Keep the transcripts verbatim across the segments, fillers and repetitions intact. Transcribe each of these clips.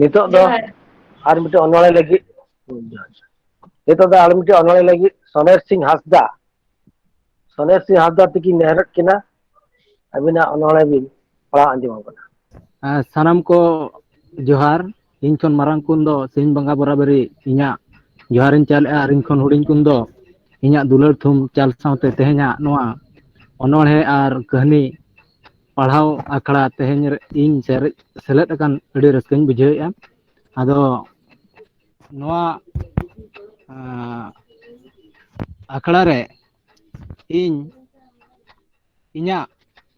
ᱱᱤᱛᱚᱜ ᱫᱚ ᱡᱚᱦᱟᱨ᱾ ᱟᱨ ᱢᱤᱫᱴᱮᱱ ᱚᱱᱚᱬᱦᱮ ᱞᱟᱹᱜᱤᱫ, ᱱᱤᱛᱚᱜ ᱫᱚ ᱟᱨ ᱢᱤᱫᱴᱮᱱ ᱚᱱᱚᱬᱦᱮ ᱞᱟᱹᱜᱤᱫ ᱥᱚᱱᱮᱨ ᱥᱤᱝ ᱦᱟᱸᱥᱫᱟ, ᱥᱚᱱᱮᱨ ᱥᱤᱝ ᱦᱟᱸᱥᱫᱟ ᱛᱤᱠᱤᱱ ᱱᱮᱦᱚᱨᱚᱜ ᱠᱤᱱᱟ, ᱟᱹᱵᱤᱱᱟᱜ ᱚᱱᱚᱬᱦᱮ ᱵᱤᱱ ᱯᱟᱲᱦᱟᱣ ᱟᱸᱡᱚᱢ ᱟᱵᱚᱱᱟ᱾ ᱟᱨ ᱥᱟᱱᱟᱢ ᱠᱚ ᱡᱚᱦᱟᱨ᱾ ᱤᱧ ᱠᱷᱚᱱ ᱢᱟᱨᱟᱝ ᱠᱩᱱ ᱫᱚ ᱥᱤᱧ ᱵᱚᱸᱜᱟ ᱵᱚᱨᱟᱵᱟᱹᱨᱤ ᱤᱧᱟᱹᱜ ᱡᱚᱦᱟᱨᱤᱧ ᱪᱟᱞᱮᱜᱼᱟ, ᱟᱨ ᱤᱧ ᱠᱷᱚᱱ ᱦᱩᱰᱤᱧ ᱠᱩᱱ ᱫᱚ ᱤᱧᱟᱹᱜ ᱫᱩᱞᱟᱹᱲ ᱛᱷᱩᱢ ᱪᱟᱞ ᱥᱟᱶᱛᱮ ᱛᱮᱦᱮᱧᱟᱜ ᱱᱚᱣᱟ ᱚᱱᱚᱬᱦᱮ ᱟᱨ ᱠᱟᱹᱦᱱᱤ ᱯᱟᱲᱦᱟᱣ ᱟᱠᱷᱲᱟ ᱛᱮᱦᱮᱧ ᱨᱮ ᱤᱧ ᱥᱮᱨ-, ᱥᱮᱞᱮᱫ ᱟᱠᱟᱱ ᱟᱹᱰᱤ ᱨᱟᱹᱥᱠᱟᱹᱧ ᱵᱩᱡᱷᱟᱹᱣᱮᱫᱼᱟ᱾ ᱟᱫᱚ ᱱᱚᱣᱟ, ᱟᱸ, ᱟᱠᱷᱲᱟ ᱨᱮ ᱤᱧ ᱤᱧᱟᱹᱜ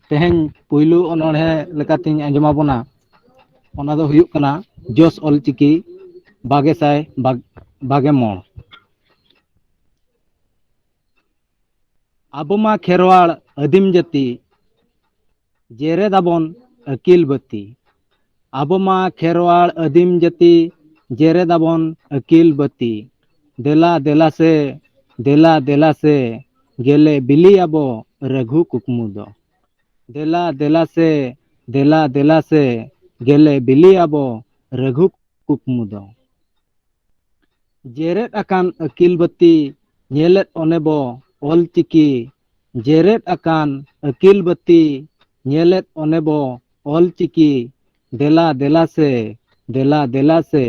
ᱛᱮᱦᱮᱧ ᱯᱩᱭᱞᱩ ᱚᱱᱚᱬᱦᱮ ᱞᱮᱠᱟᱛᱤᱧ ᱟᱸᱡᱚᱢ ᱟᱵᱚᱱᱟ, ᱚᱱᱟ ᱫᱚ ᱦᱩᱭᱩᱜ ᱠᱟᱱᱟ ᱡᱚᱥ ᱚᱞᱪᱤᱠᱤ ᱵᱟᱜᱮ ᱥᱟᱭ ᱵᱟᱜ-, ᱵᱟᱜᱮ ᱢᱚᱬ᱾ ᱟᱵᱚ ᱢᱟ ᱠᱷᱮᱨᱣᱟᱲ ᱟᱹᱫᱤᱢ ᱡᱟᱹᱛᱤ, ᱡᱮᱨᱮᱫ ᱟᱵᱚᱱ ᱟᱹᱠᱤᱞ ᱵᱟᱹᱛᱤ᱾ ᱟᱵᱚ ᱢᱟ ᱠᱷᱮᱨᱣᱟᱲ ᱟᱹᱫᱤᱢ ᱡᱟᱹᱛᱤ, ᱡᱮᱨᱮᱫ ᱟᱵᱚᱱ ᱟᱹᱠᱤᱞ ᱵᱟᱹᱛᱤ᱾ ᱫᱮᱞᱟ ᱫᱮᱞᱟ ᱥᱮ, ᱫᱮᱞᱟ ᱫᱮᱞᱟ ᱥᱮ, ᱜᱮᱞᱮ ᱵᱤᱞᱤ ᱟᱵᱚ ᱨᱟᱹᱜᱷᱩ ᱠᱩᱠᱢᱩ ᱫᱚ᱾ ᱫᱮᱞᱟ ᱫᱮᱞᱟ ᱥᱮ, ᱫᱮᱞᱟ ᱫᱮᱞᱟ ᱥᱮ, ᱜᱮᱞᱮ ᱵᱤᱞᱤ ᱟᱵᱚ ᱨᱟᱹᱜᱷᱩ ᱠᱩᱠᱢᱩ ᱫᱚ᱾ ᱡᱮᱨᱮᱫ ᱟᱠᱟᱱ ᱟᱹᱠᱤᱞ ᱵᱟᱹᱛᱤ ᱧᱮᱞᱮᱫ ᱚᱱᱮ ᱵᱚ ᱚᱞ ᱪᱤᱠᱤ, ᱡᱮᱨᱮᱫ ᱟᱠᱟᱱ ᱟᱹᱠᱤᱞ ᱵᱟᱹᱛᱤ ᱧᱮᱞᱮᱫ ᱚᱱᱮ ᱵᱚ ᱚᱞ ᱪᱤᱠᱤ, ᱫᱮᱞᱟ ᱫᱮᱞᱟ ᱥᱮ, ᱫᱮᱞᱟ ᱫᱮᱞᱟ ᱥᱮ,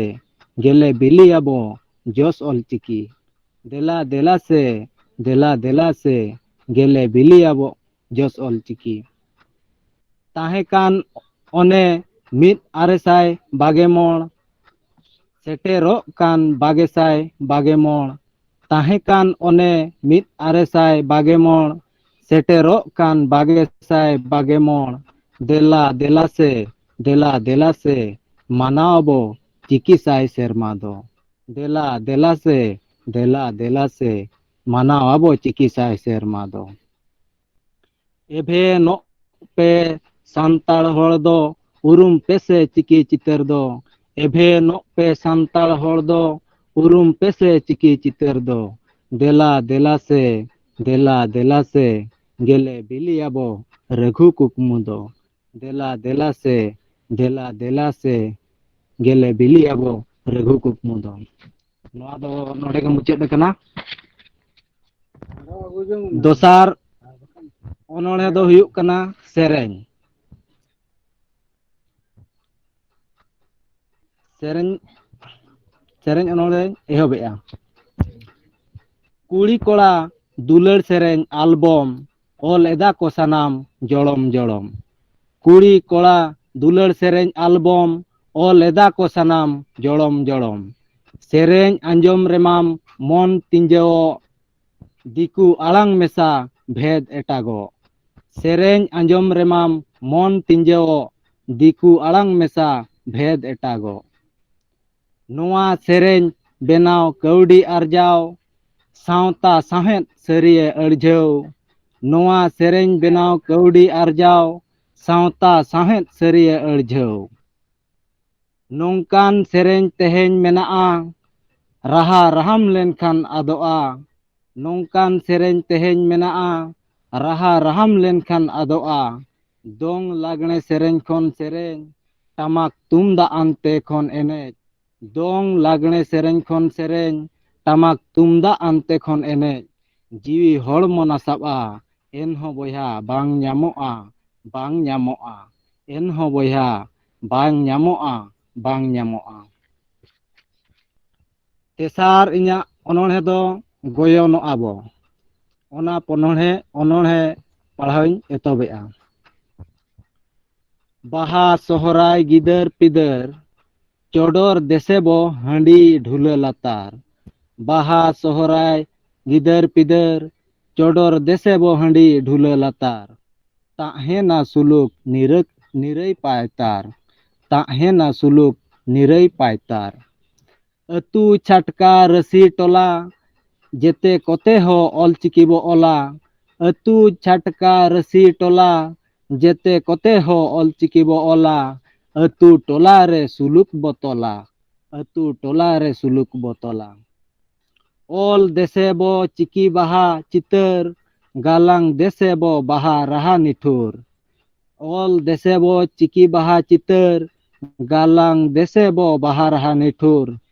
ᱜᱮᱞᱮ ᱵᱤᱞᱤ ᱟᱵᱚ ᱡᱚᱥ ᱚᱞ ᱪᱤᱠᱤ᱾ ᱫᱮᱞᱟ ᱫᱮᱞᱟ ᱥᱮ, ᱫᱮᱞᱟ ᱫᱮᱞᱟ ᱥᱮ, ᱜᱮᱞᱮ ᱵᱤᱞᱤ ᱟᱵᱚ ᱡᱚᱥ ᱚᱞ ᱪᱤᱠᱤ᱾ ᱛᱟᱦᱮᱸ ᱠᱟᱱ ᱚᱱᱮ ᱢᱤᱫ ᱟᱨᱮ ᱥᱟᱭ ᱵᱟᱜᱮ ᱢᱚᱬ, ᱥᱮᱴᱮᱨᱚᱜ ᱠᱟᱱ ᱵᱟᱜᱮ ᱥᱟᱭ ᱵᱟᱜᱮ ᱢᱚᱬ᱾ ᱛᱟᱦᱮᱸ ᱠᱟᱱ ᱚᱱᱮ ᱢᱤᱫ ᱟᱨᱮ ᱥᱟᱭ ᱵᱟᱜᱮ ᱢᱚᱬ, ᱥᱮᱴᱮᱨᱚᱜ ᱠᱟᱱ ᱵᱟᱜᱮ ᱥᱟᱭ ᱵᱟᱜᱮ ᱢᱚᱬ᱾ ᱫᱮᱞᱟ ᱫᱮᱞᱟ ᱥᱮ, ᱫᱮᱞᱟ ᱫᱮᱞᱟ ᱥᱮ, ᱢᱟᱱᱟᱣ ᱟᱵᱚ ᱪᱤᱠᱤ ᱥᱟᱭ ᱥᱮᱨᱢᱟ ᱫᱚ᱾ ᱫᱮᱞᱟ ᱫᱮᱞᱟ ᱥᱮ, ᱫᱮᱞᱟ ᱫᱮᱞᱟ ᱥᱮ, ᱢᱟᱱᱟᱣ ᱟᱵᱚ ᱪᱤᱠᱤ ᱥᱟᱭ ᱥᱮᱨᱢᱟ ᱫᱚ᱾ ᱮᱵᱷᱮᱱᱚᱜ ᱯᱮ ᱥᱟᱱᱛᱟᱲ ᱦᱚᱲ ᱫᱚ, ᱩᱨᱩᱢ ᱯᱮᱥᱮ ᱪᱤᱠᱤ ᱪᱤᱛᱟᱹᱨ ᱫᱚ᱾ ᱮᱵᱷᱮᱱᱚᱜ ᱯᱮ ᱥᱟᱱᱛᱟᱲ ᱦᱚᱲ ᱫᱚ, ᱩᱨᱩᱢ ᱯᱮᱥᱮ ᱪᱤᱠᱤ ᱪᱤᱛᱟᱹᱨ ᱫᱚ᱾ ᱫᱮᱞᱟ ᱫᱮᱞᱟ ᱥᱮ, ᱫᱮᱞᱟ ᱫᱮᱞᱟ ᱥᱮ, ᱜᱮᱞᱮ ᱵᱤᱞᱤ ᱟᱵᱚ ᱨᱟᱹᱜᱷᱩ ᱠᱩᱠᱢᱩ ᱫᱚ᱾ ᱫᱮᱞᱟ ᱫᱮᱞᱟ ᱥᱮ, ᱫᱮᱞᱟ ᱫᱮᱞᱟ ᱥᱮ, ᱜᱮᱞᱮ ᱵᱤᱞᱤ ᱟᱵᱚ ᱨᱟᱹᱜᱷᱩ ᱠᱩᱠᱢᱩ ᱫᱚ᱾ ᱱᱚᱣᱟ ᱫᱚ ᱱᱚᱰᱮ ᱜᱮ ᱢᱩᱪᱟᱹᱫ ᱟᱠᱟᱱᱟ᱾ ᱫᱚᱥᱟᱨ ᱚᱱᱚᱬᱦᱮ ᱫᱚ ᱦᱩᱭᱩᱜ ᱠᱟᱱᱟ ᱥᱮᱨᱮᱧ᱾ ᱥᱮᱨᱮᱧ, ᱥᱮᱨᱮᱧ ᱚᱱᱚᱬᱦᱮᱧ ᱮᱦᱚᱵᱮᱜᱼᱟ᱾ ᱠᱩᱲᱤ ᱠᱚᱲᱟ ᱫᱩᱞᱟᱹᱲ ᱥᱮᱨᱮᱧ ᱟᱞᱵᱚᱢ, ᱚᱞ ᱮᱫᱟ ᱠᱚ ᱥᱟᱱᱟᱢ ᱡᱚᱲᱚᱢ ᱡᱚᱲᱚᱢ᱾ ᱠᱩᱲᱤ ᱠᱚᱲᱟ ᱫᱩᱞᱟᱹᱲ ᱥᱮᱨᱮᱧ ᱟᱞᱵᱚᱢ, ᱚᱞ ᱮᱫᱟ ᱠᱚ ᱥᱟᱱᱟᱢ ᱡᱚᱲᱚᱢ ᱡᱚᱲᱚᱢ᱾ ᱥᱮᱨᱮᱧ ᱟᱸᱡᱚᱢ ᱨᱮᱢᱟᱢ ᱢᱚᱱ ᱛᱤᱸᱡᱟᱹᱣᱚᱜ, ᱫᱤᱠᱩ ᱟᱲᱟᱝ ᱢᱮᱥᱟ ᱵᱷᱮᱫ ᱮᱴᱟᱜᱚᱜ᱾ ᱥᱮᱨᱮᱧ ᱟᱸᱡᱚᱢ ᱨᱮᱢᱟᱢ ᱢᱚᱱ ᱛᱤᱸᱡᱟᱹᱣᱚᱜ, ᱫᱤᱠᱩ ᱟᱲᱟᱝ ᱢᱮᱥᱟ ᱵᱷᱮᱫ ᱮᱴᱟᱜᱚᱜ᱾ ᱱᱚᱣᱟ ᱥᱮᱨᱮᱧ ᱵᱮᱱᱟᱣ ᱠᱟᱹᱣᱰᱤ ᱟᱨᱡᱟᱣ, ᱥᱟᱶᱛᱟ ᱥᱟᱶᱦᱮᱫ ᱥᱟᱹᱨᱤᱭᱮ ᱟᱹᱲᱡᱷᱟᱹᱣ᱾ ᱱᱚᱣᱟ ᱥᱮᱨᱮᱧ ᱵᱮᱱᱟᱣ ᱠᱟᱹᱣᱰᱤ ᱟᱨᱡᱟᱣ, ᱥᱟᱶᱛᱟ ᱥᱟᱶᱦᱮᱫ ᱥᱟᱹᱨᱤᱭᱮ ᱟᱹᱲᱡᱷᱟᱹᱣ᱾ ᱱᱚᱝᱠᱟᱱ ᱥᱮᱨᱮᱧ ᱛᱮᱦᱮᱧ ᱢᱮᱱᱟᱜᱼᱟ, ᱨᱟᱦᱟ ᱨᱟᱦᱟᱢ ᱞᱮᱱᱠᱷᱟᱱ ᱟᱫᱚᱜᱼᱟ᱾ ᱱᱚᱝᱠᱟᱱ ᱥᱮᱨᱮᱧ ᱛᱮᱦᱮᱧ ᱢᱮᱱᱟᱜᱼᱟ, ᱨᱟᱦᱟ ᱨᱟᱦᱟᱢ ᱞᱮᱱᱠᱷᱟᱱ ᱟᱫᱚᱜᱼᱟ᱾ ᱫᱚᱝ ᱞᱟᱜᱽᱬᱮ ᱥᱮᱨᱮᱧ ᱠᱷᱚᱱ ᱥᱮᱨᱮᱧ, ᱴᱟᱢᱟᱠ ᱛᱩᱢᱫᱟᱜ ᱟᱱᱛᱮ ᱠᱷᱚᱱ ᱮᱱᱮᱡ᱾ ᱫᱚᱝ ᱞᱟᱜᱽᱬᱮ ᱥᱮᱨᱮᱧ ᱠᱷᱚᱱ ᱥᱮᱨᱮᱧ, ᱴᱟᱢᱟᱠ ᱛᱩᱢᱫᱟᱜ ᱟᱱᱛᱮ ᱠᱷᱚᱱ ᱮᱱᱮᱡ᱾ ᱡᱤᱣᱤ ᱦᱚᱲᱢᱚ ᱱᱟᱥᱟᱜᱼᱟ, ᱮᱱᱦᱚᱸ ᱵᱚᱭᱦᱟ ᱵᱟᱝ ᱧᱟᱢᱚᱜᱼᱟ, ᱵᱟᱝ ᱧᱟᱢᱚᱜᱼᱟ᱾ ᱮᱱᱦᱚᱸ ᱵᱚᱭᱦᱟ ᱵᱟᱝ ᱧᱟᱢᱚᱜᱼᱟ, ᱵᱟᱝ ᱧᱟᱢᱚᱜᱼᱟ᱾ ᱛᱮᱥᱟᱨ ᱤᱧᱟᱹᱜ ᱚᱱᱚᱬᱦᱮ ᱫᱚ ᱜᱚᱭᱚᱱᱚᱜᱼᱟ ᱵᱚ᱾ ᱚᱱᱟ ᱯᱚᱱᱚᱬᱦᱮ, ᱚᱱᱚᱬᱦᱮ ᱯᱟᱲᱦᱟᱣᱤᱧ ᱮᱛᱚᱦᱚᱵᱮᱜᱼᱟ᱾ ᱵᱟᱦᱟ ᱥᱚᱦᱨᱟᱭ ᱜᱤᱫᱟᱹᱨ ᱯᱤᱫᱟᱹᱨ, ᱪᱚᱰᱚᱨ ᱫᱮᱥᱮ ᱵᱚ ᱦᱟᱺᱰᱤ ᱰᱷᱩᱞᱟᱹ ᱞᱟᱛᱟᱨ᱾ ᱵᱟᱦᱟ ᱥᱚᱦᱨᱟᱭ ᱜᱤᱫᱟᱹᱨ ᱯᱤᱫᱟᱹᱨ, ᱪᱚᱰᱚᱨ ᱫᱮᱥᱮ ᱵᱚ ᱦᱟᱺᱰᱤ ᱰᱷᱩᱞᱟᱹ ᱞᱟᱛᱟᱨ᱾ ᱛᱟᱦᱮᱱᱟ ᱥᱩᱞᱩᱠ ᱱᱤᱨᱟᱹᱠ, ᱱᱤᱨᱟᱹᱭ ᱯᱟᱭᱛᱟᱨ᱾ ᱛᱟᱦᱮᱱᱟ ᱥᱩᱞᱩᱠ ᱱᱤᱨᱟᱹᱭ ᱯᱟᱭᱛᱟᱨ᱾ ᱟᱹᱛᱩ ᱪᱷᱟᱴᱠᱟ ᱨᱟᱹᱥᱤ ᱴᱚᱞᱟ, ᱡᱮᱛᱮ ᱠᱚᱛᱮ ᱦᱚᱸ ᱚᱞᱪᱤᱠᱤ ᱵᱚ ᱚᱞᱟ᱾ ᱟᱹᱛᱩ ᱪᱷᱟᱴᱠᱟ ᱨᱟᱹᱥᱤ ᱴᱚᱞᱟ, ᱡᱮᱛᱮ ᱠᱚᱛᱮ ᱦᱚᱸ ᱚᱞᱪᱤᱠᱤ ᱵᱚ ᱚᱞᱟ᱾ ᱟᱹᱛᱩ ᱴᱚᱞᱟ ᱨᱮ ᱥᱩᱞᱩᱠ ᱵᱚ ᱛᱚᱞᱟ, ᱟᱹᱛᱩ ᱴᱚᱞᱟ ᱨᱮ ᱥᱩᱞᱩᱠ ᱵᱚ ᱛᱚᱞᱟ᱾ ᱚᱞ ᱫᱮᱥᱮ ᱵᱚ ᱪᱤᱠᱤ ᱵᱟᱦᱟ ᱪᱤᱛᱟᱹᱨ, ᱜᱟᱞᱟᱝ ᱫᱮᱥᱮ ᱵᱚ ᱵᱟᱦᱟ ᱨᱟᱦᱟ ᱱᱤᱴᱷᱩᱨ᱾ ᱚᱞ ᱫᱮᱥᱮ ᱵᱚ ᱪᱤᱠᱤ ᱵᱟᱦᱟ ᱪᱤᱛᱟᱹᱨ, ᱜᱟᱞᱟᱝ ᱫᱮᱥᱮ ᱵᱚ ᱵᱟᱦᱟ ᱨᱟᱦᱟ ᱱᱤᱴᱷᱩᱨ,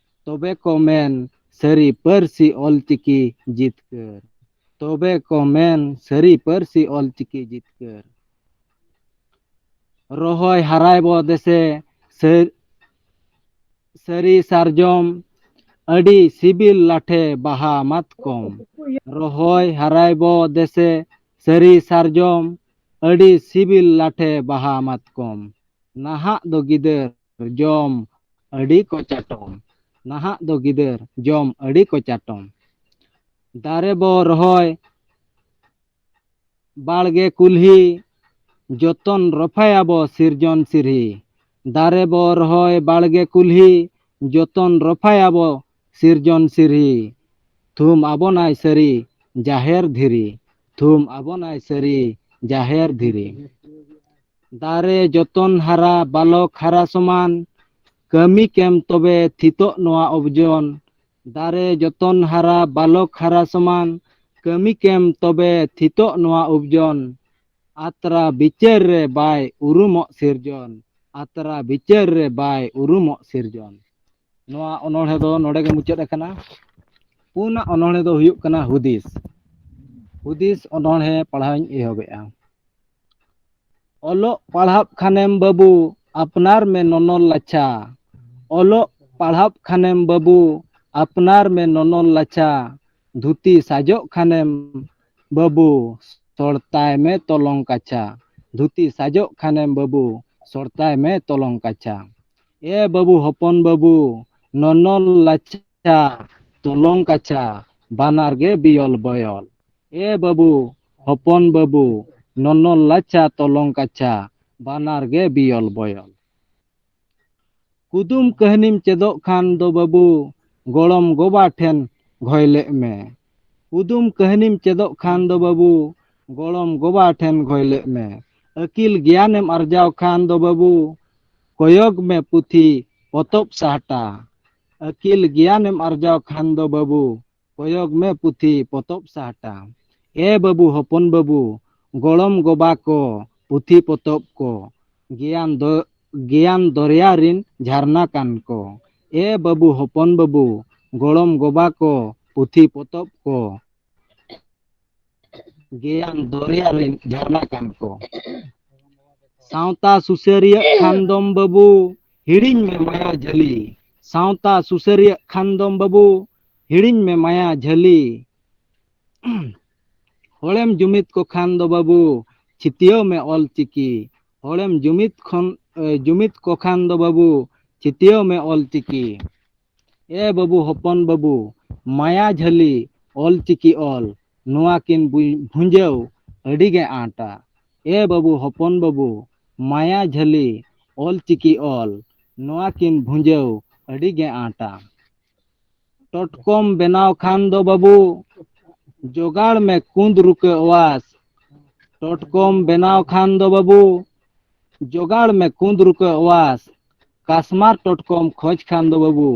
ᱛᱚᱵᱮ ᱠᱚ ᱢᱮᱱ ᱥᱟᱹᱨᱤ ᱯᱟᱹᱨᱥᱤ ᱚᱞᱪᱤᱠᱤ ᱡᱤᱛᱠᱟᱹᱨ᱾ ᱛᱚᱵᱮ ᱠᱚ ᱢᱮᱱ ᱥᱟᱹᱨᱤ ᱯᱟᱹᱨᱥᱤ ᱚᱞᱪᱤᱠᱤ ᱡᱤᱛᱠᱟᱹᱨ᱾ ᱨᱚᱦᱚᱭ ᱦᱟᱨᱟᱭ ᱵᱚ ᱫᱮᱥᱮ ᱥᱟᱹᱨ-, ᱥᱟᱹᱨᱤ ᱥᱟᱨᱡᱚᱢ, ᱟᱹᱰᱤ ᱥᱤᱵᱤᱞ ᱞᱟᱴᱷᱮ ᱵᱟᱦᱟ ᱢᱟᱛᱠᱚᱢ᱾ ᱨᱚᱦᱚᱭ ᱦᱟᱨᱟᱭ ᱵᱚ ᱫᱮᱥᱮ ᱥᱟᱹᱨᱤ ᱥᱟᱨᱡᱚᱢ, ᱟᱹᱰᱤ ᱥᱤᱵᱤᱞ ᱞᱟᱴᱷᱮ ᱵᱟᱦᱟ ᱢᱟᱛᱠᱚᱢ᱾ ᱱᱟᱦᱟᱜ ᱫᱚ ᱜᱤᱫᱟᱹᱨ ᱡᱚᱢ ᱟᱹᱰᱤ ᱠᱚ ᱪᱟᱴᱚᱢ᱾ ᱱᱟᱦᱟᱜ ᱫᱚ ᱜᱤᱫᱟᱹᱨ ᱡᱚᱢ ᱟᱹᱰᱤ ᱠᱚ ᱪᱟᱴᱚᱢ᱾ ᱫᱟᱨᱮ ᱵᱚ ᱨᱚᱦᱚᱭ ᱵᱟᱲᱜᱮ ᱠᱩᱞᱦᱤ, ᱡᱚᱛᱚᱱ ᱨᱚᱯᱷᱟᱭᱟᱵᱚ ᱥᱤᱨᱡᱚᱱ ᱥᱤᱨᱦᱤ᱾ ᱫᱟᱨᱮ ᱵᱚ ᱨᱚᱦᱚᱭ ᱵᱟᱲᱜᱮ ᱠᱩᱞᱦᱤ, ᱡᱚᱛᱚᱱ ᱨᱚᱯᱷᱟᱭᱟᱵᱚ ᱥᱤᱨᱡᱚᱱ ᱥᱤᱨᱦᱤ᱾ ᱛᱷᱩᱢ ᱟᱵᱚᱱᱟᱭ ᱥᱟᱹᱨᱤ ᱡᱟᱦᱮᱨ ᱫᱷᱤᱨᱤ, ᱛᱷᱩᱢ ᱟᱵᱚᱱᱟᱭ ᱥᱟᱹᱨᱤ ᱡᱟᱦᱮᱨ ᱫᱷᱤᱨᱤ᱾ ᱫᱟᱨᱮ ᱡᱚᱛᱚᱱ ᱦᱟᱨᱟ ᱵᱟᱞᱚᱠ ᱦᱟᱨᱟ ᱥᱚᱢᱟᱱ, ᱠᱟᱹᱢᱤ ᱠᱮᱢ ᱛᱚᱵᱮ ᱛᱷᱤᱛᱚᱜ ᱱᱚᱣᱟ ᱚᱵᱡᱚᱱ᱾ ᱫᱟᱨᱮ ᱡᱚᱛᱚᱱ ᱦᱟᱨᱟ ᱵᱟᱞᱚᱠ ᱦᱟᱨᱟ ᱥᱚᱢᱟᱱ, ᱠᱟᱹᱢᱤ ᱠᱮᱢ ᱛᱚᱵᱮ ᱛᱷᱤᱛᱚᱜ ᱱᱚᱣᱟ ᱚᱵᱡᱚᱱ᱾ ᱟᱛᱨᱟ ᱵᱤᱪᱟᱹᱨ ᱨᱮ ᱵᱟᱭ ᱩᱨᱩᱢᱚᱜ ᱥᱤᱨᱡᱚᱱ, ᱟᱛᱨᱟ ᱵᱤᱪᱟᱹᱨ ᱨᱮ ᱵᱟᱭ ᱩᱨᱩᱢᱚᱜ ᱥᱤᱨᱡᱚᱱ᱾ ᱱᱚᱣᱟ ᱚᱱᱚᱬᱦᱮ ᱫᱚ ᱱᱚᱰᱮ ᱜᱮ ᱢᱩᱪᱟᱹᱫ ᱟᱠᱟᱱᱟ᱾ ᱯᱩᱱᱟᱜ ᱚᱱᱚᱬᱦᱮ ᱫᱚ ᱦᱩᱭᱩᱜ ᱠᱟᱱᱟ ᱦᱩᱫᱤᱥ᱾ ᱦᱩᱫᱤᱥ ᱚᱱᱚᱬᱦᱮ ᱯᱟᱲᱦᱟᱣᱤᱧ ᱮᱦᱚᱵᱮᱜᱼᱟ᱾ ᱚᱞᱚᱜ ᱯᱟᱲᱦᱟᱜ ᱠᱷᱟᱱᱮᱢ ᱵᱟᱹᱵᱩ, ᱟᱯᱱᱟᱨ ᱢᱮ ᱱᱚᱱᱚᱞ ᱞᱟᱪᱷᱟ᱾ ᱚᱞᱚᱜ ᱯᱟᱲᱦᱟᱜ ᱠᱷᱟᱱᱮᱢ ᱵᱟᱹᱵᱩ, ᱟᱯᱱᱟᱨ ᱢᱮ ᱱᱚᱱᱚᱞ ᱞᱟᱪᱷᱟ᱾ ᱫᱷᱩᱛᱤ ᱥᱟᱡᱚᱜ ᱠᱷᱟᱱᱮᱢ ᱵᱟᱹᱵᱩ, ᱥᱚᱲᱛᱟᱭ ᱢᱮ ᱛᱚᱞᱚᱝ ᱠᱟᱪᱷᱟ᱾ ᱫᱷᱩᱛᱤ ᱥᱟᱡᱚᱜ ᱠᱷᱟᱱᱮᱢ ᱵᱟᱹᱵᱩ, ᱥᱚᱲᱛᱟᱭ ᱢᱮ ᱛᱚᱞᱚᱝ ᱠᱟᱪᱷᱟ᱾ ᱮ ᱵᱟᱹᱵᱩ ᱦᱚᱯᱚᱱ ᱵᱟᱹᱵᱩ, ᱱᱚᱱᱚᱞ ᱞᱟᱪᱷᱟ, ᱛᱚᱞᱚᱝ ᱠᱟᱪᱷᱟ, ᱵᱟᱱᱟᱨ ᱜᱮ ᱵᱤᱭᱚᱞ ᱵᱚᱭᱚᱞ᱾ ᱮ ᱵᱟᱹᱵᱩ ᱦᱚᱯᱚᱱ ᱵᱟᱹᱵᱩ, ᱱᱚᱱᱚᱞ ᱞᱟᱪᱷᱟ, ᱛᱚᱞᱚᱝ ᱠᱟᱪᱷᱟ, ᱵᱟᱱᱟᱨ ᱜᱮ ᱵᱤᱭᱚᱞ ᱵᱚᱭᱚᱞ᱾ ᱠᱩᱫᱩᱢ ᱠᱟᱹᱦᱱᱤᱢ ᱪᱮᱫᱚᱜ ᱠᱷᱟᱱ ᱫᱚ ᱵᱟᱹᱵᱩ, ᱜᱚᱲᱚᱢ ᱜᱚᱵᱟ ᱴᱷᱮᱱ ᱜᱷᱚᱭᱞᱮᱜ ᱢᱮ᱾ ᱠᱩᱫᱩᱢ ᱠᱟᱹᱦᱱᱤᱢ ᱪᱮᱫᱚᱜ ᱠᱷᱟᱱ ᱫᱚ ᱵᱟᱹᱵᱩ, ᱜᱚᱲᱚᱢ ᱜᱚᱵᱟ ᱴᱷᱮᱱ ᱜᱷᱚᱭᱞᱮᱜ ᱢᱮ᱾ ᱟᱹᱠᱤᱞ ᱜᱮᱭᱟᱱᱮᱢ ᱟᱨᱡᱟᱣ ᱠᱷᱟᱱ ᱫᱚ ᱵᱟᱹᱵᱩ, ᱠᱚᱭᱚᱜ ᱢᱮ ᱯᱩᱛᱷᱤ ᱯᱚᱛᱚᱵ ᱥᱟᱦᱴᱟ᱾ ᱟᱹᱠᱤᱞ ᱜᱮᱭᱟᱱᱮᱢ ᱟᱨᱡᱟᱣ ᱠᱷᱟᱱ ᱫᱚ ᱵᱟᱹᱵᱩ, ᱠᱚᱭᱚᱜ ᱢᱮ ᱯᱩᱛᱷᱤ ᱯᱚᱛᱚᱵ ᱥᱟᱦᱴᱟ᱾ ᱮ ᱵᱟᱹᱵᱩ ᱦᱚᱯᱚᱱ ᱵᱟᱹᱵᱩ, ᱜᱚᱲᱚᱢ ᱜᱚᱵᱟ ᱠᱚ, ᱯᱩᱛᱷᱤ ᱯᱚᱛᱚᱵ ᱠᱚ, ᱜᱮᱭᱟᱱ ᱫᱚ ᱜᱮᱭᱟᱱ ᱫᱚᱨᱭᱟ ᱨᱤᱱ ᱡᱷᱟᱨᱱᱟ ᱠᱟᱱ ᱠᱚ᱾ ᱮ ᱵᱟᱹᱵᱩ ᱦᱚᱯᱚᱱ ᱵᱟᱹᱵᱩ, ᱜᱚᱲᱚᱢ ᱜᱚᱵᱟ ᱠᱚ, ᱯᱩᱛᱷᱤ ᱯᱚᱛᱚᱵ ᱠᱚ, ᱜᱮᱭᱟᱱ ᱫᱚᱨᱭᱟ ᱨᱤᱱ ᱡᱷᱟᱨᱱᱟ ᱠᱟᱱ ᱠᱚ᱾ ᱥᱟᱶᱛᱟ ᱥᱩᱥᱟᱹᱨᱤᱭᱟᱹ ᱠᱷᱟᱱ ᱫᱚᱢ ᱵᱟᱹᱵᱩ, ᱦᱤᱲᱤᱧ ᱢᱮ ᱢᱟᱭᱟ ᱡᱷᱟᱹᱞᱤ᱾ ᱥᱟᱶᱛᱟ ᱥᱩᱥᱟᱹᱨᱤᱭᱟᱹ ᱠᱷᱟᱱ ᱫᱚᱢ ᱵᱟᱹᱵᱩ, ᱦᱤᱲᱤᱧ ᱢᱮ ᱢᱟᱭᱟ ᱡᱷᱟᱹᱞᱤ᱾ ᱦᱚᱲᱮᱢ ᱡᱩᱢᱤᱫ ᱠᱚ ᱠᱷᱟᱱ ᱫᱚ ᱵᱟᱹᱵᱩ, ᱪᱷᱤᱛᱭᱟᱹᱣ ᱢᱮ ᱚᱞ ᱪᱤᱠᱤ᱾ ᱦᱚᱲᱮᱢ ᱡᱩᱢᱤᱫ ᱠᱷᱚᱱ, ᱮ, ᱡᱩᱢᱤᱫ ᱠᱚ ᱠᱷᱟᱱ ᱫᱚ ᱵᱟᱹᱵᱩ, ᱪᱷᱤᱛᱭᱟᱹᱣ ᱢᱮ ᱚᱞ ᱪᱤᱠᱤ᱾ ᱮ ᱵᱟᱹᱵᱩ ᱦᱚᱯᱚᱱ ᱵᱟᱹᱵᱩ, ᱢᱟᱭᱟ ᱡᱷᱟᱹᱞᱤ, ᱚᱞ ᱪᱤᱠᱤ ᱚᱞ, ᱱᱚᱣᱟ ᱠᱤᱱ ᱵᱩ-, ᱵᱷᱩᱸᱡᱟᱹᱣ ᱟᱹᱰᱤ ᱜᱮ ᱟᱸᱴᱟ᱾ ᱮ ᱵᱟᱹᱵᱩ ᱦᱚᱯᱚᱱ ᱵᱟᱹᱵᱩ, ᱢᱟᱭᱟ ᱡᱷᱟᱹᱞᱤ, ᱚᱞ ᱪᱤᱠᱤ ᱚᱞ, ᱱᱚᱣᱟ ᱠᱤᱱ ᱵᱷᱩᱸᱡᱟᱹᱣ ᱟᱹᱰᱤ ᱜᱮ ᱟᱸᱴᱟ᱾ ᱴᱚᱴᱠᱚᱢ ᱵᱮᱱᱟᱣ ᱠᱷᱟᱱ ᱫᱚ ᱵᱟᱹᱵᱩ, ᱡᱚᱜᱟᱲ ᱢᱮ ᱠᱩᱸᱫᱽ ᱨᱩᱠᱟᱹ ᱚᱣᱟᱥ᱾ ᱴᱚᱴᱠᱚᱢ ᱵᱮᱱᱟᱣ ᱠᱷᱟᱱ ᱫᱚ ᱵᱟᱹᱵᱩ, ᱡᱚᱜᱟᱲ ᱢᱮ ᱠᱩᱸᱫᱽ ᱨᱩᱠᱟᱹ ᱚᱣᱟᱥ᱾ ᱠᱟᱥᱢᱟᱨ ᱴᱚᱴᱠᱚᱢ ᱠᱷᱚᱡᱽ ᱠᱷᱟᱱ ᱫᱚ ᱵᱟᱹᱵᱩ,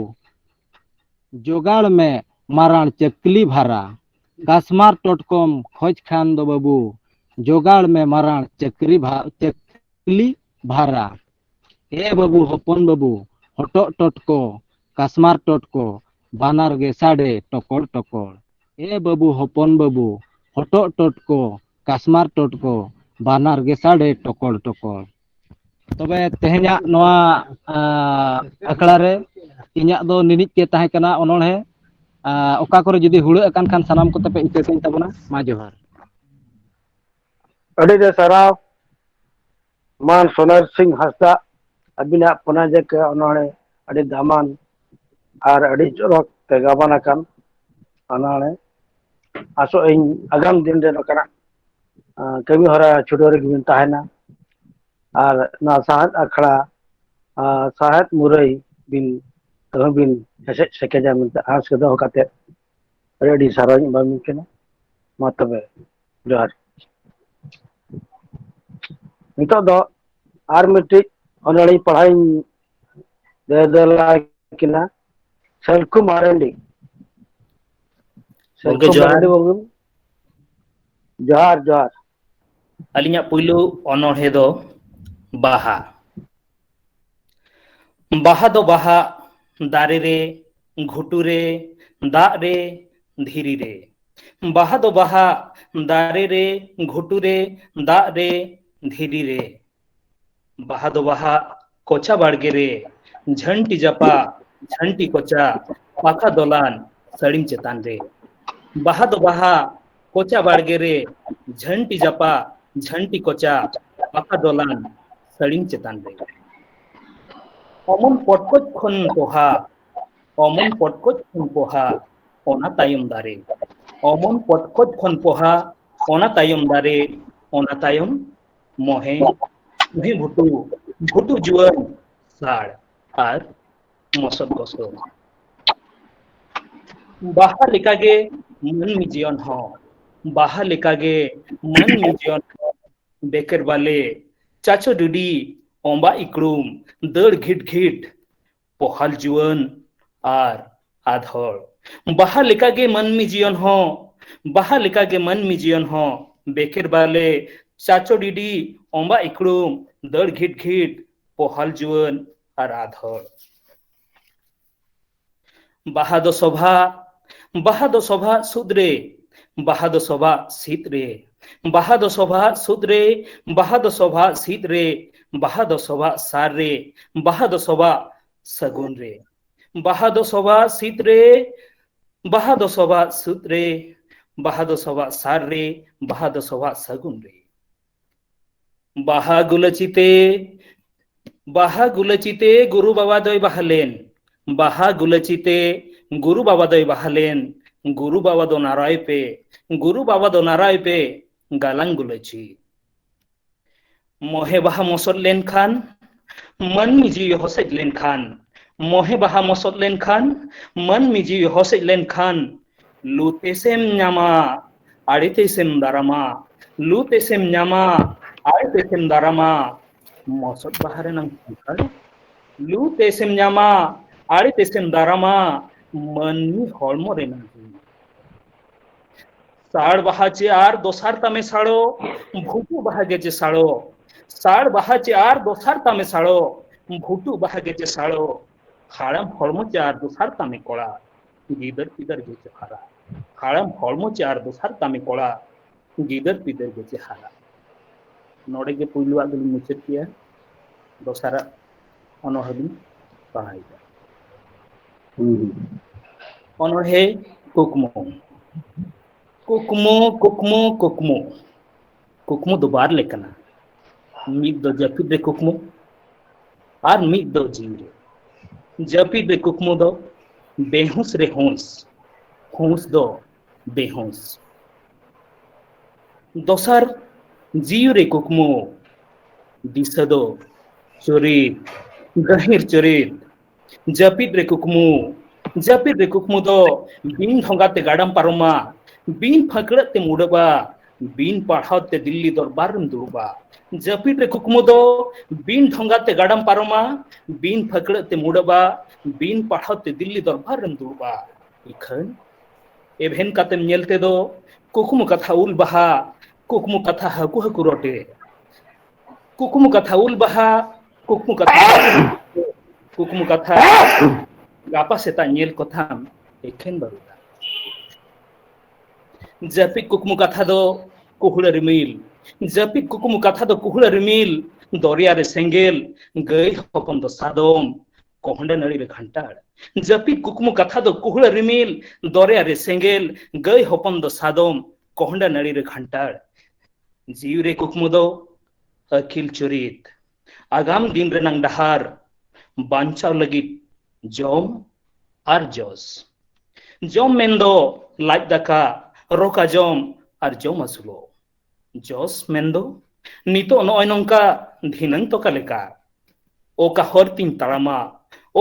ᱡᱚᱜᱟᱲ ᱢᱮ ᱢᱟᱨᱟᱬ ᱪᱟᱹᱠᱞᱤ ᱵᱷᱟᱨᱟ᱾ ᱠᱟᱥᱢᱟᱨ ᱴᱚᱴᱠᱚᱢ ᱠᱷᱚᱡᱽ ᱠᱷᱟᱱ ᱫᱚ ᱵᱟᱹᱵᱩ, ᱡᱚᱜᱟᱲ ᱢᱮ ᱢᱟᱨᱟᱬ ᱪᱟᱹᱠᱨᱤ ᱵᱷᱟ-, ᱪᱟᱹᱠᱞᱤ ᱵᱷᱟᱨᱟ᱾ ᱮ ᱵᱟᱹᱵᱩ ᱦᱚᱯᱚᱱ ᱵᱟᱹᱵᱩ, ᱦᱚᱴᱚᱜ ᱴᱚᱴᱠᱚ, ᱠᱟᱥᱢᱟᱨ ᱴᱚᱴᱠᱚ, ᱵᱟᱱᱟᱨ ᱜᱮ ᱥᱟᱰᱮ ᱴᱚᱠᱚᱲ ᱴᱚᱠᱚᱲ᱾ ᱮ ᱵᱟᱹᱵᱩ ᱦᱚᱯᱚᱱ ᱵᱟᱹᱵᱩ, ᱦᱚᱴᱚᱜ ᱴᱚᱴᱠᱚ, ᱠᱟᱥᱢᱟᱨ ᱴᱚᱴᱠᱚ, ᱵᱟᱱᱟᱨ ᱜᱮ ᱥᱟᱰᱮ ᱴᱚᱠᱚᱲ ᱴᱚᱠᱚᱲ᱾ ᱛᱚᱵᱮ ᱛᱮᱦᱮᱧᱟᱜ ᱱᱚᱣᱟ, ᱟ, ᱟᱠᱷᱲᱟ ᱨᱮ ᱤᱧᱟᱹᱜ ᱫᱚ ᱱᱤᱱᱤᱡ ᱜᱮ ᱛᱟᱦᱮᱸ ᱠᱟᱱᱟ ᱚᱱᱚᱬᱦᱮ᱾ ᱟ, ᱚᱠᱟ ᱠᱚᱨᱮ ᱡᱩᱫᱤ ᱦᱩᱲᱟᱹᱜ ᱟᱠᱟᱱ ᱠᱷᱟᱱ ᱥᱟᱱᱟᱢ ᱠᱚᱛᱮ ᱯᱮ ᱤᱠᱟᱹ ᱠᱟᱹᱧ ᱛᱟᱵᱚᱱᱟ᱾ ᱢᱟ ᱡᱚᱦᱟᱨ᱾ ᱟᱹᱰᱤ ᱟᱹᱰᱤ ᱥᱟᱨᱦᱟᱣ ᱢᱟᱱ ᱥᱚᱱᱚᱭ ᱥᱤᱝ ᱦᱟᱸᱥᱫᱟ, ᱟᱹᱵᱤᱱᱟᱜ ᱯᱚᱱᱟ ᱡᱮᱠᱮ ᱚᱱᱚᱬᱦᱮ ᱟᱹᱰᱤ ᱫᱟᱢᱟᱱ ᱟᱨ ᱟᱹᱰᱤ ᱪᱚᱨᱚᱠ ᱛᱮ ᱜᱟᱵᱟᱱ ᱟᱠᱟᱱ ᱚᱱᱚᱬᱦᱮ᱾ ᱟᱥᱚᱜ ᱟᱹᱧ ᱟᱜᱟᱢ ᱫᱤᱱ ᱨᱮ ᱱᱚᱝᱠᱟᱱᱟᱜ, ᱟᱸ, ᱠᱟᱹᱢᱤ ᱦᱚᱨᱟ ᱪᱷᱩᱴᱟᱹᱣ ᱨᱮᱜᱮ ᱵᱤᱱ ᱛᱟᱦᱮᱱᱟ ᱟᱨ ᱱᱚᱣᱟ ᱥᱟᱶᱦᱮᱫ ᱟᱠᱷᱲᱟ, ᱟᱸ, ᱥᱟᱶᱦᱮᱫ ᱢᱩᱨᱟᱹᱭ ᱵᱤᱱ ᱛᱮᱦᱚᱸ ᱵᱤᱱ ᱦᱮᱥᱮᱡ ᱥᱮᱠᱮᱡᱟ ᱢᱮᱱᱛᱮ ᱟᱸᱥ ᱫᱚᱦᱚ ᱠᱟᱛᱮ ᱟᱹᱰᱤ ᱟᱹᱰᱤ ᱥᱟᱨᱦᱟᱣ ᱤᱧ ᱮᱢᱟᱵᱤᱱ ᱠᱟᱱᱟ᱾ ᱢᱟ ᱛᱚᱵᱮ, ᱡᱚᱦᱟᱨ᱾ ᱱᱤᱛᱚᱜ ᱫᱚ ᱟᱨ ᱢᱤᱫᱴᱤᱡ ᱚᱱᱚᱬᱦᱮ ᱯᱟᱲᱦᱟᱣ ᱤᱧ ᱫᱮᱫᱮᱞᱟ ᱠᱤᱱᱟ, ᱥᱟᱞᱠᱷᱩ ᱢᱟᱨᱟᱱᱰᱤ᱾ ᱜᱚᱢᱠᱮ ᱥᱟᱞᱠᱷᱩ ᱡᱚᱦᱟᱨ᱾ ᱢᱟᱨᱟᱱᱰᱤ ᱵᱟᱹᱵᱩ, ᱡᱚᱦᱟᱨ, ᱡᱚᱦᱟᱨ᱾ ᱟᱹᱞᱤᱧᱟᱜ ᱯᱩᱭᱞᱩ ᱚᱱᱚᱬᱦᱮ ᱫᱚ ᱵᱟᱦᱟ᱾ ᱵᱟᱦᱟ ᱫᱚ ᱵᱟᱦᱟᱜ ᱫᱟᱨᱮ ᱨᱮ, ᱜᱷᱩᱴᱩ ᱨᱮ, ᱫᱟᱜ ᱨᱮ, ᱫᱷᱤᱨᱤ ᱨᱮ᱾ ᱵᱟᱦᱟ ᱫᱚ ᱵᱟᱦᱟᱜ ᱫᱟᱨᱮ ᱨᱮ, ᱜᱷᱩᱴᱩ ᱨᱮ, ᱫᱟᱜ ᱨᱮ, ᱫᱷᱤᱨᱤ ᱨᱮ᱾ ᱵᱟᱦᱟ ᱫᱚ ᱵᱟᱦᱟᱜ ᱠᱚᱪᱟ ᱵᱟᱲᱜᱮ ᱨᱮ, ᱡᱷᱟᱹᱱᱴᱤ ᱡᱟᱯᱟᱜ, ᱡᱷᱟᱹᱱᱴᱤ ᱠᱚᱪᱟ, ᱯᱟᱠᱟ ᱫᱚᱞᱟᱱ, ᱥᱟᱹᱲᱤᱢ ᱪᱮᱛᱟᱱ ᱨᱮ᱾ ᱵᱟᱦᱟ ᱫᱚ ᱵᱟᱦᱟᱜ ᱠᱚᱪᱟ ᱵᱟᱲᱜᱮ ᱨᱮ, ᱡᱷᱟᱹᱱᱴᱤ ᱡᱟᱯᱟᱜ, ᱡᱷᱟᱹᱱᱴᱤ ᱠᱚᱪᱟ, ᱯᱟᱠᱟ ᱫᱚᱞᱟᱱ, ᱥᱟᱹᱲᱤᱢ ᱪᱮᱛᱟᱱ ᱨᱮ᱾ ᱚᱢᱚᱱ ᱯᱚᱴᱠᱚᱡ ᱠᱷᱚᱱ ᱯᱚᱦᱟ, ᱚᱢᱚᱱ ᱯᱚᱴᱠᱚᱡ ᱠᱷᱚᱱ ᱯᱚᱦᱟ, ᱚᱱᱟ ᱛᱟᱭᱚᱢ ᱫᱟᱨᱮ᱾ ᱚᱢᱚᱱ ᱯᱚᱴᱠᱚᱡ ᱠᱷᱚᱱ ᱯᱚᱦᱟ, ᱚᱱᱟ ᱛᱟᱭᱚᱢ ᱫᱟᱨᱮ, ᱚᱱᱟ ᱛᱟᱭᱚᱢ ᱢᱚᱦᱮ, ᱢᱚᱦᱮ ᱵᱷᱩᱴᱩ, ᱵᱷᱩᱴᱩ ᱡᱩᱣᱟᱹᱱ, ᱥᱟᱲ ᱟᱨ ᱢᱚᱥᱚᱫ ᱜᱚᱥᱚ᱾ ᱵᱟᱦᱟ ᱞᱮᱠᱟᱜᱮ ᱢᱟᱹᱱᱢᱤ ᱡᱤᱭᱚᱱ ᱦᱚᱸ, ᱵᱟᱦᱟ ᱞᱮᱠᱟᱜᱮ ᱢᱟᱹᱱᱢᱤ ᱡᱤᱭᱚᱱ ᱦᱚᱸ, ᱵᱮᱠᱮᱨ ᱵᱟᱞᱮ, ᱪᱟᱪᱚ ᱰᱤᱰᱤ, ᱚᱢᱵᱟ ᱤᱠᱲᱩᱢ, ᱫᱟᱹᱲ ᱜᱷᱤᱴ ᱜᱷᱤᱴ, ᱯᱚᱦᱟᱞ ᱡᱩᱣᱟᱹᱱ ᱟᱨ ᱟᱫᱷᱚᱲ᱾ ᱵᱟᱦᱟ ᱞᱮᱠᱟᱜᱮ ᱢᱟᱹᱱᱢᱤ ᱡᱤᱭᱚᱱ ᱦᱚᱸ, ᱵᱟᱦᱟ ᱞᱮᱠᱟᱜᱮ ᱢᱟᱹᱱᱢᱤ ᱡᱤᱭᱚᱱ ᱦᱚᱸ, ᱵᱮᱠᱮᱨ ᱵᱟᱞᱮ, ᱪᱟᱪᱚ ᱰᱤᱰᱤ, ᱚᱢᱵᱟ ᱤᱠᱲᱩᱢ, ᱫᱟᱹᱲ ᱜᱷᱤᱴ ᱜᱷᱤᱴ, ᱯᱚᱦᱟᱞ ᱡᱩᱣᱟᱹᱱ ᱟᱨ ᱟᱫᱷᱚᱲ᱾ ᱵᱟᱦᱟ ᱫᱚ ᱥᱚᱵᱷᱟ, ᱵᱟᱦᱟ ᱫᱚ ᱥᱚᱵᱷᱟ ᱥᱩᱫ ᱨᱮ, ᱵᱟᱦᱟ ᱫᱚ ᱥᱚᱵᱷᱟ ᱥᱤᱫ ᱨᱮ, ᱵᱟᱦᱟ ᱫᱚ ᱥᱚᱵᱷᱟ ᱥᱩᱫ ᱨᱮ, ᱵᱟᱦᱟ ᱫᱚ ᱥᱚᱵᱷᱟ ᱥᱤᱫ ᱨᱮ, ᱵᱟᱦᱟ ᱫᱚ ᱥᱚᱵᱷᱟ ᱥᱟᱨ ᱨᱮ, ᱵᱟᱦᱟ ᱫᱚ ᱥᱚᱵᱷᱟ ᱥᱟᱹᱜᱩᱱ ᱨᱮ᱾ ᱵᱟᱦᱟ ᱫᱚ ᱥᱚᱵᱷᱟ ᱥᱤᱫ ᱨᱮ, ᱵᱟᱦᱟ ᱫᱚ ᱥᱚᱵᱷᱟ ᱥᱩᱫ ᱨᱮ, ᱵᱟᱦᱟ ᱫᱚ ᱥᱚᱵᱷᱟ ᱥᱟᱨ ᱨᱮ, ᱵᱟᱦᱟ ᱫᱚ ᱥᱚᱵᱷᱟ ᱥᱟᱹᱜᱩᱱ ᱨᱮ᱾ ᱵᱟᱦᱟ ᱜᱩᱞᱟᱹᱪᱤ ᱛᱮ, ᱵᱟᱦᱟ ᱜᱩᱞᱟᱹᱪᱤ ᱛᱮ ᱜᱩᱨᱩ ᱵᱟᱵᱟ ᱫᱚᱭ ᱵᱟᱦᱟ ᱞᱮᱱ᱾ ᱵᱟᱦᱟ ᱜᱩᱞᱟᱹᱪᱤ ᱛᱮ ᱜᱩᱨᱩ ᱵᱟᱵᱟ ᱫᱚᱭ ᱵᱟᱦᱟ ᱞᱮᱱ᱾ ᱜᱩᱨᱩ ᱵᱟᱵᱟ ᱫᱚ ᱱᱟᱨᱟᱭ ᱯᱮ, ᱜᱩᱨᱩ ᱵᱟᱵᱟ ᱫᱚ ᱱᱟᱨᱟᱭ ᱯᱮ, ᱜᱟᱞᱟᱝ ᱜᱩᱞᱟᱹᱪᱤ᱾ ᱢᱚᱦᱮ ᱵᱟᱦᱟ ᱢᱚᱥᱚᱫ ᱞᱮᱱᱠᱷᱟᱱ, ᱢᱟᱹᱱᱢᱤ ᱡᱤᱣᱤ ᱦᱚᱥᱮᱡ ᱞᱮᱱᱠᱷᱟᱱ, ᱢᱚᱦᱮ ᱵᱟᱦᱟ ᱢᱚᱥᱚᱫ ᱞᱮᱱᱠᱷᱟᱱ, ᱢᱟᱹᱱᱢᱤ ᱡᱤᱣᱤ ᱦᱚᱥᱮᱡ ᱞᱮᱱᱠᱷᱟᱱ, ᱞᱩ ᱛᱮᱥᱮᱢ ᱧᱟᱢᱟ, ᱟᱲᱮ ᱛᱮᱥᱮᱢ ᱫᱟᱨᱟᱢᱟ, ᱞᱩ ᱛᱮᱥᱮᱢ ᱧᱟᱢᱟ, ᱟᱲᱮ ᱛᱮᱥᱮᱢ ᱫᱟᱨᱟᱢᱟ, ᱢᱚᱥᱚᱫ ᱵᱟᱦᱟ ᱨᱮᱱᱟᱝ ᱥᱟᱱᱛᱟᱲ, ᱞᱩ ᱛᱮᱥᱮᱢ ᱧᱟᱢᱟ, ᱟᱲᱮ ᱛᱮᱥᱮᱢ ᱫᱟᱨᱟᱢᱟ, ᱢᱟᱹᱱᱢᱤ ᱦᱚᱲᱢᱚ ᱨᱮᱱᱟᱝ ᱡᱤᱣᱤ᱾ ᱥᱟᱲ ᱵᱟᱦᱟ ᱪᱮ ᱟᱨ ᱫᱚᱥᱟᱨ ᱛᱟᱢᱮ ᱥᱟᱲᱚ, ᱵᱷᱩᱴᱩ ᱵᱟᱦᱟ ᱜᱮ ᱪᱮ ᱥᱟᱲᱚ᱾ ᱥᱟᱲ ᱵᱟᱦᱟ ᱪᱮ ᱟᱨ ᱫᱚᱥᱟᱨ ᱛᱟᱢᱮ ᱥᱟᱲᱚ, ᱵᱷᱩᱴᱩ ᱵᱟᱦᱟ ᱜᱮ ᱪᱮ ᱥᱟᱲᱚ, ᱦᱟᱲᱟᱢ ᱦᱚᱲᱢᱚ ᱪᱮ ᱟᱨ ᱫᱚᱥᱟᱨ ᱛᱟᱢᱮ ᱠᱚᱲᱟ, ᱜᱤᱫᱟᱹᱨ ᱯᱤᱫᱟᱹᱨ ᱜᱮ ᱪᱮ ᱦᱟᱨᱟ᱾ ᱦᱟᱲᱟᱢ ᱦᱚᱲᱢᱚ ᱪᱮ ᱟᱨ ᱫᱚᱥᱟᱨ ᱛᱟᱢᱮ ᱠᱚᱲᱟ, ᱜᱤᱫᱟᱹᱨ ᱯᱤᱫᱟᱹᱨ ᱜᱮ ᱪᱮ ᱦᱟᱨᱟ᱾ ᱱᱚᱰᱮ ᱜᱮ ᱯᱩᱭᱞᱩᱣᱟᱜ ᱫᱚᱞᱤᱧ ᱢᱩᱪᱟᱹᱫ ᱠᱮᱜᱼᱟ, ᱫᱚᱥᱟᱨᱟᱜ ᱚᱱᱚᱬᱦᱮ ᱞᱤᱧ ᱯᱟᱲᱦᱟᱣᱮᱫᱟ᱾ ᱦᱩᱸ᱾ ᱚᱱᱚᱬᱦᱮ ᱠᱩᱠᱢᱩ᱾ ᱠᱩᱠᱢᱩ, ᱠᱩᱠᱢᱩ, ᱠᱩᱠᱢᱩ᱾ ᱠᱩᱠᱢᱩ ᱫᱚ ᱵᱟᱨ ᱞᱮᱠᱟᱱᱟ᱾ ᱢᱤᱫ ᱫᱚ ᱡᱟᱹᱯᱤᱫ ᱨᱮ ᱠᱩᱠᱢᱩ, ᱟᱨ ᱢᱤᱫ ᱫᱚ ᱡᱤᱣᱤ ᱨᱮ᱾ ᱡᱟᱹᱯᱤᱫ ᱨᱮ ᱠᱩᱠᱢᱩ ᱫᱚ ᱵᱮᱦᱩᱸᱥ ᱨᱮ ᱦᱩᱸᱥ, ᱦᱩᱸᱥ ᱫᱚ ᱵᱮᱦᱩᱸᱥ᱾ ᱫᱚᱥᱟᱨ, ᱡᱤᱣᱤ ᱨᱮ ᱠᱩᱠᱢᱩ, ᱫᱤᱥᱟᱹ ᱫᱚ ᱪᱩᱨᱤᱛ, ᱜᱟᱹᱦᱤᱨ ᱪᱩᱨᱤᱛ᱾ ᱡᱟᱹᱯᱤᱫ ᱨᱮ ᱠᱩᱠᱢᱩ, ᱡᱟᱹᱯᱤᱫ ᱨᱮ ᱠᱩᱠᱢᱩ ᱫᱚ ᱵᱤᱱ ᱰᱷᱚᱸᱜᱟ ᱛᱮ ᱜᱟᱰᱟᱢ ᱯᱟᱨᱚᱢᱟ, ᱵᱤᱱ ᱯᱷᱟᱹᱠᱲᱟᱹᱜ ᱛᱮᱢ ᱩᱰᱟᱹᱵᱟ, ᱵᱤᱱ ᱯᱟᱲᱦᱟᱣ ᱛᱮ ᱫᱤᱞᱞᱤ ᱫᱚᱨᱵᱟᱨ ᱨᱮᱢ ᱫᱩᱲᱩᱵᱟ᱾ ᱡᱟᱹᱯᱤᱫ ᱨᱮ ᱠᱩᱠᱢᱩ ᱫᱚ ᱵᱤᱱ ᱰᱷᱚᱸᱜᱟ ᱛᱮ ᱜᱟᱰᱟᱢ ᱯᱟᱨᱚᱢᱟ, ᱵᱤᱱ ᱯᱷᱟᱹᱠᱲᱟᱹᱜ ᱛᱮᱢ ᱩᱰᱟᱹᱵᱟ, ᱵᱤᱱ ᱯᱟᱲᱦᱟᱣ ᱛᱮ ᱫᱤᱞᱞᱤ ᱫᱚᱨᱵᱟᱨ ᱨᱮᱢ ᱫᱩᱲᱩᱵᱟ᱾ ᱤᱠᱷᱟᱹᱱ ᱮᱵᱷᱮᱱ ᱠᱟᱛᱮᱢ ᱧᱮᱞ ᱛᱮᱫᱚ ᱠᱩᱠᱢᱩ ᱠᱟᱛᱷᱟ ᱩᱞ ᱵᱟᱦᱟ, ᱠᱩᱠᱢᱩ ᱠᱟᱛᱷᱟ ᱦᱟᱹᱠᱩ ᱦᱟᱹᱠᱩ ᱨᱚᱴᱮ, ᱠᱩᱠᱢᱩ ᱠᱟᱛᱷᱟ ᱩᱞ ᱵᱟᱦᱟ, ᱠᱩᱠᱢᱩ ᱠᱟᱛᱷᱟ, ᱠᱩᱠᱢᱩ ᱠᱟᱛᱷᱟ ᱜᱟᱯᱟ ᱥᱮᱛᱟᱜ ᱧᱮᱞ ᱠᱚᱛᱷᱟᱢ ᱮᱠᱷᱮᱱ ᱵᱟᱹᱨᱩᱫᱟ᱾ ᱡᱟᱹᱯᱤᱫ ᱠᱩᱠᱢᱩ ᱠᱟᱛᱷᱟ ᱫᱚ ᱠᱩᱦᱲᱟᱹ ᱨᱤᱢᱤᱞ, ᱡᱟᱹᱯᱤᱫ ᱠᱩᱠᱢᱩ ᱠᱟᱛᱷᱟ ᱫᱚ ᱠᱩᱦᱲᱟᱹ ᱨᱤᱢᱤᱞ, ᱫᱚᱨᱭᱟ ᱨᱮ ᱥᱮᱸᱜᱮᱞ, ᱜᱟᱹᱭ ᱦᱚᱯᱚᱱ ᱫᱚ ᱥᱟᱫᱚᱢ, ᱠᱚᱦᱰᱟ ᱱᱟᱹᱲᱤ ᱨᱮ ᱜᱷᱟᱱᱴᱟᱲ᱾ ᱡᱟᱹᱯᱤᱫ ᱠᱩᱠᱢᱩ ᱠᱟᱛᱷᱟ ᱫᱚ ᱠᱩᱦᱲᱟᱹ ᱨᱤᱢᱤᱞ, ᱫᱚᱨᱭᱟ ᱨᱮ ᱥᱮᱸᱜᱮᱞ, ᱜᱟᱹᱭ ᱦᱚᱯᱚᱱ ᱫᱚ ᱥᱟᱫᱚᱢ, ᱠᱚᱦᱰᱟ ᱱᱟᱹᱲᱤ ᱨᱮ ᱜᱷᱟᱱᱴᱟᱲ᱾ ᱡᱤᱣᱤ ᱨᱮ ᱠᱩᱠᱢᱩ ᱫᱚ ᱟᱹᱠᱤᱞ ᱪᱩᱨᱤᱛ, ᱟᱜᱟᱢ ᱫᱤᱱ ᱨᱮᱱᱟᱝ ᱰᱟᱦᱟᱨ, ᱵᱟᱧᱪᱟᱣ ᱞᱟᱹᱜᱤᱫ ᱡᱚᱢ ᱟᱨ ᱡᱚᱥ᱾ ᱡᱚᱢ ᱢᱮᱱᱫᱚ ᱞᱟᱡ ᱫᱟᱠᱟ, ᱨᱚᱠᱟ ᱡᱚᱢ ᱟᱨ ᱡᱚᱢ ᱟᱹᱥᱩᱞᱚᱜ᱾ ᱡᱚᱥ ᱢᱮᱱᱫᱚ ᱱᱤᱛᱚᱜ ᱱᱚᱜᱼᱚᱭ ᱱᱚᱝᱠᱟ, ᱫᱷᱤᱱᱟᱹᱝ ᱛᱚᱠᱟ ᱞᱮᱠᱟ᱾ ᱚᱠᱟ ᱦᱚᱨ ᱛᱤᱧ ᱛᱟᱲᱟᱢᱟ,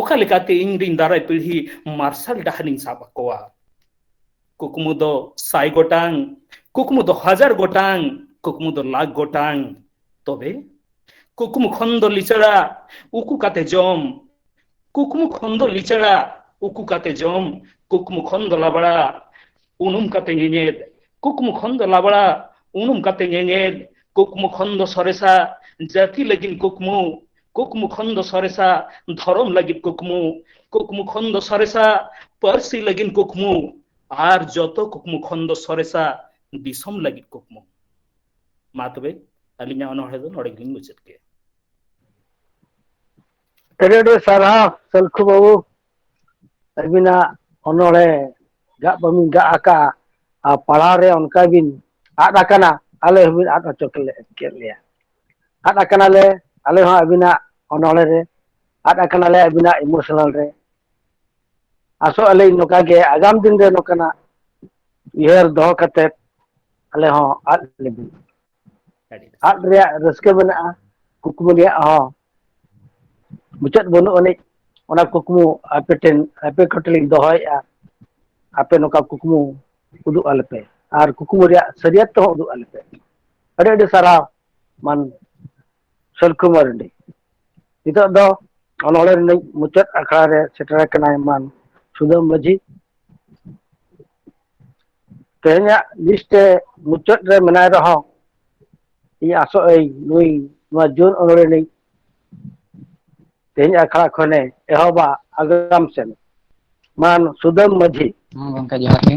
ᱚᱠᱟ ᱞᱮᱠᱟᱛᱮ ᱤᱧ ᱨᱤᱱ ᱫᱟᱨᱟᱭ ᱯᱤᱲᱦᱤ ᱢᱟᱨᱥᱟᱞ ᱰᱟᱦᱟᱨᱤᱧ ᱥᱟᱵ ᱟᱠᱚᱣᱟ? ᱠᱩᱠᱢᱩ ᱫᱚ ᱥᱟᱭ ᱜᱚᱴᱟᱝ, ᱠᱩᱠᱢᱩ ᱫᱚ ᱦᱟᱡᱟᱨ ᱜᱚᱴᱟᱝ, ᱠᱩᱠᱢᱩ ᱫᱚ ᱞᱟᱠᱷ ᱜᱚᱴᱟᱝ᱾ ᱛᱚᱵᱮ ᱠᱩᱠᱢᱩ ᱠᱷᱚᱱ ᱫᱚ ᱞᱤᱪᱟᱹᱲᱟ ᱩᱠᱩ ᱠᱟᱛᱮ ᱡᱚᱢ, ᱠᱩᱠᱢᱩ ᱠᱷᱚᱱ ᱫᱚ ᱞᱤᱪᱟᱹᱲᱟ ᱩᱠᱩ ᱠᱟᱛᱮ ᱡᱚᱢ, ᱠᱩᱠᱢᱩ ᱠᱷᱚᱱ ᱫᱚ ᱞᱟᱵᱲᱟ ᱩᱱᱩᱢ ᱠᱟᱛᱮ ᱧᱮᱧᱮᱞ, ᱠᱩᱠᱢᱩ ᱠᱷᱚᱱ ᱫᱚ ᱞᱟᱵᱲᱟ ᱩᱱᱩᱢ ᱠᱟᱛᱮ ᱧᱮᱧᱮᱞ, ᱠᱩᱠᱢᱩ ᱠᱷᱚᱱ ᱫᱚ ᱥᱚᱨᱮᱥᱟ ᱡᱟᱹᱛᱤ ᱞᱟᱹᱜᱤᱫ ᱠᱩᱠᱢᱩ, ᱠᱩᱠᱢᱩ ᱠᱷᱚᱱ ᱫᱚ ᱥᱚᱨᱮᱥᱟ ᱫᱷᱚᱨᱚᱢ ᱞᱟᱹᱜᱤᱫ ᱠᱩᱠᱢᱩ, ᱠᱩᱠᱢᱩ ᱠᱷᱚᱱ ᱫᱚ ᱥᱚᱨᱮᱥᱟ ᱯᱟᱹᱨᱥᱤ ᱞᱟᱹᱜᱤᱫ ᱠᱩᱠᱢᱩ, ᱟᱨ ᱡᱚᱛᱚ ᱠᱩᱠᱢᱩ ᱠᱷᱚᱱ ᱫᱚ ᱥᱚᱨᱮᱥᱟ ᱫᱤᱥᱚᱢ ᱞᱟᱹᱜᱤᱫ ᱠᱩᱠᱢᱩ᱾ ᱢᱟ ᱛᱚᱵᱮ, ᱟᱹᱞᱤᱧᱟᱜ ᱚᱱᱚᱬᱦᱮ ᱫᱚ ᱱᱚᱰᱮ ᱜᱮᱞᱤᱧ ᱢᱩᱪᱟᱹᱫ ᱠᱮᱫ᱾ ᱟᱹᱰᱤ ᱟᱹᱰᱤ ᱥᱟᱨᱦᱟᱣ ᱥᱟᱹᱞᱠᱷᱩ ᱵᱟᱹᱵᱩ, ᱟᱹᱵᱤᱱᱟᱜ ᱚᱱᱚᱬᱦᱮ ᱜᱟᱜ ᱵᱟᱹᱵᱤᱱ ᱜᱟᱜ ᱟᱠᱟᱫᱼᱟ ᱟᱨ ᱯᱟᱲᱦᱟᱣ ᱨᱮ ᱚᱱᱠᱟ ᱵᱤᱱ ᱟᱫ ᱟᱠᱟᱱᱟ, ᱟᱞᱮ ᱦᱚᱸᱵᱤᱱ ᱟᱫ ᱦᱚᱪᱚ ᱠᱮᱫ ᱞᱮᱭᱟ᱾ ᱟᱫ ᱟᱠᱟᱱᱟᱞᱮ ᱟᱞᱮ ᱦᱚᱸ ᱟᱹᱵᱤᱱᱟᱜ ᱚᱱᱚᱬᱦᱮ ᱨᱮ, ᱟᱫ ᱟᱠᱟᱱᱟᱞᱮ ᱟᱹᱵᱤᱱᱟᱜ ᱤᱢᱳᱥᱚᱱᱟᱞ ᱨᱮ᱾ ᱟᱥᱚᱜ ᱟᱹᱞᱤᱧ ᱱᱚᱝᱠᱟ ᱜᱮ ᱟᱜᱟᱢ ᱫᱤᱱ ᱨᱮ ᱱᱚᱝᱠᱟᱱᱟᱜ ᱩᱭᱦᱟᱹᱨ ᱫᱚᱦᱚ ᱠᱟᱛᱮᱫ ᱟᱞᱮ ᱦᱚᱸ ᱟᱫ ᱞᱮᱵᱤᱱ᱾ ᱟᱹᱰᱤ ᱵᱮᱥ᱾ ᱟᱫ ᱨᱮᱭᱟᱜ ᱨᱟᱹᱥᱠᱟᱹ ᱢᱮᱱᱟᱜᱼᱟ, ᱠᱩᱠᱢᱩ ᱨᱮᱭᱟᱜ ᱦᱚᱸ ᱢᱩᱪᱟᱹᱫ ᱵᱟᱹᱱᱩᱜ ᱟᱹᱱᱤᱡ᱾ ᱚᱱᱟ ᱠᱩᱠᱢᱩ ᱟᱯᱮ ᱴᱷᱮᱱ, ᱟᱯᱮ ᱠᱚᱴᱷᱮᱱ ᱞᱤᱧ ᱫᱚᱦᱚᱭᱮᱫᱼᱟ, ᱟᱯᱮ ᱱᱚᱝᱠᱟ ᱠᱩᱠᱢᱩ ᱩᱫᱩᱜ ᱟᱞᱮᱯᱮ ᱟᱨ ᱠᱩᱠᱢᱩ ᱨᱮᱭᱟᱜ ᱥᱟᱹᱨᱤᱭᱟᱛ ᱛᱮᱦᱚᱸ ᱩᱫᱩᱜ ᱟᱞᱮᱯᱮ᱾ ᱟᱹᱰᱤ ᱟᱹᱰᱤ ᱥᱟᱨᱦᱟᱣ ᱢᱟᱱ ᱥᱟᱹᱞᱠᱷᱩ ᱢᱟᱨᱰᱤ᱾ ᱱᱤᱛᱚᱜ ᱫᱚ ᱚᱱᱚᱬᱦᱮ ᱨᱤᱱᱤᱡ ᱢᱩᱪᱟᱹᱫ ᱟᱠᱷᱲᱟ ᱨᱮ ᱥᱮᱴᱮᱨ ᱟᱠᱟᱱᱟᱭ ᱢᱟᱱ ᱥᱩᱫᱟᱹᱢ ᱢᱟᱹᱡᱷᱤ᱾ ᱛᱮᱦᱮᱧᱟᱜ ᱞᱤᱥᱴ ᱨᱮ ᱢᱩᱪᱟᱹᱫ ᱨᱮ ᱢᱮᱱᱟᱭ ᱨᱮᱦᱚᱸ, ᱤᱧ ᱟᱥᱚᱜ ᱟᱹᱧ ᱱᱩᱭ ᱱᱚᱣᱟ ᱡᱩᱣᱟᱹᱱ ᱚᱱᱚᱬᱦᱮ ᱨᱤᱱᱤᱡ ᱛᱮᱦᱮᱧ ᱟᱠᱷᱲᱟ ᱠᱷᱚᱱᱮ ᱮᱦᱚᱵᱟ ᱟᱜᱟᱢ ᱥᱮᱱ᱾ ᱢᱟᱱ ᱥᱩᱫᱟᱹᱢ ᱢᱟᱹᱡᱷᱤ᱾ ᱦᱚᱸ ᱜᱚᱢᱠᱮ, ᱡᱚᱦᱟᱨ ᱜᱮ᱾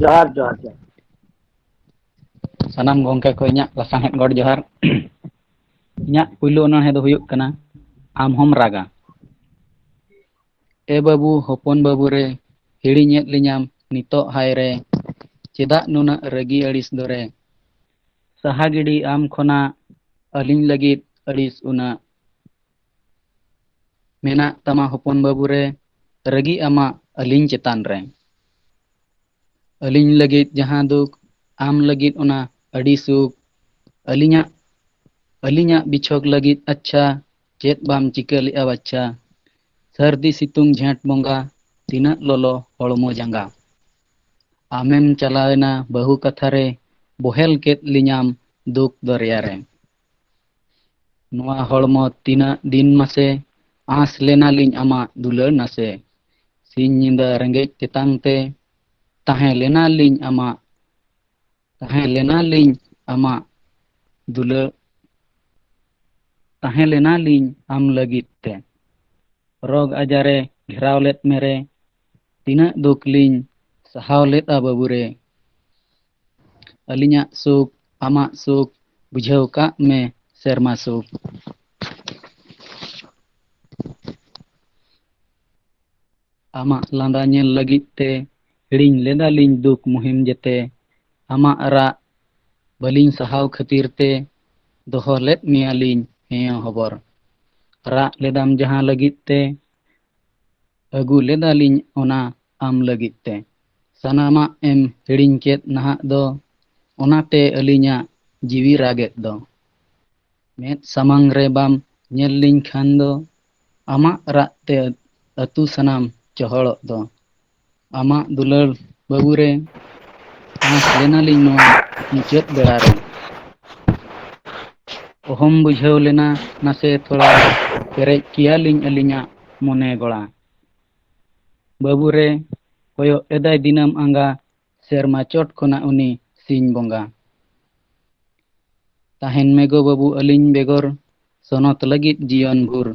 ᱡᱚᱦᱟᱨ, ᱡᱚᱦᱟᱨ, ᱡᱚᱦᱟᱨ᱾ ᱥᱟᱱᱟᱢ ᱜᱚᱢᱠᱮ ᱠᱚ ᱤᱧᱟᱹᱜ ᱞᱟᱥᱟᱬᱦᱮᱫ ᱜᱚᱰ ᱡᱚᱦᱟᱨ᱾ ᱤᱧᱟᱹᱜ ᱯᱩᱭᱞᱩ ᱚᱱᱚᱬᱦᱮ ᱫᱚ ᱦᱩᱭᱩᱜ ᱠᱟᱱᱟ ᱟᱢ ᱦᱚᱢ ᱨᱟᱜᱟ᱾ ᱮ ᱵᱟᱹᱵᱩ, ᱦᱚᱯᱚᱱ ᱵᱟᱹᱵᱩ ᱨᱮ, ᱦᱤᱲᱤᱧᱮᱫ ᱞᱤᱧᱟᱢ ᱱᱤᱛᱚᱜ ᱦᱟᱭ ᱨᱮ, ᱪᱮᱫᱟᱜ ᱱᱩᱱᱟᱹᱜ ᱨᱟᱹᱜᱤ ᱟᱹᱲᱤᱥ ᱫᱚᱨᱮ? ᱥᱟᱦᱟ ᱜᱤᱰᱤ ᱟᱢ ᱠᱷᱚᱱᱟᱜ ᱟᱹᱞᱤᱧ ᱞᱟᱹᱜᱤᱫ ᱟᱹᱲᱤᱥ ᱩᱱᱟᱹᱜ᱾ ᱢᱮᱱᱟᱜ ᱛᱟᱢᱟ ᱦᱚᱯᱚᱱ ᱵᱟᱹᱵᱩ ᱨᱮ, ᱨᱟᱹᱜᱤ ᱟᱢᱟᱜ ᱟᱹᱞᱤᱧ ᱪᱮᱛᱟᱱ ᱨᱮ᱾ ᱟᱹᱞᱤᱧ ᱞᱟᱹᱜᱤᱫ ᱡᱟᱦᱟᱸ ᱫᱩᱠ, ᱟᱢ ᱞᱟᱹᱜᱤᱫ ᱚᱱᱟ ᱟᱹᱰᱤ ᱥᱩᱠ᱾ ᱟᱹᱞᱤᱧᱟᱜ, ᱟᱹᱞᱤᱧᱟᱜ ᱵᱤᱪᱷᱚᱠ ᱞᱟᱹᱜᱤᱫ ᱟᱪᱪᱷᱟ, ᱪᱮᱫ ᱵᱟᱢ ᱪᱤᱠᱟᱹ ᱞᱮᱜᱼᱟ ᱵᱟᱪᱪᱟ? ᱥᱟᱹᱨᱫᱤ ᱥᱤᱛᱩᱝ ᱡᱷᱮᱸᱴ ᱵᱚᱸᱜᱟ, ᱛᱤᱱᱟᱹᱜ ᱞᱚᱞᱚ ᱦᱚᱲᱢᱚ ᱡᱟᱸᱜᱟ᱾ ᱟᱢᱮᱢ ᱪᱟᱞᱟᱣᱮᱱᱟ ᱵᱟᱹᱦᱩ ᱠᱟᱛᱷᱟ ᱨᱮ, ᱵᱚᱦᱮᱞ ᱠᱮᱫ ᱞᱤᱧᱟᱢ ᱫᱩᱠ ᱫᱚᱨᱭᱟ ᱨᱮ᱾ ᱱᱚᱣᱟ ᱦᱚᱲᱢᱚ ᱛᱤᱱᱟᱹᱜ ᱫᱤᱱ ᱢᱟᱥᱮ, ᱟᱸᱥ ᱞᱮᱱᱟᱞᱤᱧ ᱟᱢᱟᱜ ᱫᱩᱞᱟᱹᱲ ᱱᱟᱥᱮ᱾ ᱥᱤᱧ ᱧᱤᱫᱟᱹ ᱨᱮᱸᱜᱮᱡ ᱛᱮᱛᱟᱝ ᱛᱮ, ᱛᱟᱦᱮᱸ ᱞᱮᱱᱟᱞᱤᱧ ᱟᱢᱟᱜ, ᱛᱟᱦᱮᱸ ᱞᱮᱱᱟᱞᱤᱧ ᱟᱢᱟᱜ ᱫᱩᱞᱟᱹᱲ, ᱛᱟᱦᱮᱸ ᱞᱮᱱᱟ ᱞᱤᱧ ᱟᱢ ᱞᱟᱹᱜᱤᱫ ᱛᱮ᱾ ᱨᱳᱜᱽ ᱟᱡᱟᱨᱮ ᱜᱷᱮᱨᱟᱣ ᱞᱮᱫ ᱢᱮᱨᱮ, ᱛᱤᱱᱟᱹᱜ ᱫᱩᱠ ᱞᱤᱧ ᱥᱟᱦᱟᱣ ᱞᱮᱫᱼᱟ ᱵᱟᱹᱵᱩ ᱨᱮ᱾ ᱟᱹᱞᱤᱧᱟᱜ ᱥᱩᱠ, ᱟᱢᱟᱜ ᱥᱩᱠ, ᱵᱩᱡᱷᱟᱹᱣ ᱠᱟᱜ ᱢᱮ ᱥᱮᱨᱢᱟ ᱥᱩᱠ᱾ ᱟᱢᱟᱜ ᱞᱟᱸᱫᱟ ᱧᱮᱞ ᱞᱟᱹᱜᱤᱫ ᱛᱮ ᱦᱤᱲᱤᱧ ᱞᱮᱫᱟᱞᱤᱧ ᱫᱩᱠ ᱢᱩᱦᱤᱢ ᱡᱮᱛᱮ᱾ ᱟᱢᱟᱜ ᱨᱟᱜ ᱵᱟᱹᱞᱤᱧ ᱥᱟᱦᱟᱣ ᱠᱷᱟᱹᱛᱤᱨ ᱛᱮ ᱫᱚᱦᱚ ᱞᱮᱫ ᱢᱮᱭᱟᱞᱤᱧ ᱦᱮᱸ ᱦᱚᱵᱚᱨ᱾ ᱨᱟᱜ ᱞᱮᱫᱟᱢ ᱡᱟᱦᱟᱸ ᱞᱟᱹᱜᱤᱫ ᱛᱮ, ᱟᱹᱜᱩ ᱞᱮᱫᱟᱞᱤᱧ ᱚᱱᱟ ᱟᱢ ᱞᱟᱹᱜᱤᱫ ᱛᱮ᱾ ᱥᱟᱱᱟᱢᱟᱜ ᱮᱢ ᱦᱤᱲᱤᱧ ᱠᱮᱫ ᱱᱟᱦᱟᱜ ᱫᱚ, ᱚᱱᱟᱛᱮ ᱟᱹᱞᱤᱧᱟᱜ ᱡᱤᱣᱤ ᱨᱟᱜᱮᱫ ᱫᱚ᱾ ᱢᱮᱫ ᱥᱟᱢᱟᱝ ᱨᱮ ᱵᱟᱢ ᱧᱮᱞ ᱞᱤᱧ ᱠᱷᱟᱱ ᱫᱚ, ᱟᱢᱟᱜ ᱨᱟᱜ ᱛᱮ ᱟᱹᱛᱩ ᱥᱟᱱᱟᱢ ᱪᱚᱦᱚᱲᱚᱜ ᱫᱚ᱾ ᱟᱢᱟᱜ ᱫᱩᱞᱟᱹᱲ ᱵᱟᱹᱵᱩ ᱨᱮ, ᱟᱸᱥ ᱞᱮᱱᱟᱞᱤᱧ ᱱᱚᱣᱟ ᱢᱩᱪᱟᱹᱫ ᱵᱮᱲᱟ ᱨᱮ᱾ ᱚᱦᱚᱢ ᱵᱩᱡᱷᱟᱹᱣ ᱞᱮᱱᱟ ᱱᱟᱥᱮ ᱛᱷᱚᱲᱟ, ᱯᱮᱨᱮᱡ ᱠᱮᱭᱟᱞᱤᱧ ᱟᱹᱞᱤᱧᱟᱜ ᱢᱚᱱᱮ ᱜᱚᱲᱟ᱾ ᱵᱟᱹᱵᱩ ᱨᱮ, ᱠᱚᱭᱚᱜ ᱮᱫᱟᱭ ᱫᱤᱱᱟᱹᱢ ᱟᱸᱜᱟ, ᱥᱮᱨᱢᱟ ᱪᱚᱴ ᱠᱷᱚᱱᱟᱜ ᱩᱱᱤ ᱥᱤᱧ ᱵᱚᱸᱜᱟ᱾ ᱛᱟᱦᱮᱱ ᱢᱮ ᱜᱚ ᱵᱟᱹᱵᱩ ᱟᱹᱞᱤᱧ ᱵᱮᱜᱚᱨ, ᱥᱚᱱᱚᱛ ᱞᱟᱹᱜᱤᱫ ᱡᱤᱭᱚᱱ ᱵᱷᱳᱨ᱾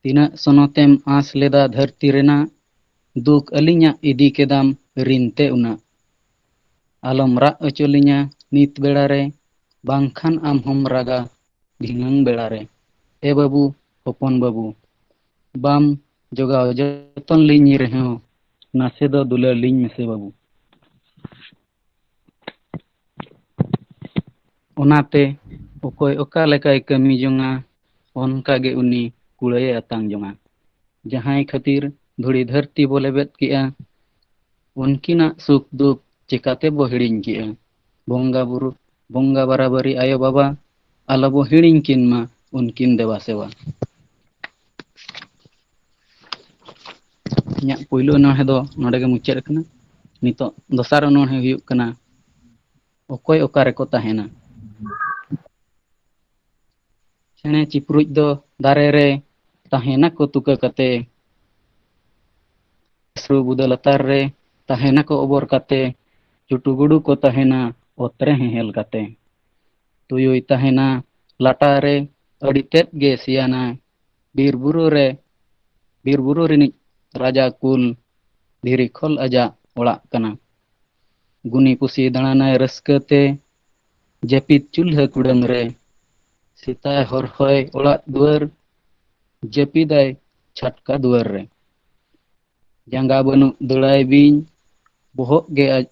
ᱛᱤᱱᱟᱹᱜ ᱥᱚᱱᱚᱛᱮᱢ ᱟᱸᱥ ᱞᱮᱫᱟ ᱫᱷᱟᱹᱨᱛᱤ ᱨᱮᱱᱟᱜ, ᱫᱩᱠ ᱟᱹᱞᱤᱧᱟᱜ ᱤᱫᱤ ᱠᱮᱫᱟᱢ ᱨᱤᱱ ᱛᱮ ᱩᱱᱟᱹᱜ᱾ ᱟᱞᱚᱢ ᱨᱟᱜ ᱚᱪᱚ ᱞᱤᱧᱟ ᱱᱤᱛ ᱵᱮᱲᱟ ᱨᱮ, ᱵᱟᱝᱠᱷᱟᱱ ᱟᱢ ᱦᱚᱸᱢ ᱨᱟᱜᱟ ᱫᱷᱤᱱᱟᱹᱝ ᱵᱮᱲᱟ ᱨᱮ᱾ ᱮ ᱵᱟᱹᱵᱩ, ᱦᱚᱯᱚᱱ ᱵᱟᱹᱵᱩ, ᱵᱟᱢ ᱡᱚᱜᱟᱣ ᱡᱚᱛᱚᱱ ᱞᱤᱧ ᱨᱮᱦᱚᱸ, ᱱᱟᱥᱮ ᱫᱚ ᱫᱩᱞᱟᱹᱲ ᱞᱤᱧ ᱢᱮᱥᱮ ᱵᱟᱹᱵᱩ᱾ ᱚᱱᱟᱛᱮ ᱚᱠᱚᱭ ᱚᱠᱟ ᱞᱮᱠᱟᱭ ᱠᱟᱹᱢᱤ ᱡᱚᱝᱟ, ᱚᱱᱠᱟ ᱜᱮ ᱩᱱᱤ ᱠᱩᱲᱟᱹᱭᱮ ᱟᱛᱟᱝ ᱡᱚᱝᱟ᱾ ᱡᱟᱦᱟᱸᱭ ᱠᱷᱟᱹᱛᱤᱨ ᱫᱷᱩᱲᱤ ᱫᱷᱟᱹᱨᱛᱤ ᱵᱚ ᱞᱮᱵᱮᱫ ᱠᱮᱜᱼᱟ, ᱩᱱᱠᱤᱱᱟᱜ ᱥᱩᱠ ᱫᱩᱠ ᱪᱮᱠᱟᱛᱮ ᱵᱚ ᱦᱤᱲᱤᱧ ᱠᱮᱜᱼᱟ? ᱵᱚᱸᱜᱟ ᱵᱩᱨᱩ, ᱵᱚᱸᱜᱟ ᱵᱟᱨᱟᱵᱟᱹᱨᱤ ᱟᱭᱳ ᱵᱟᱵᱟ, ᱟᱞᱚ ᱵᱚ ᱦᱤᱲᱤᱧ ᱠᱤᱱ ᱢᱟ ᱩᱱᱠᱤᱱ ᱫᱮᱵᱟ ᱥᱮᱵᱟ᱾ ᱤᱧᱟᱹᱜ ᱯᱩᱭᱞᱩ ᱚᱱᱚᱬᱦᱮ ᱫᱚ ᱱᱚᱰᱮ ᱜᱮ ᱢᱩᱪᱟᱹᱫ ᱟᱠᱟᱱᱟ᱾ ᱱᱤᱛᱚᱜ ᱫᱚᱥᱟᱨ ᱚᱱᱚᱬᱦᱮ ᱦᱩᱭᱩᱜ ᱠᱟᱱᱟ, ᱚᱠᱚᱭ ᱚᱠᱟ ᱨᱮᱠᱚ ᱛᱟᱦᱮᱱᱟ᱾ ᱪᱮᱬᱮ ᱪᱤᱯᱨᱩᱡ ᱫᱚ ᱫᱟᱨᱮ ᱨᱮ ᱛᱟᱦᱮᱱᱟᱠᱚ ᱛᱩᱠᱟᱹ ᱠᱟᱛᱮ᱾ ᱥᱩ ᱵᱩᱫᱟᱹ ᱞᱟᱛᱟᱨ ᱨᱮ ᱛᱟᱦᱮᱱᱟᱠᱚ ᱚᱵᱚᱨ ᱠᱟᱛᱮ᱾ ᱪᱩᱴᱩ ᱜᱩᱰᱩ ᱠᱚ ᱛᱟᱦᱮᱱᱟ ᱚᱛ ᱨᱮ ᱦᱮᱦᱮᱞ ᱠᱟᱛᱮ᱾ ᱛᱩᱭᱩᱭ ᱛᱟᱦᱮᱱᱟ ᱞᱟᱴᱟ ᱨᱮ, ᱟᱹᱰᱤ ᱛᱮᱫ ᱜᱮ ᱥᱮᱭᱟᱱᱟ᱾ ᱵᱤᱨ ᱵᱩᱨᱩ ᱨᱮ, ᱵᱤᱨ ᱵᱩᱨᱩ ᱨᱤᱱᱤᱡ ᱨᱟᱡᱟ ᱠᱩᱞ ᱫᱷᱤᱨᱤ ᱠᱷᱚᱞ ᱟᱡᱟᱜ ᱚᱲᱟᱜ ᱠᱟᱱᱟ᱾ ᱜᱩᱱᱤ ᱯᱩᱥᱤ ᱫᱟᱬᱟᱱᱟᱭ ᱨᱟᱹᱥᱠᱟᱹ ᱛᱮ, ᱡᱟᱹᱯᱤᱫ ᱪᱩᱞᱦᱟᱹ ᱠᱩᱰᱟᱹᱢ ᱨᱮ᱾ ᱥᱮᱛᱟᱭ ᱦᱚᱨᱦᱚᱭ ᱚᱲᱟᱜ ᱫᱩᱣᱟᱹᱨ, ᱡᱟᱹᱯᱤᱫᱟᱭ ᱪᱷᱟᱴᱠᱟ ᱫᱩᱣᱟᱹᱨ ᱨᱮ᱾ ᱡᱟᱸᱜᱟ ᱵᱟᱹᱱᱩᱜ ᱫᱟᱹᱲᱟᱭ ᱵᱤᱧ, ᱵᱚᱦᱚᱜ ᱜᱮ ᱟᱡ,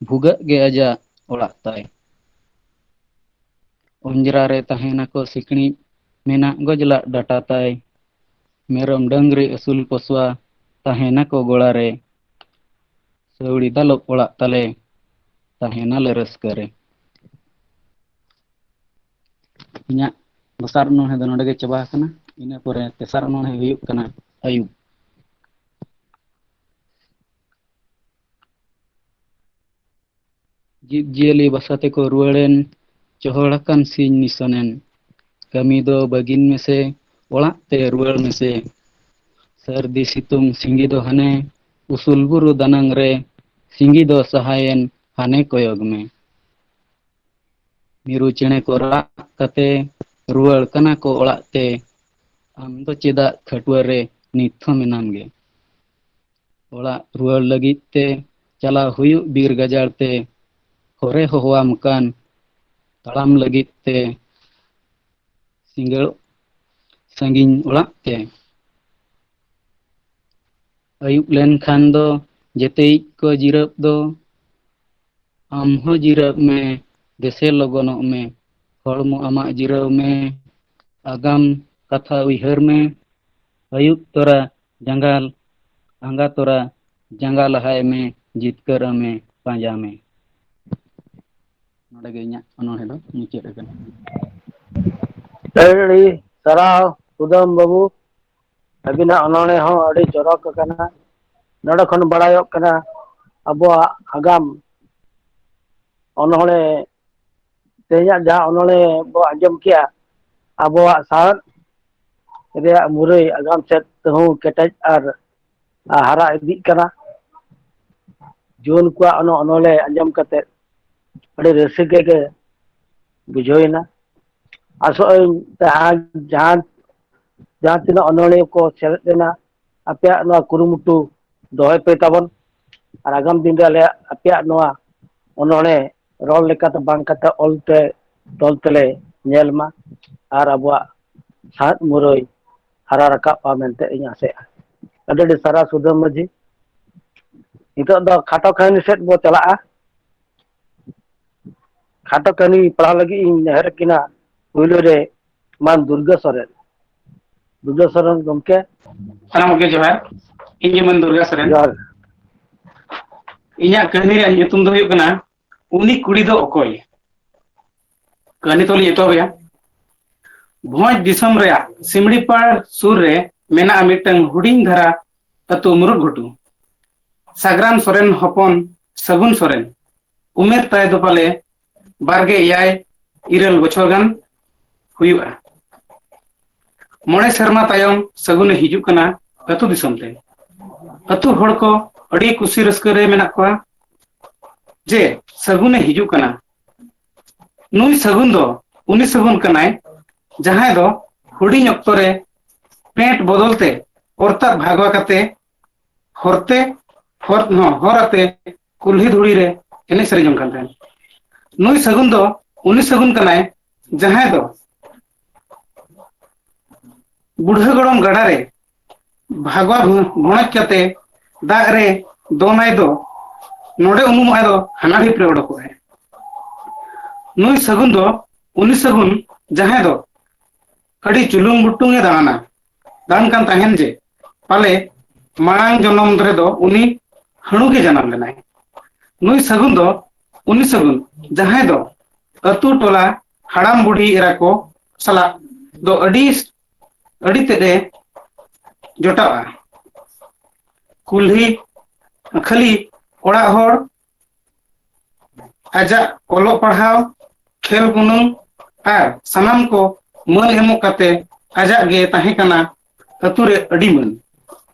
ᱵᱷᱩᱜᱟᱹᱜ ᱜᱮ ᱟᱡᱟᱜ ᱚᱲᱟᱜ ᱛᱟᱭ᱾ ᱚᱸᱡᱽᱨᱟ ᱨᱮ ᱛᱟᱦᱮᱱᱟᱠᱚ ᱥᱤᱠᱬᱤᱡ, ᱢᱮᱱᱟᱜ ᱜᱚᱡᱞᱟᱜ ᱰᱟᱴᱟ ᱛᱟᱭ᱾ ᱢᱮᱨᱚᱢ ᱰᱟᱹᱝᱨᱤ ᱟᱹᱥᱩᱞ ᱯᱚᱥᱣᱟ, ᱛᱟᱦᱮᱱᱟᱠᱚ ᱜᱚᱲᱟ ᱨᱮ᱾ ᱥᱟᱹᱣᱲᱤ ᱫᱟᱞᱚᱵ ᱚᱲᱟᱜ ᱛᱟᱞᱮ, ᱛᱟᱦᱮᱱᱟᱞᱮ ᱨᱟᱹᱥᱠᱟᱹ ᱨᱮ᱾ ᱤᱧᱟᱹᱜ ᱫᱚᱥᱟᱨ ᱚᱱᱚᱬᱦᱮ ᱫᱚ ᱱᱚᱰᱮ ᱜᱮ ᱪᱟᱵᱟ ᱟᱠᱟᱱᱟ᱾ ᱤᱱᱟᱹ ᱯᱚᱨᱮ ᱛᱮᱥᱟᱨ ᱚᱱᱚᱬᱦᱮ ᱦᱩᱭᱩᱜ ᱠᱟᱱᱟ ᱟᱹᱭᱩᱵ᱾ ᱡᱤᱵᱽ ᱡᱤᱭᱟᱹᱞᱤ ᱵᱟᱥᱟ ᱛᱮᱠᱚ ᱨᱩᱣᱟᱹᱲᱮᱱ, ᱪᱚᱦᱚᱲ ᱟᱠᱟᱱ ᱥᱤᱧ ᱱᱤᱥᱚᱱᱮᱱ᱾ ᱠᱟᱹᱢᱤ ᱫᱚ ᱵᱟᱹᱜᱤᱱ ᱢᱮᱥᱮ, ᱚᱲᱟᱜ ᱛᱮ ᱨᱩᱣᱟᱹᱲ ᱢᱮᱥᱮ᱾ ᱥᱟᱹᱨᱫᱤ ᱥᱤᱛᱩᱝ ᱥᱤᱸᱜᱤ ᱫᱚ ᱦᱟᱱᱮ, ᱩᱥᱩᱞ ᱵᱩᱨᱩ ᱫᱟᱱᱟᱝ ᱨᱮ, ᱥᱤᱸᱜᱤ ᱫᱚ ᱥᱟᱦᱟᱭᱮᱱ, ᱦᱟᱱᱮ ᱠᱚᱭᱚᱜᱽ ᱢᱮ᱾ ᱢᱤᱨᱩ ᱪᱮᱬᱮ ᱠᱚ ᱨᱟᱜ ᱠᱟᱛᱮ, ᱨᱩᱣᱟᱹᱲ ᱠᱟᱱᱟ ᱠᱚ ᱚᱲᱟᱜ ᱛᱮ᱾ ᱟᱢ ᱫᱚ ᱪᱮᱫᱟᱜ ᱠᱷᱟᱹᱴᱣᱟᱹ ᱨᱮ ᱱᱤᱛ ᱦᱚᱸ ᱢᱮᱱᱟᱢ ᱜᱮ? ᱚᱲᱟᱜ ᱨᱩᱣᱟᱹᱲ ᱞᱟᱹᱜᱤᱫ ᱛᱮ ᱪᱟᱞᱟᱣ ᱦᱩᱭᱩᱜ ᱵᱤᱨ ᱜᱟᱡᱟᱲ ᱛᱮ, ᱦᱚᱨᱮ ᱦᱚᱦᱚᱣᱟᱢ ᱠᱟᱱ ᱛᱟᱲᱟᱢ ᱞᱟᱹᱜᱤᱫ ᱛᱮ ᱥᱤᱸᱜᱟᱹᱲ ᱥᱟᱺᱜᱤᱧ ᱚᱲᱟᱜ ᱛᱮ᱾ ᱟᱹᱭᱩᱵ ᱞᱮᱱᱠᱷᱟᱱ ᱫᱚ ᱡᱮᱛᱮᱭᱤᱡ ᱠᱚ ᱡᱤᱨᱟᱹᱜ ᱫᱚ, ᱟᱢ ᱦᱚᱸ ᱡᱤᱨᱟᱹᱜ ᱢᱮ, ᱫᱮᱥᱮ ᱞᱚᱜᱚᱱᱚᱜ ᱢᱮ, ᱦᱚᱲᱢᱚ ᱟᱢᱟᱜ ᱡᱤᱨᱟᱹᱣ ᱢᱮ, ᱟᱜᱟᱢ ᱠᱟᱛᱷᱟ ᱩᱭᱦᱟᱹᱨ ᱢᱮ, ᱟᱹᱭᱩᱵ ᱛᱚᱨᱟ ᱡᱟᱸᱜᱟ, ᱟᱸᱜᱟ ᱛᱚᱨᱟ ᱡᱟᱸᱜᱟ ᱞᱟᱦᱟᱭ ᱢᱮ, ᱡᱤᱛᱠᱟᱹᱨ ᱟᱢᱮ ᱯᱟᱸᱡᱟ ᱢᱮ᱾ ᱱᱚᱰᱮ ᱜᱮ ᱤᱧᱟᱹᱜ ᱚᱱᱚᱬᱦᱮ ᱫᱚ ᱢᱩᱪᱟᱹᱫ ᱟᱠᱟᱱᱟ᱾ ᱟᱹᱰᱤ ᱥᱟᱨᱦᱟᱣ ᱠᱩᱫᱟᱹᱢ ᱵᱟᱹᱵᱩ, ᱟᱹᱵᱤᱱᱟᱜ ᱚᱱᱚᱬᱦᱮ ᱦᱚᱸ ᱟᱹᱰᱤ ᱪᱚᱨᱚᱠ ᱟᱠᱟᱱᱟ᱾ ᱱᱚᱰᱮ ᱠᱷᱚᱱ ᱵᱟᱲᱟᱭᱚᱜ ᱠᱟᱱᱟ ᱟᱵᱚᱣᱟᱜ ᱟᱜᱟᱢ ᱚᱱᱚᱬᱦᱮ, ᱛᱮᱦᱮᱧᱟᱜ ᱡᱟᱦᱟᱸ ᱚᱱᱚᱬᱦᱮ ᱵᱚ ᱟᱸᱡᱚᱢ ᱠᱮᱜᱼᱟ, ᱟᱵᱚᱣᱟᱜ ᱥᱟᱶᱦᱮᱫ ᱨᱮᱭᱟᱜ ᱢᱩᱨᱟᱹᱭ ᱟᱜᱟᱢ ᱥᱮᱫ ᱛᱮᱦᱚᱸ ᱠᱮᱴᱮᱡ ᱟᱨ ᱦᱟᱨᱟ ᱤᱫᱤᱜ ᱠᱟᱱᱟ᱾ ᱡᱩᱣᱟᱹᱱ ᱠᱚᱣᱟᱜ ᱚᱱᱟ ᱚᱱᱚᱬᱦᱮ ᱟᱸᱡᱚᱢ ᱠᱟᱛᱮ ᱟᱹᱰᱤ ᱨᱟᱹᱥᱠᱟᱹ ᱜᱮ ᱵᱩᱡᱷᱟᱹᱣ ᱮᱱᱟ᱾ ᱟᱥᱚᱜ ᱟᱹᱧ ᱡᱟᱦᱟᱸ ᱡᱟᱦᱟᱸ ᱡᱟᱦᱟᱸ ᱛᱤᱱᱟᱹᱜ ᱚᱱᱚᱬᱦᱤᱭᱟᱹ ᱠᱚ ᱥᱮᱞᱮᱫ ᱞᱮᱱᱟ, ᱟᱯᱮᱭᱟᱜ ᱱᱚᱣᱟ ᱠᱩᱨᱩᱢᱩᱴᱩ ᱫᱚᱦᱚᱭ ᱯᱮ ᱛᱟᱵᱚᱱ᱾ ᱟᱨ ᱟᱜᱟᱢ ᱫᱤᱱ ᱨᱮ ᱟᱞᱮᱭᱟᱜ, ᱟᱯᱮᱭᱟᱜ ᱱᱚᱣᱟ ᱚᱱᱚᱬᱦᱮ ᱨᱚᱲ ᱞᱮᱠᱟᱛᱮ ᱵᱟᱝ ᱠᱟᱛᱮ ᱚᱞ ᱛᱮ ᱛᱚᱞ ᱛᱮᱞᱮ ᱧᱮᱞ ᱢᱟ ᱟᱨ ᱟᱵᱚᱣᱟᱜ ᱥᱟᱶᱦᱮᱫ ᱢᱩᱨᱟᱹᱭ ᱦᱟᱨᱟ ᱨᱟᱠᱟᱵ ᱢᱟ ᱢᱮᱱᱛᱮ ᱤᱧ ᱟᱥᱟᱭᱟ᱾ ᱟᱹᱰᱤ ᱟᱹᱰᱤ ᱥᱟᱨᱦᱟᱣ ᱥᱩᱫᱷᱟᱹ ᱢᱟᱹᱡᱷᱤ᱾ ᱱᱤᱛᱚᱜ ᱫᱚ ᱠᱷᱟᱴᱚ ᱠᱟᱹᱦᱱᱤ ᱥᱮᱫ ᱵᱚ ᱪᱟᱞᱟᱜᱼᱟ᱾ ᱠᱷᱟᱴᱚ ᱠᱟᱹᱦᱱᱤ ᱯᱟᱲᱦᱟᱣ ᱞᱟᱹᱜᱤᱫ ᱤᱧ ᱱᱮᱦᱚᱨᱮᱫ ᱠᱤᱱᱟ ᱯᱩᱭᱞᱩ ᱨᱮ ᱢᱟᱱ ᱫᱩᱨᱜᱟᱹ ᱥᱚᱨᱮᱱ᱾ ᱫᱩᱨᱜᱟᱹ ᱥᱚᱨᱮᱱ ᱜᱚᱢᱠᱮ᱾ ᱥᱟᱱᱟᱢ ᱠᱚᱜᱮ ᱡᱚᱦᱟᱨ᱾ ᱤᱧ ᱜᱮ ᱢᱟᱱ ᱫᱩᱨᱜᱟ ᱥᱚᱨᱮᱱ᱾ ᱡᱚᱦᱟᱨ᱾ ᱤᱧᱟᱹᱜ ᱠᱟᱹᱦᱱᱤ ᱨᱮᱭᱟᱜ ᱧᱩᱛᱩᱢ ᱫᱚ ᱦᱩᱭᱩᱜ ᱠᱟᱱᱟ ᱩᱱᱤ ᱠᱩᱲᱤ ᱫᱚ ᱚᱠᱚᱭ᱾ ᱠᱟᱹᱦᱱᱤ ᱛᱚᱞᱤᱧ ᱮᱛᱚᱦᱚᱵᱮᱭᱟ᱾ ᱵᱷᱚᱸᱡᱽ ᱫᱤᱥᱚᱢ ᱨᱮᱭᱟᱜ ᱥᱤᱢᱲᱤᱯᱟᱲ ᱥᱩᱨ ᱨᱮ ᱢᱮᱱᱟᱜᱼᱟ ᱢᱤᱫᱴᱟᱝ ᱦᱩᱰᱤᱧ ᱫᱷᱟᱨᱟ ᱟᱹᱛᱩ ᱢᱩᱨᱩᱫ ᱜᱷᱩᱴᱩ᱾ ᱥᱟᱜᱽᱨᱟᱢ ᱥᱚᱨᱮᱱ ᱦᱚᱯᱚᱱ ᱥᱟᱹᱜᱩᱱ ᱥᱚᱨᱮᱱ᱾ ᱩᱢᱮᱨ ᱛᱟᱭ ᱫᱚ ᱯᱟᱞᱮ ᱵᱟᱨᱜᱮ ᱮᱭᱟᱭ ᱤᱨᱟᱹᱞ ᱵᱚᱪᱷᱚᱨ ᱜᱟᱱ ᱦᱩᱭᱩᱜᱼᱟ᱾ ᱢᱚᱬᱮ ᱥᱮᱨᱢᱟ ᱛᱟᱭᱚᱢ ᱥᱟᱹᱜᱩᱱᱮ ᱦᱤᱡᱩᱜ ᱠᱟᱱᱟ ᱟᱹᱛᱩ ᱫᱤᱥᱚᱢ ᱛᱮ᱾ ᱟᱹᱛᱩ ᱦᱚᱲ ᱠᱚ ᱟᱹᱰᱤ ᱠᱩᱥᱤ ᱨᱟᱹᱥᱠᱟᱹ ᱨᱮ ᱢᱮᱱᱟᱜ ᱠᱚᱣᱟ ᱡᱮ ᱥᱟᱹᱜᱩᱱᱮ ᱦᱤᱡᱩᱜ ᱠᱟᱱᱟ᱾ ᱱᱩᱭ ᱥᱟᱹᱜᱩᱱ ᱫᱚ ᱩᱱᱤ ᱥᱟᱹᱜᱩᱱ ᱠᱟᱱᱟᱭ, ᱡᱟᱦᱟᱸᱭ ᱫᱚ ᱦᱩᱰᱤᱧ ᱚᱠᱛᱚ ᱨᱮ ᱯᱮᱸᱴ ᱵᱚᱫᱚᱞ ᱛᱮ ᱚᱨᱛᱟᱜ ᱵᱷᱟᱜᱣᱟ ᱠᱟᱛᱮ ᱦᱚᱨᱛᱮ, ᱦᱚᱨ, ᱦᱚᱸ, ᱦᱚᱨ ᱟᱛᱮ ᱠᱩᱞᱦᱤ ᱫᱷᱩᱲᱤ ᱨᱮ ᱮᱱᱮᱡ ᱥᱮᱨᱮᱧ ᱡᱚᱝ ᱠᱟᱱ ᱛᱟᱦᱮᱸᱱ᱾ ᱱᱩᱭ ᱥᱟᱹᱜᱩᱱ ᱫᱚ ᱩᱱᱤ ᱥᱟᱹᱜᱩᱱ ᱠᱟᱱᱟᱭ, ᱡᱟᱦᱟᱸᱭ ᱫᱚ ᱵᱩᱲᱦᱟᱹ ᱜᱚᱲᱚᱢ ᱜᱟᱰᱟ ᱨᱮ ᱵᱷᱟᱜᱣᱟ ᱵᱷᱚ-, ᱵᱷᱚᱬᱚᱡ ᱠᱟᱛᱮ ᱫᱟᱜ ᱨᱮ ᱫᱚᱱᱟᱭ ᱫᱚ, ᱱᱚᱰᱮ ᱩᱱᱩᱢᱚᱜᱼᱟᱭ ᱫᱚ ᱦᱟᱱᱟ ᱰᱷᱤᱯ ᱨᱮ ᱚᱰᱚᱠᱚᱜᱼᱟᱭ᱾ ᱱᱩᱭ ᱥᱟᱹᱜᱩᱱ ᱫᱚ ᱩᱱᱤ ᱥᱟᱹᱜᱩᱱ, ᱡᱟᱦᱟᱸᱭ ᱫᱚ ᱟᱹᱰᱤ ᱪᱩᱞᱩᱝ ᱵᱩᱴᱩᱝ ᱮ ᱫᱟᱬᱟᱱᱟ, ᱫᱟᱬᱟᱱ ᱠᱟᱱ ᱛᱟᱦᱮᱸᱱ ᱡᱮ, ᱯᱟᱞᱮ ᱢᱟᱲᱟᱝ ᱡᱚᱱᱚᱢ ᱨᱮᱫᱚ ᱩᱱᱤ ᱦᱟᱹᱬᱩ ᱜᱮ ᱡᱟᱱᱟᱢ ᱞᱮᱱᱟᱭ᱾ ᱱᱩᱭ ᱥᱟᱹᱜᱩᱱ ᱫᱚ ᱩᱱᱤ ᱥᱟᱹᱜᱩᱱ, ᱡᱟᱦᱟᱸᱭ ᱫᱚ ᱟᱹᱛᱩ ᱴᱚᱞᱟ ᱦᱟᱲᱟᱢ ᱵᱩᱰᱷᱤ ᱮᱨᱟ ᱠᱚ ᱥᱟᱞᱟᱜ ᱫᱚ ᱟᱹᱰᱤ, ᱟᱹᱰᱤ ᱛᱮᱫ ᱮ ᱡᱚᱴᱟᱣᱟ᱾ ᱠᱩᱞᱦᱤ ᱠᱷᱟᱹᱞᱤ ᱚᱲᱟᱜ ᱦᱚᱲ ᱟᱡᱟᱜ ᱚᱞᱚᱜ ᱯᱟᱲᱦᱟᱣ, ᱠᱷᱮᱞ ᱵᱩᱱᱩᱢ ᱟᱨ ᱥᱟᱱᱟᱢ ᱠᱚ ᱢᱟᱹᱱ ᱮᱢᱚᱜ ᱠᱟᱛᱮ ᱟᱡᱟᱜ ᱜᱮ ᱛᱟᱦᱮᱸ ᱠᱟᱱᱟ ᱟᱹᱛᱩ ᱨᱮ ᱟᱹᱰᱤ ᱢᱟᱹᱱ᱾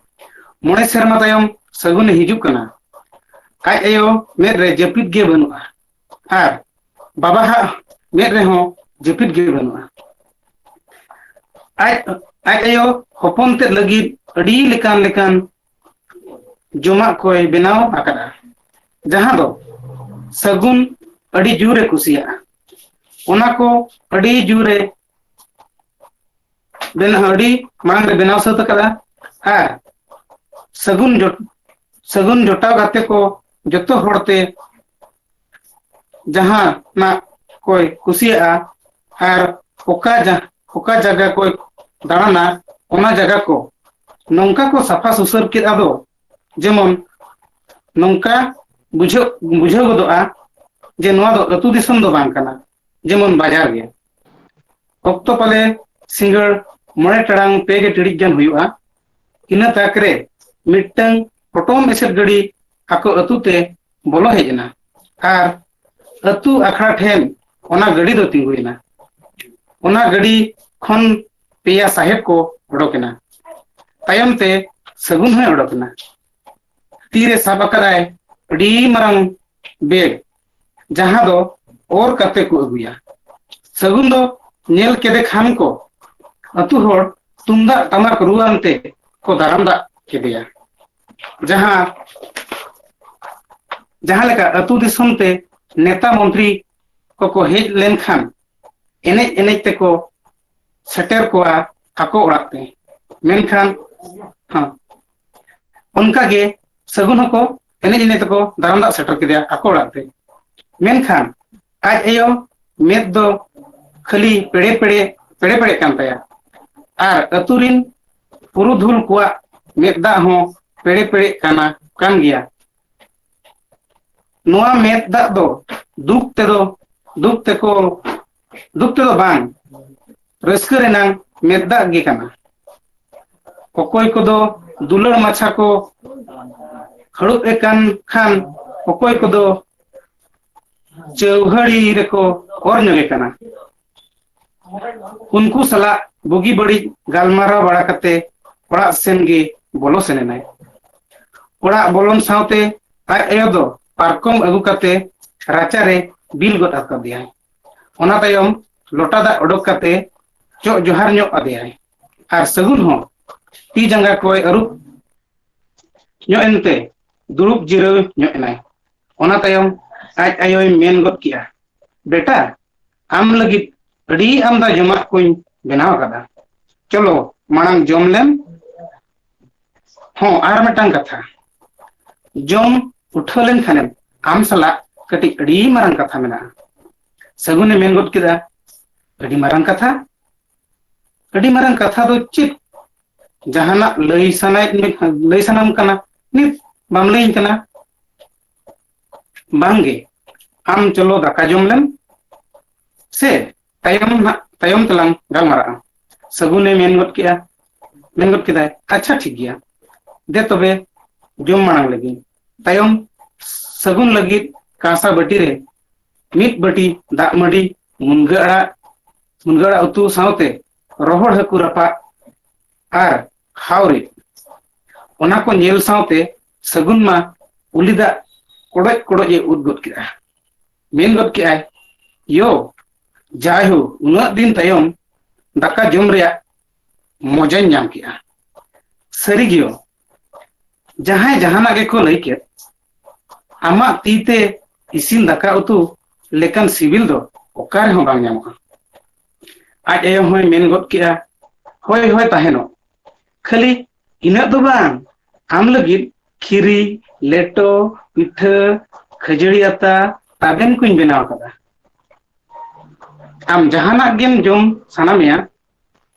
ᱢᱚᱬᱮ ᱥᱮᱨᱢᱟ ᱛᱟᱭᱚᱢ ᱥᱟᱹᱜᱩᱱᱮ ᱦᱤᱡᱩᱜ ᱠᱟᱱᱟ᱾ ᱟᱡ ᱟᱭᱳ ᱢᱮᱫ ᱨᱮ ᱡᱟᱹᱯᱤᱫ ᱜᱮ ᱵᱟᱹᱱᱩᱜᱼᱟ ᱟᱨ ᱵᱟᱵᱟᱦᱟᱜ ᱢᱮᱫ ᱨᱮᱦᱚᱸ ᱡᱟᱹᱯᱤᱫ ᱜᱮ ᱵᱟᱹᱱᱩᱜᱼᱟ᱾ ᱟᱡ ᱟᱡ ᱟᱭᱳ ᱦᱚᱯᱚᱱ ᱛᱮᱫ ᱞᱟᱹᱜᱤᱫ ᱟᱹᱰᱤ ᱞᱮᱠᱟᱱ ᱞᱮᱠᱟᱱ ᱡᱚᱢᱟᱜ ᱠᱚᱭ ᱵᱮᱱᱟᱣ ᱟᱠᱟᱫᱼᱟ, ᱡᱟᱦᱟᱸ ᱫᱚ ᱥᱟᱹᱜᱩᱱ ᱟᱹᱰᱤ ᱡᱳᱨᱮ ᱠᱩᱥᱤᱭᱟᱜᱼᱟ᱾ ᱚᱱᱟ ᱠᱚ ᱟᱹᱰᱤ ᱡᱳᱨᱮ ᱵᱮᱱᱟᱣ, ᱟᱹᱰᱤ ᱢᱟᱲᱟᱝ ᱨᱮ ᱵᱮᱱᱟᱣ ᱥᱟᱹᱛ ᱟᱠᱟᱫᱼᱟ᱾ ᱟᱨ ᱥᱟᱹᱜᱩᱱ ᱡᱚᱴ-, ᱥᱟᱹᱜᱩᱱ ᱡᱚᱴᱟᱣ ᱜᱟᱛᱮ ᱠᱚ ᱡᱚᱛᱚ ᱦᱚᱲ ᱛᱮ ᱡᱟᱦᱟᱱᱟᱜ ᱠᱚᱭ ᱠᱩᱥᱤᱭᱟᱜᱼᱟ ᱟᱨ ᱚᱠᱟ ᱡᱟ-, ᱚᱠᱟ ᱡᱟᱭᱜᱟ ᱠᱚᱭ ᱫᱟᱬᱟᱱᱟ, ᱚᱱᱟ ᱡᱟᱭᱜᱟ ᱠᱚ ᱱᱚᱝᱠᱟ ᱠᱚ ᱥᱟᱯᱷᱟ ᱥᱩᱥᱟᱹᱨ ᱠᱮᱫᱼᱟ ᱫᱚ, ᱡᱮᱢᱚᱱ ᱱᱚᱝᱠᱟ ᱵᱩᱡᱷᱟᱹᱣ, ᱵᱩᱡᱷᱟᱹᱣ ᱜᱚᱫᱚᱜᱼᱟ ᱡᱮ ᱱᱚᱣᱟ ᱫᱚ ᱟᱹᱛᱩ ᱫᱤᱥᱚᱢ ᱫᱚ ᱵᱟᱝ ᱠᱟᱱᱟ, ᱡᱮᱢᱚᱱ ᱵᱟᱡᱟᱨ ᱜᱮ᱾ ᱚᱠᱛᱚ ᱯᱟᱞᱮ ᱥᱤᱸᱜᱟᱹᱲ ᱢᱚᱬᱮ ᱴᱟᱲᱟᱝ ᱯᱮ ᱜᱮ ᱴᱤᱲᱤᱡ ᱜᱟᱱ ᱦᱩᱭᱩᱜᱼᱟ᱾ ᱤᱱᱟᱹ ᱛᱟᱠ ᱨᱮ ᱢᱤᱫᱴᱟᱝ ᱯᱚᱴᱚᱢ ᱮᱥᱮᱫ ᱜᱟᱹᱰᱤ ᱟᱠᱚ ᱟᱹᱛᱩ ᱛᱮ ᱵᱚᱞᱚ ᱦᱮᱡ ᱮᱱᱟ ᱟᱨ ᱟᱹᱛᱩ ᱟᱠᱷᱲᱟ ᱴᱷᱮᱱ ᱚᱱᱟ ᱜᱟᱹᱰᱤ ᱫᱚ ᱛᱤᱸᱜᱩᱭᱮᱱᱟ᱾ ᱚᱱᱟ ᱜᱟᱹᱰᱤ ᱠᱷᱚᱱ ᱯᱮᱭᱟ ᱥᱟᱦᱮᱵ ᱠᱚ ᱚᱰᱚᱠ ᱮᱱᱟ᱾ ᱛᱟᱭᱚᱢ ᱛᱮ ᱥᱟᱹᱜᱩᱱ ᱦᱚᱸᱭ ᱚᱰᱚᱠ ᱮᱱᱟ᱾ ᱛᱤᱨᱮ ᱥᱟᱵ ᱟᱠᱟᱫᱟᱭ ᱟᱹᱰᱤ ᱢᱟᱨᱟᱝ ᱵᱮᱜᱽ, ᱡᱟᱦᱟᱸ ᱫᱚ ᱚᱨ ᱠᱟᱛᱮ ᱠᱚ ᱟᱹᱜᱩᱭᱟ᱾ ᱥᱟᱹᱜᱩᱱ ᱫᱚ ᱧᱮᱞ ᱠᱮᱫᱮ ᱠᱷᱟᱱ ᱠᱚ ᱟᱹᱛᱩ ᱦᱚᱲ ᱛᱩᱢᱫᱟᱜ ᱴᱟᱢᱟᱠ ᱨᱩ ᱟᱱᱛᱮ ᱠᱚ ᱫᱟᱨᱟᱢ ᱫᱟᱜ ᱠᱮᱫᱮᱭᱟ᱾ ᱡᱟᱦᱟᱸ, ᱡᱟᱦᱟᱸ ᱞᱮᱠᱟ ᱟᱹᱛᱩ ᱫᱤᱥᱚᱢ ᱛᱮ ᱱᱮᱛᱟ ᱢᱚᱱᱛᱨᱤ ᱠᱚᱠᱚ ᱦᱮᱡ ᱞᱮᱱᱠᱷᱟᱱ ᱮᱱᱮᱡ ᱮᱱᱮᱡ ᱛᱮᱠᱚ ᱥᱮᱴᱮᱨ ᱠᱚᱣᱟ ᱟᱠᱚ ᱚᱲᱟᱜ ᱛᱮ᱾ ᱢᱮᱱᱠᱷᱟᱱ, ᱦᱮᱸ, ᱚᱱᱠᱟ ᱜᱮ ᱥᱟᱹᱜᱩᱱ ᱦᱚᱸᱠᱚ ᱮᱱᱮᱡ ᱮᱱᱮᱡ ᱛᱮᱠᱚ ᱫᱟᱨᱟᱢ ᱫᱟᱜ ᱥᱮᱴᱮᱨ ᱠᱮᱫᱮᱭᱟ ᱟᱠᱚ ᱚᱲᱟᱜ ᱛᱮ᱾ ᱢᱮᱱᱠᱷᱟᱱ ᱟᱡ ᱟᱭᱳ ᱢᱮᱫ ᱫᱚ ᱠᱷᱟᱹᱞᱤ ᱯᱮᱲᱮ ᱯᱮᱲᱮ, ᱯᱮᱲᱮ ᱯᱮᱲᱮᱜ ᱠᱟᱱ ᱛᱟᱭᱟ᱾ ᱟᱨ ᱟᱹᱛᱩ ᱨᱤᱱ ᱯᱩᱨᱩᱫᱷᱩᱞ ᱠᱚᱣᱟᱜ ᱢᱮᱫ ᱫᱟᱜ ᱦᱚᱸ ᱯᱮᱲᱮ ᱯᱮᱲᱮᱜ ᱠᱟᱱᱟ, ᱠᱟᱱ ᱜᱮᱭᱟ᱾ ᱱᱚᱣᱟ ᱢᱮᱫ ᱫᱟᱜ ᱫᱚ ᱫᱩᱠ ᱛᱮᱫᱚ, ᱫᱩᱠ ᱛᱮᱠᱚ, ᱫᱩᱠ ᱛᱮᱫᱚ ᱵᱟᱝ, ᱨᱟᱹᱥᱠᱟᱹ ᱨᱮᱱᱟᱝ ᱢᱮᱫ ᱫᱟᱜ ᱜᱮ ᱠᱟᱱᱟ᱾ ᱚᱠᱚᱭ ᱠᱚᱫᱚ ᱫᱩᱞᱟᱹᱲ ᱢᱟᱪᱷᱟ ᱠᱚ ᱦᱟᱹᱲᱩᱵ ᱮ ᱠᱟᱱ ᱠᱷᱟᱱ, ᱚᱠᱚᱭ ᱠᱚᱫᱚ ᱪᱟᱹᱣᱦᱟᱹᱲᱤ ᱨᱮᱠᱚ ᱚᱨ ᱧᱚᱜᱮ ᱠᱟᱱᱟ᱾ ᱩᱱᱠᱩ ᱥᱟᱞᱟᱜ ᱵᱩᱜᱤ ᱵᱟᱹᱲᱤᱡ ᱜᱟᱞᱢᱟᱨᱟᱣ ᱵᱟᱲᱟ ᱠᱟᱛᱮ ᱚᱲᱟᱜ ᱥᱮᱱ ᱜᱮ ᱵᱚᱞᱚ ᱥᱮᱱ ᱮᱱᱟᱭ᱾ ᱚᱲᱟᱜ ᱵᱚᱞᱚᱱ ᱥᱟᱶᱛᱮ ᱟᱡ ᱟᱭᱳ ᱫᱚ ᱯᱟᱨᱠᱚᱢ ᱟᱹᱜᱩ ᱠᱟᱛᱮ ᱨᱟᱪᱟᱨᱮ ᱵᱤᱞ ᱜᱚᱫ ᱟᱠᱟᱫᱮᱭᱟᱭ᱾ ᱚᱱᱟ ᱛᱟᱭᱚᱢ ᱞᱚᱴᱟ ᱫᱟᱜ ᱚᱰᱚᱠ ᱠᱟᱛᱮ ᱪᱚᱜ ᱡᱚᱦᱟᱨ ᱧᱚᱜ ᱟᱫᱮᱭᱟᱭ᱾ ᱟᱨ ᱥᱟᱹᱜᱩᱱ ᱦᱚᱸ ᱛᱤ ᱡᱟᱸᱜᱟ ᱠᱚᱭ ᱟᱹᱨᱩᱵ ᱧᱚᱜ ᱮᱱᱛᱮ ᱫᱩᱲᱩᱵ ᱡᱤᱨᱟᱹᱣ ᱧᱚᱜ ᱮᱱᱟᱭ᱾ ᱚᱱᱟ ᱛᱟᱭᱚᱢ ᱟᱡ ᱟᱭᱳᱭ ᱢᱮᱱ ᱜᱚᱫ ᱠᱮᱜᱼᱟ, "ᱵᱮᱴᱟ, ᱟᱢ ᱞᱟᱹᱜᱤᱫ ᱟᱹᱰᱤ ᱟᱢᱫᱟ ᱡᱚᱢᱟᱜ ᱠᱚᱧ ᱵᱮᱱᱟᱣ ᱟᱠᱟᱫᱟ᱾ ᱪᱚᱞᱚ, ᱢᱟᱲᱟᱝ ᱡᱚᱢ ᱞᱮᱢ᱾ ᱦᱚᱸ, ᱟᱨ ᱢᱤᱫᱴᱟᱝ ᱠᱟᱛᱷᱟ, ᱡᱚᱢ ᱩᱴᱷᱟᱹᱣ ᱞᱮᱱᱠᱷᱟᱱᱮᱢ ᱟᱢ ᱥᱟᱞᱟᱜ ᱠᱟᱹᱴᱤᱡ ᱟᱹᱰᱤ ᱢᱟᱨᱟᱝ ᱠᱟᱛᱷᱟ ᱢᱮᱱᱟᱜᱼᱟ᱾" ᱥᱟᱹᱜᱩᱱᱮ ᱢᱮᱱ ᱜᱚᱫ ᱠᱮᱫᱟ, "ᱟᱹᱰᱤ ᱢᱟᱨᱟᱝ ᱠᱟᱛᱷᱟ? ᱟᱹᱰᱤ ᱢᱟᱨᱟᱝ ᱠᱟᱛᱷᱟ ᱫᱚ ᱪᱮᱫ? ᱡᱟᱦᱟᱱᱟᱜ ᱞᱟᱹᱭ ᱥᱟᱱᱟᱭᱮᱫ ᱢᱮ, ᱞᱟᱹᱭ ᱥᱟᱱᱟᱢ ᱠᱟᱱᱟ, ᱱᱤᱛ ᱵᱟᱢ ᱞᱟᱹᱭᱟᱹᱧ ᱠᱟᱱᱟ?" "ᱵᱟᱝᱜᱮ, ᱟᱢ ᱪᱚᱞᱚ ᱫᱟᱠᱟ ᱡᱚᱢ ᱞᱮᱢ ᱥᱮ, ᱛᱟᱭᱚᱢ ᱱᱟᱜ, ᱛᱟᱭᱚᱢ ᱛᱮᱞᱟᱝ ᱜᱟᱞᱢᱟᱨᱟᱜᱼᱟ᱾" ᱥᱟᱹᱜᱩᱱᱮ ᱢᱮᱱ ᱜᱚᱫ ᱠᱮᱫᱟ, ᱢᱮᱱ ᱜᱚᱫ ᱠᱮᱫᱟᱭ, "ᱟᱪᱪᱷᱟ, ᱴᱷᱤᱠ ᱜᱮᱭᱟ, ᱫᱮ ᱛᱚᱵᱮ ᱡᱚᱢ ᱢᱟᱲᱟᱝ ᱞᱮᱜᱤᱧ᱾" ᱛᱟᱭᱚᱢ ᱥᱟᱹᱜᱩᱱ ᱞᱟᱹᱜᱤᱫ ᱠᱟᱸᱥᱟ ᱵᱟᱹᱴᱤ ᱨᱮ ᱢᱤᱫ ᱵᱟᱹᱴᱤ ᱫᱟᱜ ᱢᱟᱹᱰᱤ, ᱢᱩᱱᱜᱟᱹ ᱟᱲᱟᱜ, ᱢᱩᱱᱜᱟᱹ ᱟᱲᱟᱜ ᱩᱛᱩ ᱥᱟᱶᱛᱮ ᱨᱚᱦᱚᱲ ᱦᱟᱹᱠᱩ ᱨᱟᱯᱟᱜ ᱟᱨ ᱦᱟᱣ ᱨᱤᱫ, ᱚᱱᱟ ᱠᱚ ᱧᱮᱞ ᱥᱟᱶᱛᱮ ᱥᱟᱹᱜᱩᱱ ᱢᱟ ᱩᱞᱤ ᱫᱟᱜ ᱠᱚᱰᱚᱡ ᱠᱚᱰᱚᱡ ᱮ ᱩᱫ ᱜᱚᱫ ᱠᱮᱫᱟ᱾ ᱢᱮᱱ ᱜᱚᱫ ᱠᱮᱫᱟᱭ, "ᱭᱳ, ᱡᱟᱭᱦᱳ, ᱩᱱᱟᱹᱜ ᱫᱤᱱ ᱛᱟᱭᱚᱢ ᱫᱟᱠᱟ ᱡᱚᱢ ᱨᱮᱭᱟᱜ ᱢᱚᱡᱟᱧ ᱧᱟᱢ ᱠᱮᱫᱟ᱾" ᱥᱟᱹᱨᱤ ᱜᱮᱭᱳ, ᱡᱟᱦᱟᱸᱭ ᱡᱟᱦᱟᱱᱟᱜ ᱜᱮᱠᱚ ᱞᱟᱹᱭ ᱠᱮᱫ, ᱟᱢᱟᱜ ᱛᱤ ᱛᱮ ᱤᱥᱤᱱ ᱫᱟᱠᱟ ᱩᱛᱩ ᱞᱮᱠᱟᱱ ᱥᱤᱵᱤᱞ ᱫᱚ ᱚᱠᱟ ᱨᱮᱦᱚᱸ ᱵᱟᱝ ᱧᱟᱢᱚᱜᱼᱟ᱾ ᱟᱡ ᱟᱭᱳ ᱦᱚᱸᱭ ᱢᱮᱱ ᱜᱚᱫ ᱠᱮᱫᱼᱟ, "ᱦᱳᱭ, ᱦᱳᱭ, ᱛᱟᱦᱮᱱᱚᱜ᱾ ᱠᱷᱟᱹᱞᱤ ᱤᱱᱟᱹᱜ ᱫᱚ ᱵᱟᱝ, ᱟᱢ ᱞᱟᱹᱜᱤᱫ ᱠᱷᱤᱨᱤ, ᱞᱮᱴᱚ, ᱯᱤᱴᱷᱟᱹ, ᱠᱷᱟᱹᱡᱟᱹᱲᱤ ᱟᱛᱟ, ᱛᱟᱵᱮᱱ ᱠᱚᱧ ᱵᱮᱱᱟᱣ ᱟᱠᱟᱫᱟ᱾ ᱟᱢ ᱡᱟᱦᱟᱱᱟᱜ ᱜᱮᱢ ᱡᱚᱢ ᱥᱟᱱᱟ ᱢᱮᱭᱟ,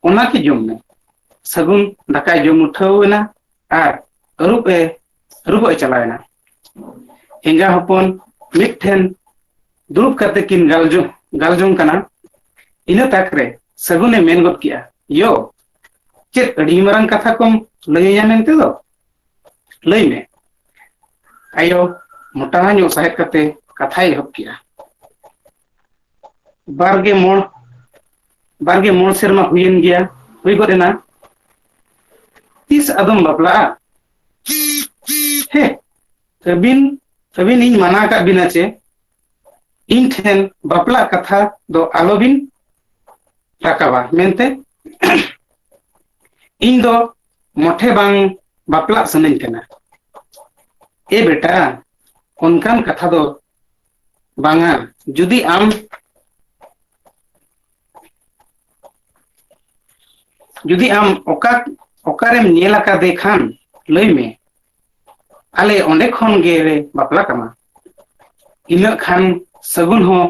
ᱚᱱᱟ ᱜᱮ ᱡᱚᱢ ᱢᱮ᱾" ᱥᱟᱹᱜᱩᱱ ᱫᱟᱠᱟᱭ ᱡᱚᱢ ᱩᱴᱷᱟᱹᱣ ᱮᱱᱟ ᱟᱨ ᱟᱹᱨᱩᱵ ᱮ, ᱟᱹᱨᱩᱵᱚᱜ ᱮ ᱪᱟᱞᱟᱣ ᱮᱱᱟ᱾ ᱮᱸᱜᱟ ᱦᱚᱯᱚᱱ ᱢᱤᱫ ᱴᱷᱮᱱ ᱫᱩᱲᱩᱵ ᱠᱟᱛᱮ ᱠᱤᱱ ᱜᱟᱞᱡᱚ-, ᱜᱟᱞᱡᱚᱝ ᱠᱟᱱᱟ᱾ ᱤᱱᱟᱹ ᱛᱟᱠ ᱨᱮ ᱥᱟᱹᱜᱩᱱᱮ ᱢᱮᱱ ᱜᱚᱫ ᱠᱮᱫᱼᱟ, "ᱭᱳ, ᱪᱮᱫ ᱟᱹᱰᱤ ᱢᱟᱨᱟᱝ ᱠᱟᱛᱷᱟ ᱠᱚᱢ ᱞᱟᱹᱭ ᱟᱹᱧᱟ ᱢᱮᱱᱛᱮ ᱫᱚ? ᱞᱟᱹᱭ ᱢᱮ᱾" ᱟᱭᱳ ᱢᱚᱴᱟ ᱧᱚᱜ ᱥᱟᱦᱮᱫ ᱠᱟᱛᱮ ᱠᱟᱛᱷᱟᱭ ᱮᱦᱚᱵ ᱠᱮᱫᱼᱟ, ᱵᱟᱨ ᱜᱮ ᱢᱚᱬ, ᱵᱟᱨ ᱜᱮ ᱢᱚᱬ ᱥᱮᱨᱢᱟ ᱦᱩᱭᱮᱱ ᱜᱮᱭᱟ, ᱦᱩᱭ ᱜᱚᱫ ᱮᱱᱟ᱾ ᱛᱤᱥ ᱟᱫᱚᱢ ᱵᱟᱯᱞᱟᱜᱼᱟ? ᱦᱮ, ᱟᱹᱵᱤᱱ, ᱟᱹᱵᱤᱱ ᱤᱧ ᱢᱟᱱᱟ ᱟᱠᱟᱫ ᱵᱤᱱᱟ ᱪᱮ? ᱤᱧ ᱴᱷᱮᱱ ᱵᱟᱯᱞᱟ ᱠᱟᱛᱷᱟ ᱫᱚ ᱟᱞᱚᱵᱤᱱ ᱨᱟᱠᱟᱵᱟ ᱢᱮᱱᱛᱮ ᱤᱧ ᱫᱚ ᱢᱚᱴᱷᱮ ᱵᱟᱝ ᱵᱟᱯᱞᱟᱜ ᱥᱟᱱᱟᱧ ᱠᱟᱱᱟ᱾ ᱮ ᱵᱮᱴᱟ, ᱚᱱᱠᱟᱱ ᱠᱟᱛᱷᱟ ᱫᱚ ᱵᱟᱝᱟ᱾ ᱡᱩᱫᱤ ᱟᱢ ᱡᱩᱫᱤ ᱟᱢ ᱚᱠᱟ ᱚᱠᱟᱨᱮᱢ ᱧᱮᱞ ᱟᱠᱟᱫᱮ ᱠᱷᱟᱱ ᱞᱟᱹᱭ ᱢᱮ, ᱟᱞᱮ ᱚᱸᱰᱮ ᱠᱷᱚᱱ ᱜᱮᱞᱮ ᱵᱟᱯᱞᱟ ᱠᱟᱢᱟ᱾ ᱤᱱᱟᱹᱜ ᱠᱷᱟᱱ ᱥᱟᱹᱜᱩᱱ ᱦᱚᱸ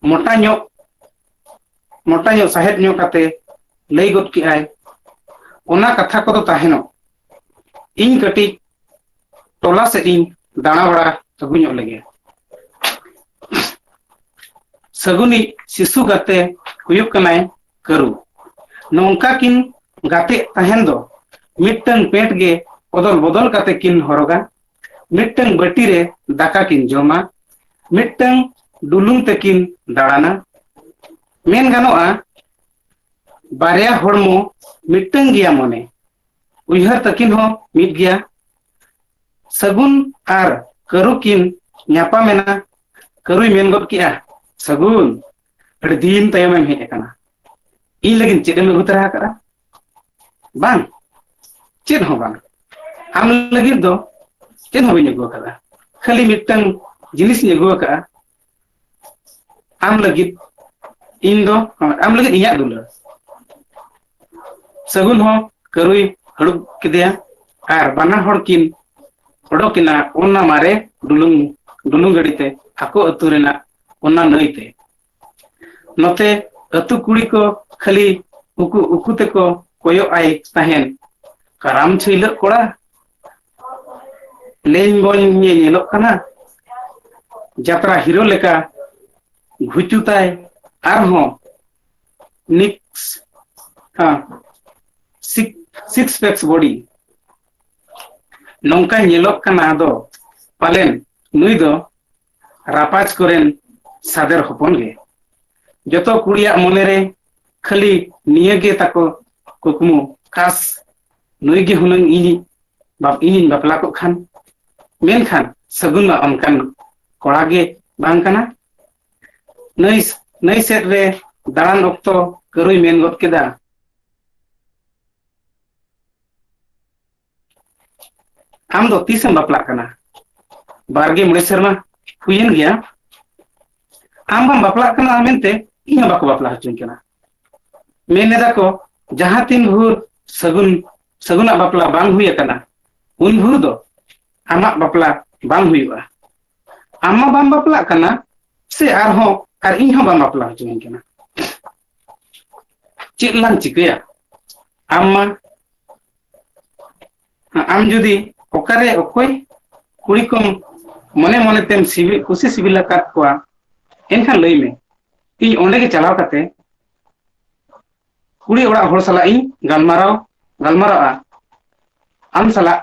ᱢᱚᱴᱟ ᱧᱚᱜ ᱢᱚᱴᱟ ᱧᱚᱜ ᱥᱟᱦᱮᱫ ᱧᱚᱜ ᱠᱟᱛᱮ ᱞᱟᱹᱭ ᱜᱚᱫ ᱠᱮᱜᱼᱟᱭ, ᱚᱱᱟ ᱠᱟᱛᱷᱟ ᱠᱚᱫᱚ ᱛᱟᱦᱮᱱᱚᱜ, ᱤᱧ ᱠᱟᱹᱴᱤᱡ ᱴᱚᱞᱟ ᱥᱮᱫ ᱤᱧ ᱫᱟᱬᱟ ᱵᱟᱲᱟ ᱟᱹᱜᱩ ᱧᱚᱜ ᱞᱮᱜᱮ᱾ ᱥᱟᱹᱜᱩᱱᱤᱡ ᱥᱤᱥᱩ ᱜᱟᱛᱮ ᱦᱩᱭᱩᱜ ᱠᱟᱱᱟᱭ ᱠᱟᱹᱨᱩ᱾ ᱱᱚᱝᱠᱟ ᱠᱤᱱ ᱜᱟᱛᱮᱜ ᱛᱟᱦᱮᱱ ᱫᱚ ᱢᱤᱫᱴᱟᱝ ᱯᱮᱱᱴ ᱜᱮ ᱚᱫᱚᱞ ᱵᱚᱫᱚᱞ ᱠᱟᱛᱮ ᱠᱤᱱ ᱦᱚᱨᱚᱜᱟ, ᱢᱤᱫᱴᱟᱝ ᱵᱟᱹᱴᱤ ᱨᱮ ᱫᱟᱠᱟ ᱠᱤᱱ ᱡᱚᱢᱟ, ᱢᱤᱫᱴᱟᱝ ᱰᱩᱞᱩᱝ ᱛᱮᱠᱤᱱ ᱫᱟᱬᱟᱱᱟ᱾ ᱢᱮᱱ ᱜᱟᱱᱚᱜᱼᱟ, ᱵᱟᱨᱭᱟ ᱦᱚᱲᱢᱚ ᱢᱤᱫᱴᱟᱝ ᱜᱮᱭᱟ ᱢᱚᱱᱮ, ᱩᱭᱦᱟᱹᱨ ᱛᱟᱹᱠᱤᱱ ᱦᱚᱸ ᱢᱤᱫ ᱜᱮᱭᱟ᱾ ᱥᱟᱹᱜᱩᱱ ᱟᱨ ᱠᱟᱹᱨᱩ ᱠᱤᱱ ᱧᱟᱯᱟᱢ ᱮᱱᱟ᱾ ᱠᱟᱹᱨᱩᱭ ᱢᱮᱱ ᱜᱚᱫ ᱠᱮᱜᱼᱟ, "ᱥᱟᱹᱜᱩᱱ, ᱟᱹᱰᱤ ᱫᱤᱱ ᱛᱟᱭᱚᱢᱮᱢ ᱦᱮᱡ ᱟᱠᱟᱱᱟ᱾ ᱤᱧ ᱞᱟᱹᱜᱤᱫ ᱪᱮᱫ ᱮᱢ ᱟᱹᱜᱩ ᱛᱚᱨᱟ ᱟᱠᱟᱫᱼᱟ?" "ᱵᱟᱝ, ᱪᱮᱫ ᱦᱚᱸ ᱵᱟᱝ᱾ ᱟᱢ ᱞᱟᱹᱜᱤᱫ ᱫᱚ ᱪᱮᱫ ᱦᱚᱸ ᱵᱟᱹᱧ ᱟᱹᱜᱩ ᱟᱠᱟᱫᱼᱟ, ᱠᱷᱟᱹᱞᱤ ᱢᱤᱫᱴᱟᱝ ᱡᱤᱱᱤᱥ ᱤᱧ ᱟᱹᱜᱩ ᱟᱠᱟᱫᱼᱟ, ᱟᱢ ᱞᱟᱹᱜᱤᱫ ᱤᱧ ᱫᱚ, ᱟᱢ ᱞᱟᱹᱜᱤᱫ ᱤᱧᱟᱹᱜ ᱫᱩᱞᱟᱹᱲ᱾" ᱥᱟᱹᱜᱩᱱ ᱦᱚᱸ ᱠᱟᱹᱨᱩᱭ ᱦᱟᱹᱲᱩᱵ ᱠᱮᱫᱮᱭᱟ ᱟᱨ ᱵᱟᱱᱟ ᱦᱚᱲ ᱠᱤᱱ ᱚᱰᱚᱠ ᱮᱱᱟ ᱚᱱᱟ ᱢᱟᱨᱮ ᱰᱩᱞᱩᱝ, ᱰᱩᱞᱩᱝ ᱜᱟᱹᱰᱤ ᱛᱮ ᱟᱠᱚ ᱟᱹᱛᱩ ᱨᱮᱱᱟᱜ ᱚᱱᱟ ᱱᱟᱹᱭ ᱛᱮ᱾ ᱱᱚᱛᱮ ᱟᱹᱛᱩ ᱠᱩᱲᱤ ᱠᱚ ᱠᱷᱟᱹᱞᱤ ᱩᱠᱩ ᱩᱠᱩ ᱛᱮᱠᱚ ᱠᱚᱭᱚᱜ ᱟᱭ ᱛᱟᱦᱮᱸᱱ, "ᱠᱟᱨᱟᱢ ᱪᱷᱟᱹᱭᱞᱟᱹᱜ ᱠᱚᱲᱟ, ᱞᱮᱧ ᱵᱚᱧ ᱧᱮ ᱧᱮᱞᱚᱜ ᱠᱟᱱᱟ, ᱡᱟᱛᱨᱟ ᱦᱤᱨᱳ ᱞᱮᱠᱟ ᱜᱷᱩᱪᱩ ᱛᱟᱭ, ᱟᱨᱦᱚᱸ ᱱᱤᱠᱥ, ᱦᱮᱸ, ᱥᱤᱠ-, ᱥᱤᱠᱥ ᱯᱮᱠᱥ ᱵᱚᱰᱤ ᱱᱚᱝᱠᱟᱭ ᱧᱮᱞᱚᱜ ᱠᱟᱱᱟ, ᱟᱫᱚ ᱯᱟᱞᱮᱱ ᱱᱩᱭ ᱫᱚ ᱨᱟᱯᱟᱡᱽ ᱠᱚᱨᱮᱱ ᱥᱟᱫᱮᱨ ᱦᱚᱯᱚᱱ ᱜᱮ᱾ ᱡᱚᱛᱚ ᱠᱩᱲᱤᱭᱟᱜ ᱢᱚᱱᱮᱨᱮ ᱠᱷᱟᱹᱞᱤ ᱱᱤᱭᱟᱹ ᱜᱮ ᱛᱟᱠᱚ ᱠᱩᱠᱢᱩ, ᱠᱟᱥ ᱱᱩᱭ ᱜᱮ ᱦᱩᱱᱟᱹᱝ ᱤᱧ ᱵᱟᱯ-, ᱤᱧᱤᱧ ᱵᱟᱯᱞᱟ ᱠᱚᱜ ᱠᱷᱟᱱ᱾" ᱢᱮᱱᱠᱷᱟᱱ ᱥᱟᱹᱜᱩᱱ ᱢᱟ ᱚᱱᱠᱟᱱ ᱠᱚᱲᱟ ᱜᱮ ᱵᱟᱝ ᱠᱟᱱᱟ᱾ ᱱᱟᱹᱭ, ᱱᱟᱹᱭ ᱥᱮᱫ ᱨᱮ ᱫᱟᱬᱟᱱ ᱚᱠᱛᱚ ᱠᱟᱹᱨᱩᱭ ᱢᱮᱱ ᱜᱚᱫ ᱠᱮᱫᱟ, "ᱟᱢ ᱫᱚ ᱛᱤᱥᱮᱢ ᱵᱟᱯᱞᱟᱜ ᱠᱟᱱᱟ? ᱵᱟᱨ ᱜᱮᱞ ᱢᱚᱬᱮ ᱥᱮᱨᱢᱟ ᱦᱩᱭᱮᱱ ᱜᱮᱭᱟ᱾ ᱟᱢ ᱵᱟᱢ ᱵᱟᱯᱞᱟᱜ ᱠᱟᱱᱟ ᱢᱮᱱᱛᱮ ᱤᱧ ᱦᱚᱸ ᱵᱟᱠᱚ ᱵᱟᱯᱞᱟ ᱦᱚᱪᱚᱧ ᱠᱟᱱᱟ᱾ ᱢᱮᱱ ᱮᱫᱟ ᱠᱚ, ᱡᱟᱦᱟᱸ ᱛᱤᱱ ᱵᱷᱳᱨ ᱥᱟᱹᱜᱩᱱ, ᱥᱟᱹᱜᱩᱱᱟᱜ ᱵᱟᱯᱞᱟ ᱵᱟᱝ ᱦᱩᱭ ᱟᱠᱟᱱᱟ, ᱩᱱ ᱵᱷᱳᱨ ᱫᱚ ᱟᱢᱟᱜ ᱵᱟᱯᱞᱟ ᱵᱟᱝ ᱦᱩᱭᱩᱜᱼᱟ᱾ ᱟᱢ ᱢᱟ ᱵᱟᱢ ᱵᱟᱯᱞᱟᱜ ᱠᱟᱱᱟ, ᱥᱮ ᱟᱨᱦᱚᱸ ᱟᱨ ᱤᱧ ᱦᱚᱸ ᱵᱟᱢ ᱵᱟᱯᱞᱟ ᱦᱚᱪᱚᱧ ᱠᱟᱱᱟ᱾ ᱪᱮᱫ ᱞᱟᱝ ᱪᱤᱠᱟᱹᱭᱟ? ᱟᱢ ᱢᱟ, ᱟᱢ ᱡᱩᱫᱤ ᱚᱠᱟᱨᱮ ᱚᱠᱚᱭ ᱠᱩᱲᱤ ᱠᱚᱢ ᱢᱚᱱᱮ ᱢᱚᱱᱮ ᱛᱮᱢ ᱥᱤᱵᱤ-, ᱠᱩᱥᱤ ᱥᱤᱵᱤᱞ ᱟᱠᱟᱫ ᱠᱚᱣᱟ, ᱮᱱᱠᱷᱟᱱ ᱞᱟᱹᱭ ᱢᱮ, ᱤᱧ ᱚᱸᱰᱮ ᱜᱮ ᱪᱟᱞᱟᱣ ᱠᱟᱛᱮ ᱠᱩᱲᱤ ᱚᱲᱟᱜ ᱦᱚᱲ ᱥᱟᱞᱟᱜ ᱤᱧ ᱜᱟᱞᱢᱟᱨᱟᱣ, ᱜᱟᱞᱢᱟᱨᱟᱣᱼᱟ ᱟᱢ ᱥᱟᱞᱟᱜ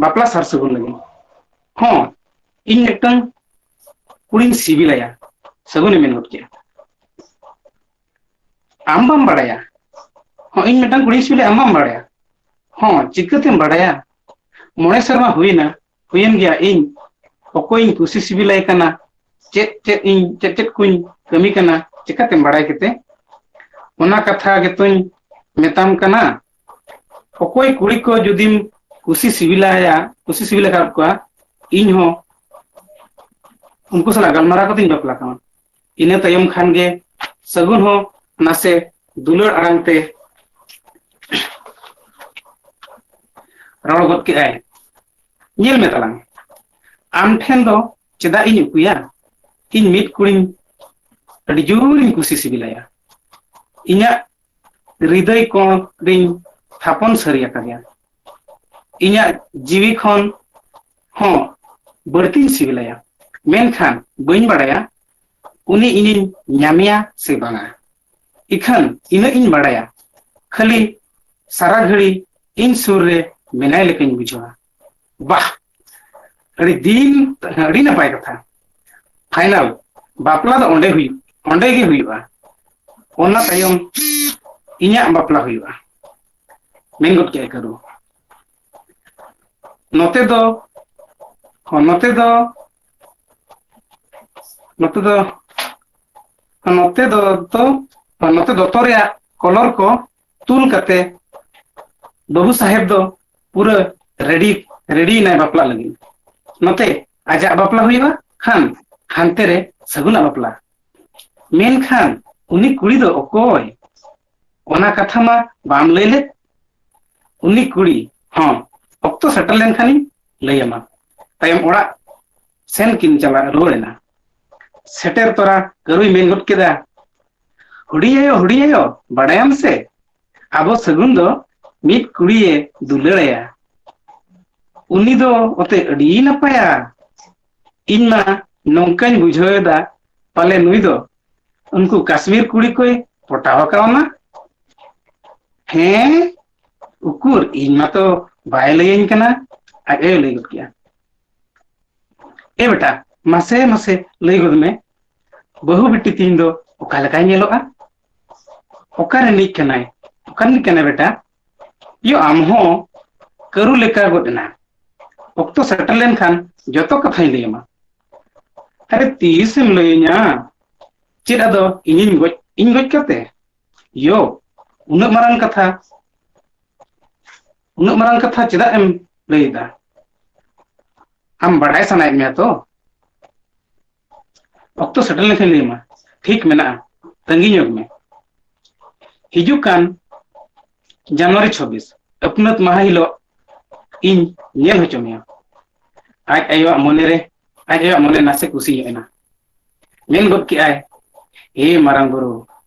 ᱵᱟᱯᱞᱟ ᱥᱟᱨ ᱥᱟᱹᱜᱩᱱ ᱞᱟᱹᱜᱤᱫ᱾ ᱦᱚᱸ, ᱤᱧ ᱢᱤᱫᱴᱟᱝ ᱠᱩᱲᱤᱧ ᱥᱤᱵᱤᱞᱟᱭᱟ", ᱥᱟᱹᱜᱩᱱᱮ ᱢᱮᱱ ᱜᱚᱫ ᱠᱮᱫᱼᱟ᱾ "ᱟᱢ ᱵᱟᱢ ᱵᱟᱲᱟᱭᱟ?" "ᱦᱚᱸ, ᱤᱧ ᱢᱤᱫᱴᱟᱝ ᱠᱩᱲᱤᱧ ᱥᱤᱵᱤᱞᱟᱭᱟ, ᱟᱢ ᱵᱟᱢ ᱵᱟᱲᱟᱭᱟ?" "ᱦᱚᱸ, ᱪᱤᱠᱟᱹᱛᱮᱢ ᱵᱟᱲᱟᱭᱟ? ᱢᱚᱬᱮ ᱥᱮᱨᱢᱟ ᱦᱩᱭᱮᱱᱟ, ᱦᱩᱭᱮᱱ ᱜᱮᱭᱟ, ᱤᱧ ᱚᱠᱚᱭᱤᱧ ᱠᱩᱥᱤ ᱥᱤᱵᱤᱞᱟᱭ ᱠᱟᱱᱟ, ᱪᱮᱫ ᱪᱮᱫ ᱤᱧ, ᱪᱮᱫ ᱪᱮᱫ ᱠᱚᱧ ᱠᱟᱹᱢᱤ ᱠᱟᱱᱟ, ᱪᱤᱠᱟᱹᱛᱮᱢ ᱵᱟᱲᱟᱭ ᱠᱮᱛᱮ?" "ᱚᱱᱟ ᱠᱟᱛᱷᱟ ᱜᱮᱛᱚᱧ ᱢᱮᱛᱟᱢ ᱠᱟᱱᱟ, ᱚᱠᱚᱭ ᱠᱩᱲᱤ ᱠᱚ ᱡᱩᱫᱤᱢ ᱠᱩᱥᱤ ᱥᱤᱵᱤᱞᱟᱭᱟ, ᱠᱩᱥᱤ ᱥᱤᱵᱤᱞ ᱟᱠᱟᱫ ᱠᱚᱣᱟ, ᱤᱧ ᱦᱚᱸ ᱩᱱᱠᱩ ᱥᱟᱞᱟᱜ ᱜᱟᱞᱢᱟᱨᱟᱣ ᱠᱟᱛᱮᱧ ᱵᱟᱯᱞᱟ ᱠᱟᱢᱟ᱾" ᱤᱱᱟᱹ ᱛᱟᱭᱚᱢ ᱠᱷᱟᱱ ᱜᱮ ᱥᱟᱹᱜᱩᱱ ᱦᱚᱸ ᱱᱟᱥᱮ ᱫᱩᱞᱟᱹᱲ ᱟᱲᱟᱝ ᱛᱮ ᱨᱚᱲ ᱜᱚᱫ ᱠᱮᱫᱼᱟᱭ, "ᱧᱮᱞ ᱢᱮ ᱛᱟᱞᱟᱝ, ᱟᱢ ᱴᱷᱮᱱ ᱫᱚ ᱪᱮᱫᱟᱜ ᱤᱧ ᱩᱠᱩᱭᱟ? ᱤᱧ ᱢᱤᱫ ᱠᱩᱲᱤᱧ ᱟᱹᱰᱤ ᱡᱳᱨᱤᱧ ᱠᱩᱥᱤ ᱥᱤᱵᱤᱞᱟᱭᱟ᱾ ᱤᱧᱟᱹᱜ ᱦᱨᱤᱫᱟᱹᱭ ᱠᱚ ᱨᱤᱧ ᱛᱷᱟᱯᱚᱱ ᱥᱟᱹᱨᱤ ᱟᱠᱟᱫᱮᱭᱟ᱾ ᱤᱧᱟᱹᱜ ᱡᱤᱣᱤ ᱠᱷᱚᱱ ᱦᱚᱸ ᱵᱟᱹᱲᱛᱤᱧ ᱥᱤᱵᱤᱞᱟᱭᱟ᱾ ᱢᱮᱱᱠᱷᱟᱱ ᱵᱟᱹᱧ ᱵᱟᱲᱟᱭᱟ ᱩᱱᱤ ᱤᱧᱤᱧ ᱧᱟᱢᱮᱭᱟ ᱥᱮ ᱵᱟᱝᱟ᱾ ᱤᱠᱷᱟᱹᱱ ᱤᱱᱟᱹᱜ ᱤᱧ ᱵᱟᱲᱟᱭᱟ, ᱠᱷᱟᱹᱞᱤ ᱥᱟᱨᱟ ᱜᱷᱟᱹᱲᱤ ᱤᱧ ᱥᱩᱨ ᱨᱮ ᱢᱮᱱᱟᱭ ᱞᱮᱠᱟᱧ ᱵᱩᱡᱷᱟᱹᱣᱟ᱾" ᱵᱟᱦ! ᱟᱹᱰᱤ ᱫᱤᱱ, ᱟᱹᱰᱤ ᱱᱟᱯᱟᱭ ᱠᱟᱛᱷᱟ᱾ ᱯᱷᱟᱭᱱᱟᱞ ᱵᱟᱯᱞᱟ ᱫᱚ ᱚᱸᱰᱮ ᱦᱩᱭᱩᱜ, ᱚᱸᱰᱮ ᱜᱮ ᱦᱩᱭᱩᱜᱼᱟ᱾ ᱚᱱᱟ ᱛᱟᱭᱚᱢ ᱤᱧᱟᱹᱜ ᱵᱟᱯᱞᱟ ᱦᱩᱭᱩᱜᱼᱟ, ᱢᱮᱱ ᱜᱚᱫ ᱠᱮᱫᱼᱟᱭ ᱠᱟᱹᱨᱩ᱾ ᱱᱚᱛᱮ ᱫᱚ, ᱦᱚᱸ, ᱱᱚᱛᱮ ᱫᱚ, ᱱᱚᱛᱮ ᱫᱚ ᱱᱚᱛᱮ ᱫᱚ ᱛᱚ, ᱱᱚᱛᱮ ᱫᱚᱛᱚ ᱨᱮᱭᱟᱜ ᱠᱚᱞᱚᱨ ᱠᱚ ᱛᱩᱞ ᱠᱟᱛᱮ ᱵᱟᱹᱵᱩ ᱥᱟᱦᱮᱵ ᱫᱚ ᱯᱩᱨᱟᱹ ᱨᱮᱰᱤ, ᱨᱮᱰᱤᱭᱮᱱᱟᱭ ᱵᱟᱯᱞᱟᱜ ᱞᱟᱹᱜᱤᱫ᱾ ᱱᱚᱛᱮ ᱟᱡᱟᱜ ᱵᱟᱯᱞᱟ ᱦᱩᱭᱩᱜᱼᱟ, ᱠᱷᱟᱱ ᱦᱟᱱᱛᱮ ᱨᱮ ᱥᱟᱹᱜᱩᱱᱟᱜ ᱵᱟᱯᱞᱟ᱾ ᱢᱮᱱᱠᱷᱟᱱ ᱩᱱᱤ ᱠᱩᱲᱤ ᱫᱚ ᱚᱠᱚᱭ? ᱚᱱᱟ ᱠᱟᱛᱷᱟ ᱢᱟ ᱵᱟᱢ ᱞᱟᱹᱭ ᱞᱮᱫ᱾ ᱩᱱᱤ ᱠᱩᱲᱤ ᱦᱚᱸ ᱚᱠᱛᱚ ᱥᱮᱴᱮᱨ ᱞᱮᱱᱠᱷᱟᱱᱤᱧ ᱞᱟᱹᱭ ᱟᱢᱟ᱾ ᱛᱟᱭᱚᱢ ᱚᱲᱟᱜ ᱥᱮᱱ ᱠᱤᱱ ᱪᱟᱞᱟᱜ ᱨᱩᱣᱟᱹᱲ ᱮᱱᱟ᱾ ᱥᱮᱴᱮᱨ ᱛᱚᱨᱟ ᱠᱟᱹᱨᱩᱭ ᱢᱮᱱ ᱜᱚᱫ ᱠᱮᱫᱟ, "ᱦᱩᱰᱤᱧ ᱟᱭᱳ, ᱦᱩᱰᱤᱧ ᱟᱭᱳ, ᱵᱟᱰᱟᱭᱟᱢ ᱥᱮ, ᱟᱵᱚ ᱥᱟᱹᱜᱩᱱ ᱫᱚ ᱢᱤᱫ ᱠᱩᱲᱤᱭᱮ ᱫᱩᱞᱟᱹᱲᱟᱭᱟ᱾ ᱩᱱᱤ ᱫᱚ ᱚᱛᱮ ᱟᱹᱰᱤ ᱱᱟᱯᱟᱭᱟ᱾ ᱤᱧ ᱢᱟ ᱱᱚᱝᱠᱟᱧ ᱵᱩᱡᱷᱟᱹᱣ ᱮᱫᱟ, ᱯᱟᱞᱮ ᱱᱩᱭ ᱫᱚ ᱩᱱᱠᱩ ᱠᱟᱥᱢᱤᱨ ᱠᱩᱲᱤ ᱠᱚᱭ ᱯᱚᱴᱟᱣ ᱟᱠᱟᱣᱱᱟ᱾ ᱦᱮᱸ, ᱩᱠᱩᱨ, ᱤᱧ ᱢᱟᱛᱚ ᱵᱟᱭ ᱞᱟᱹᱭᱟᱹᱧ ᱠᱟᱱᱟ", ᱟᱡ ᱟᱭᱳ ᱞᱟᱹᱭ ᱜᱚᱫ ᱠᱮᱫᱼᱟ᱾ "ᱮ ᱵᱮᱴᱟ, ᱢᱟᱥᱮ ᱢᱟᱥᱮ ᱞᱟᱹᱭ ᱜᱚᱫ ᱢᱮ, ᱵᱟᱹᱦᱩ ᱵᱤᱴᱤ ᱛᱤᱦᱤᱧ ᱫᱚ ᱚᱠᱟ ᱞᱮᱠᱟᱭ ᱧᱮᱞᱚᱜᱼᱟ? ᱚᱠᱟ ᱨᱤᱱᱤᱡ ᱠᱟᱱᱟᱭ? ᱚᱠᱟ ᱨᱤᱱᱤᱡ ᱠᱟᱱᱟᱭ ᱵᱮᱴᱟ? ᱭᱳ, ᱟᱢ ᱦᱚᱸ ᱠᱟᱹᱨᱩ ᱞᱮᱠᱟ ᱜᱚᱫ ᱮᱱᱟ᱾ ᱚᱠᱛᱚ ᱥᱮᱴᱮᱨ ᱞᱮᱱᱠᱷᱟᱱ ᱡᱚᱛᱚ ᱠᱟᱛᱷᱟᱧ ᱞᱟᱹᱭ ᱟᱢᱟ᱾" "ᱟᱨᱮ, ᱛᱤᱥᱮᱢ ᱞᱟᱹᱭᱟᱹᱧᱟ? ᱪᱮᱫ ᱟᱫᱚ ᱤᱧᱤᱧ ᱜᱚᱡ, ᱤᱧ ᱜᱚᱡ ᱠᱟᱛᱮ? ᱭᱳ, ᱩᱱᱟᱹᱜ ᱢᱟᱨᱟᱝ ᱠᱟᱛᱷᱟ, ᱩᱱᱟᱹᱜ ᱢᱟᱨᱟᱝ ᱠᱟᱛᱷᱟ ᱪᱮᱫᱟᱜ ᱮᱢ ᱞᱟᱹᱭ ᱮᱫᱟ? ᱟᱢ ᱵᱟᱰᱟᱭ ᱥᱟᱱᱟᱭᱮᱫ ᱢᱮᱭᱟ ᱛᱚ? ᱚᱠᱛᱚ ᱥᱮᱴᱮᱨ ᱞᱮᱱᱠᱷᱟᱱ ᱞᱟᱹᱭ ᱟᱢᱟ᱾ ᱴᱷᱤᱠ ᱢᱮᱱᱟᱜᱼᱟ, ᱛᱟᱺᱜᱤ ᱧᱚᱜ ᱢᱮ᱾ ᱦᱤᱡᱩᱜ ᱠᱟᱱ ᱡᱟᱱᱩᱣᱟᱨᱤ ᱪᱷᱚᱵᱵᱤᱥ, ᱟᱹᱯᱱᱟᱹᱛ ᱢᱟᱦᱟ ᱦᱤᱞᱳᱜ ᱤᱧ ᱧᱮᱞ ᱦᱚᱪᱚ ᱢᱮᱭᱟ᱾" ᱟᱡ ᱟᱭᱳᱣᱟᱜ ᱢᱚᱱᱮᱨᱮ, ᱟᱡ ᱟᱭᱳᱣᱟᱜ ᱢᱚᱱᱮ ᱱᱟᱥᱮ ᱠᱩᱥᱤ ᱧᱚᱜ ᱮᱱᱟ᱾ ᱢᱮᱱ ᱜᱚᱫ ᱠᱮᱜᱼᱟᱭ, "ᱦᱮ ᱢᱟᱨᱟᱝ ᱵᱩᱨᱩ,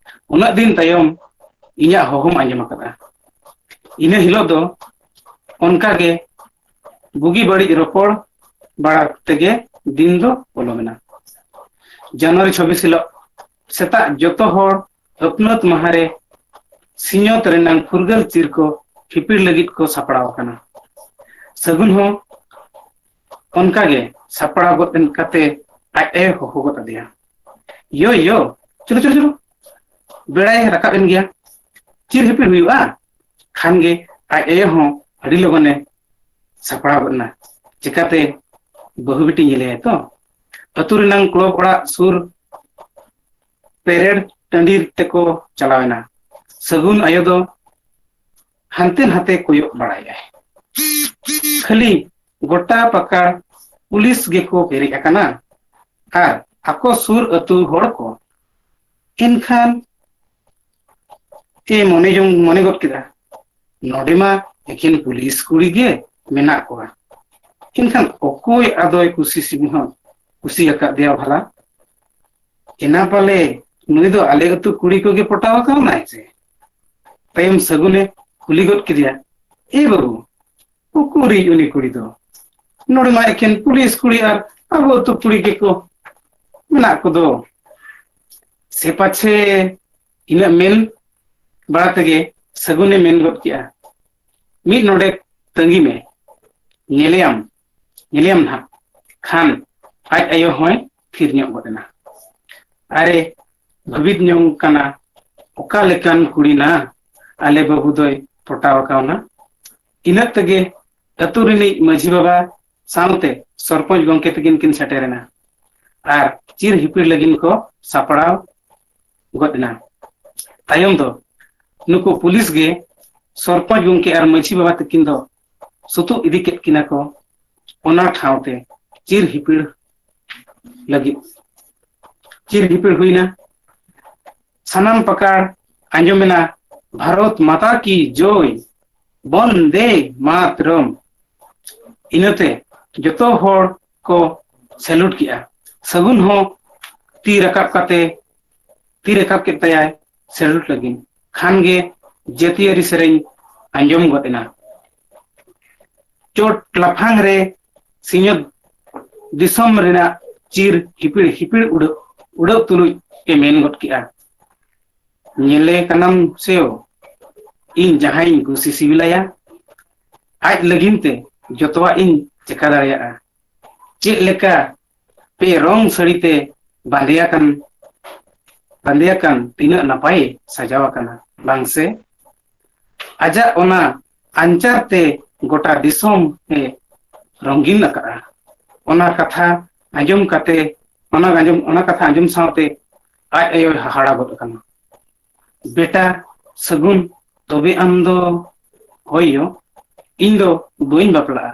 ᱩᱱᱟᱹᱜ ᱫᱤᱱ ᱛᱟᱭᱚᱢ ᱤᱧᱟᱜ ᱦᱚᱦᱚᱢ ᱟᱸᱡᱚᱢ ᱟᱠᱟᱫᱼᱟ᱾ ᱤᱱᱟᱹ ᱦᱤᱞᱳᱜ ᱫᱚ ᱚᱱᱠᱟ ᱜᱮ ᱵᱩᱜᱤ ᱵᱟᱹᱲᱤᱡ ᱨᱚᱯᱚᱲ ᱵᱟᱲᱟ ᱛᱮᱜᱮ ᱫᱤᱱ ᱫᱚ ᱯᱚᱞᱚᱢ ᱮᱱᱟ᱾" ᱡᱟᱱᱩᱣᱟᱨᱤ ᱪᱷᱚᱵᱵᱤᱥ ᱦᱤᱞᱳᱜ ᱥᱮᱛᱟᱜ ᱡᱚᱛᱚ ᱦᱚᱲ ᱟᱹᱯᱱᱟᱹᱛ ᱢᱟᱦᱟ ᱨᱮ ᱥᱤᱧᱚᱛ ᱨᱮᱱᱟᱜ ᱯᱷᱩᱨᱜᱟᱹᱞ ᱪᱤᱨ ᱠᱚ ᱦᱤᱯᱤᱲ ᱞᱟᱹᱜᱤᱫ ᱠᱚ ᱥᱟᱯᱲᱟᱣ ᱟᱠᱟᱱᱟ᱾ ᱥᱟᱹᱜᱩᱱ ᱦᱚᱸ ᱚᱱᱠᱟ ᱜᱮ ᱥᱟᱯᱲᱟᱣ ᱜᱚᱫ ᱮᱱ ᱠᱟᱛᱮ ᱟᱡ ᱮ ᱦᱚᱦᱚ ᱜᱚᱫ ᱟᱫᱮᱭᱟ, "ᱭᱳ, ᱭᱳ, ᱪᱚᱞᱚ, ᱪᱚᱞᱚ, ᱪᱚᱞᱚ, ᱵᱮᱲᱟᱭ ᱨᱟᱠᱟᱵ ᱮᱱ ᱜᱮᱭᱟ, ᱪᱤᱨ ᱦᱤᱯᱤᱲ ᱦᱩᱭᱩᱜᱼᱟ᱾" ᱠᱷᱟᱱ ᱜᱮ ᱟᱡ ᱟᱭᱳ ᱦᱚᱸ ᱟᱹᱰᱤ ᱞᱚᱜᱚᱱᱮ ᱥᱟᱯᱲᱟᱣ ᱜᱚᱫ ᱮᱱᱟ᱾ ᱪᱤᱠᱟᱛᱮ? ᱵᱟᱹᱦᱩ ᱵᱤᱴᱤ ᱧᱮᱞᱮᱭᱟᱭ ᱛᱚ᱾ ᱟᱹᱛᱩ ᱨᱮᱱᱟᱝ ᱠᱞᱚᱵᱽ ᱚᱲᱟᱜ ᱥᱩᱨ ᱯᱮᱨᱮᱰ ᱴᱟᱺᱰᱤ ᱛᱮᱠᱚ ᱪᱟᱞᱟᱣ ᱮᱱᱟ᱾ ᱥᱟᱹᱜᱩᱱ ᱟᱭᱳ ᱫᱚ ᱦᱟᱱᱛᱮ ᱱᱟᱛᱮ ᱠᱚᱭᱚᱜ ᱵᱟᱲᱟᱭᱮᱫᱟᱭ᱾ ᱠᱷᱟᱹᱞᱤ ᱜᱚᱴᱟ ᱯᱟᱠᱟᱲ ᱯᱩᱞᱤᱥ ᱜᱮᱠᱚ ᱯᱮᱨᱮᱡ ᱟᱠᱟᱱᱟ ᱟᱨ ᱟᱠᱚ ᱥᱩᱨ ᱟᱹᱛᱩ ᱦᱚᱲ ᱠᱚ᱾ ᱮᱱᱠᱷᱟᱱ ᱮ ᱢᱚᱱᱮ ᱡᱚᱝ ᱢᱚᱱᱮ ᱜᱚᱫ ᱠᱮᱫᱟ, ᱱᱚᱰᱮ ᱢᱟ ᱮᱠᱮᱱ ᱯᱩᱞᱤᱥ ᱠᱩᱲᱤ ᱜᱮ ᱢᱮᱱᱟᱜ ᱠᱚᱣᱟ᱾ ᱮᱱᱠᱷᱟᱱ ᱚᱠᱚᱭ ᱟᱫᱚᱭ ᱠᱩᱥᱤ ᱥᱤᱵᱤᱞ ᱦᱚᱸ ᱠᱩᱥᱤ ᱟᱠᱟᱫᱮᱭᱟ ᱵᱷᱟᱞᱟ? ᱮᱱᱟ ᱯᱟᱞᱮ ᱱᱩᱭ ᱫᱚ ᱟᱞᱮ ᱟᱹᱛᱩ ᱠᱩᱲᱤ ᱠᱚᱜᱮ ᱯᱚᱴᱟᱣ ᱟᱠᱟᱣᱱᱟᱭ ᱪᱮ? ᱛᱟᱭᱚᱢ ᱥᱟᱹᱜᱩᱱᱮ ᱠᱩᱞᱤ ᱜᱚᱫ ᱠᱮᱫᱮᱭᱟ, ᱮ ᱵᱟᱹᱵᱩ, ᱩᱠᱩᱨᱤᱡ ᱩᱱᱤ ᱠᱩᱲᱤ ᱫᱚ? ᱱᱚᱰᱮ ᱢᱟ ᱮᱠᱮᱱ ᱯᱩᱞᱤᱥ ᱠᱩᱲᱤ ᱟᱨ ᱟᱵᱚ ᱟᱹᱛᱩ ᱠᱩᱲᱤ ᱜᱮᱠᱚ ᱢᱮᱱᱟᱜ ᱠᱚᱫᱚ᱾ ᱥᱮ ᱯᱟᱪᱷᱮ ᱤᱱᱟᱹᱜ ᱢᱮᱱ ᱵᱟᱲᱟ ᱛᱮᱜᱮ ᱥᱟᱹᱜᱩᱱᱮ ᱢᱮᱱ ᱜᱚᱫ ᱠᱮᱫᱼᱟ, ᱢᱤᱫ ᱱᱚᱰᱮ ᱛᱟᱺᱜᱤ ᱢᱮ, ᱧᱮᱞᱮᱭᱟᱢ, ᱧᱮᱞᱮᱭᱟᱢ ᱱᱟᱦᱟᱜ᱾ ᱠᱷᱟᱱ ᱟᱡ ᱟᱭᱳ ᱦᱚᱸᱭ ᱛᱷᱤᱨ ᱧᱚᱜ ᱜᱚᱫ ᱮᱱᱟ᱾ ᱟᱨᱮ, ᱵᱷᱟᱹᱵᱤᱛ ᱧᱚᱜ ᱠᱟᱱᱟ, ᱚᱠᱟ ᱞᱮᱠᱟᱱ ᱠᱩᱲᱤ ᱱᱟ ᱟᱞᱮ ᱵᱟᱹᱵᱩ ᱫᱚᱭ ᱯᱚᱴᱟᱣ ᱟᱠᱟᱣᱱᱟ? ᱤᱱᱟᱹᱜ ᱛᱮᱜᱮ ᱟᱹᱛᱩ ᱨᱤᱱᱤᱡ ᱢᱟᱹᱡᱷᱤ ᱵᱟᱵᱟ ᱥᱟᱶᱛᱮ ᱥᱚᱨᱯᱚᱧᱪ ᱜᱚᱢᱠᱮ ᱛᱟᱹᱠᱤᱱ ᱠᱤᱱ ᱥᱮᱴᱮᱨᱮᱱᱟ ᱟᱨ ᱪᱤᱨ ᱦᱤᱯᱤᱲ ᱞᱟᱹᱜᱤᱫ ᱠᱚ ᱥᱟᱯᱲᱟᱣ ᱜᱚᱫ ᱮᱱᱟ᱾ ᱛᱟᱭᱚᱢ ᱫᱚ ᱱᱩᱠᱩ ᱯᱩᱞᱤᱥ ᱜᱮ ᱥᱚᱨᱯᱚᱧᱪ ᱜᱚᱢᱠᱮ ᱟᱨ ᱢᱟᱹᱡᱷᱤ ᱵᱟᱵᱟ ᱛᱟᱹᱠᱤᱱ ᱫᱚ ᱥᱩᱛᱩᱜ ᱤᱫᱤ ᱠᱮᱫ ᱠᱤᱱᱟ ᱠᱚ ᱚᱱᱟ ᱴᱷᱟᱶ ᱛᱮ ᱪᱤᱨ ᱦᱤᱯᱤᱲ ᱞᱟᱹᱜᱤᱫ᱾ ᱪᱤᱨ ᱦᱤᱯᱤᱲ ᱦᱩᱭᱱᱟ᱾ ᱥᱟᱱᱟᱢ ᱯᱟᱠᱟᱲ ᱟᱸᱡᱚᱢᱮᱱᱟ, ᱵᱷᱟᱨᱚᱛ ᱢᱟᱛᱟ ᱠᱤ ᱡᱚᱭ, ᱵᱚᱱᱫᱮ ᱢᱟᱛᱨᱚᱢ᱾ ᱤᱱᱟᱹᱛᱮ ᱡᱚᱛᱚ ᱦᱚᱲ ᱠᱚ ᱥᱮᱞᱩᱴ ᱠᱮᱜᱼᱟ᱾ ᱥᱟᱹᱜᱩᱱ ᱦᱚᱸ ᱛᱤ ᱨᱟᱠᱟᱵ ᱠᱟᱛᱮ, ᱛᱤ ᱨᱟᱠᱟᱵ ᱠᱮᱫ ᱛᱟᱭᱟᱭ ᱥᱮᱞᱩᱴ ᱞᱟᱹᱜᱤᱫ᱾ ᱠᱷᱟᱱ ᱜᱮ ᱡᱟᱹᱛᱤᱭᱟᱹᱨᱤ ᱥᱮᱨᱮᱧ ᱟᱸᱡᱚᱢ ᱜᱚᱫ ᱮᱱᱟ᱾ ᱪᱚᱴ ᱞᱟᱯᱷᱟᱝ ᱨᱮ ᱥᱤᱧᱚᱛ ᱫᱤᱥᱚᱢ ᱨᱮᱱᱟᱜ ᱪᱤᱨ ᱦᱤᱯᱤᱲ ᱦᱤᱯᱤᱲ ᱩᱰᱟᱹᱜ, ᱩᱰᱟᱹᱜ ᱛᱩᱞᱩᱡ ᱮ ᱢᱮᱱ ᱜᱚᱫ ᱠᱮᱜᱼᱟ, ᱧᱮᱞᱮ ᱠᱟᱱᱟᱢ ᱥᱮᱣ, ᱤᱧ ᱡᱟᱦᱟᱸᱭᱤᱧ ᱠᱩᱥᱤ ᱥᱤᱵᱤᱞᱟᱭᱟ, ᱟᱡ ᱞᱟᱹᱜᱤᱫ ᱛᱮ ᱡᱚᱛᱚᱣᱟᱜ ᱤᱧ ᱪᱮᱠᱟ ᱫᱟᱲᱮᱭᱟᱜᱼᱟ᱾ ᱪᱮᱫ ᱞᱮᱠᱟ ᱯᱮ ᱨᱚᱝ ᱥᱟᱹᱲᱤ ᱛᱮ ᱵᱟᱸᱫᱮ ᱟᱠᱟᱱ, ᱵᱟᱸᱫᱮ ᱟᱠᱟᱱ ᱛᱤᱱᱟᱹᱜ ᱱᱟᱯᱟᱭ ᱥᱟᱡᱟᱣ ᱟᱠᱟᱱᱟ, ᱵᱟᱝ ᱥᱮ? ᱟᱡᱟᱜ ᱚᱱᱟ ᱟᱧᱪᱟᱨ ᱛᱮ ᱜᱚᱴᱟ ᱫᱤᱥᱚᱢ ᱮ ᱨᱚᱝᱜᱤᱱ ᱟᱠᱟᱫᱼᱟ᱾ ᱚᱱᱟ ᱠᱟᱛᱷᱟ ᱟᱸᱡᱚᱢ ᱠᱟᱛᱮ, ᱚᱱᱟ ᱟᱸᱡᱚᱢ, ᱚᱱᱟ ᱠᱟᱛᱷᱟ ᱟᱸᱡᱚᱢ ᱥᱟᱶᱛᱮ ᱟᱡ ᱟᱭᱳᱭ ᱦᱟᱦᱟᱲᱟ ᱜᱚᱫ ᱟᱠᱟᱱᱟ᱾ "ᱵᱮᱴᱟ ᱥᱟᱹᱜᱩᱱ, ᱛᱚᱵᱮ ᱟᱢ ᱫᱚ?" "ᱦᱳᱭ ᱭᱳ, ᱤᱧ ᱫᱚ ᱵᱟᱹᱧ ᱵᱟᱯᱞᱟᱜᱼᱟ᱾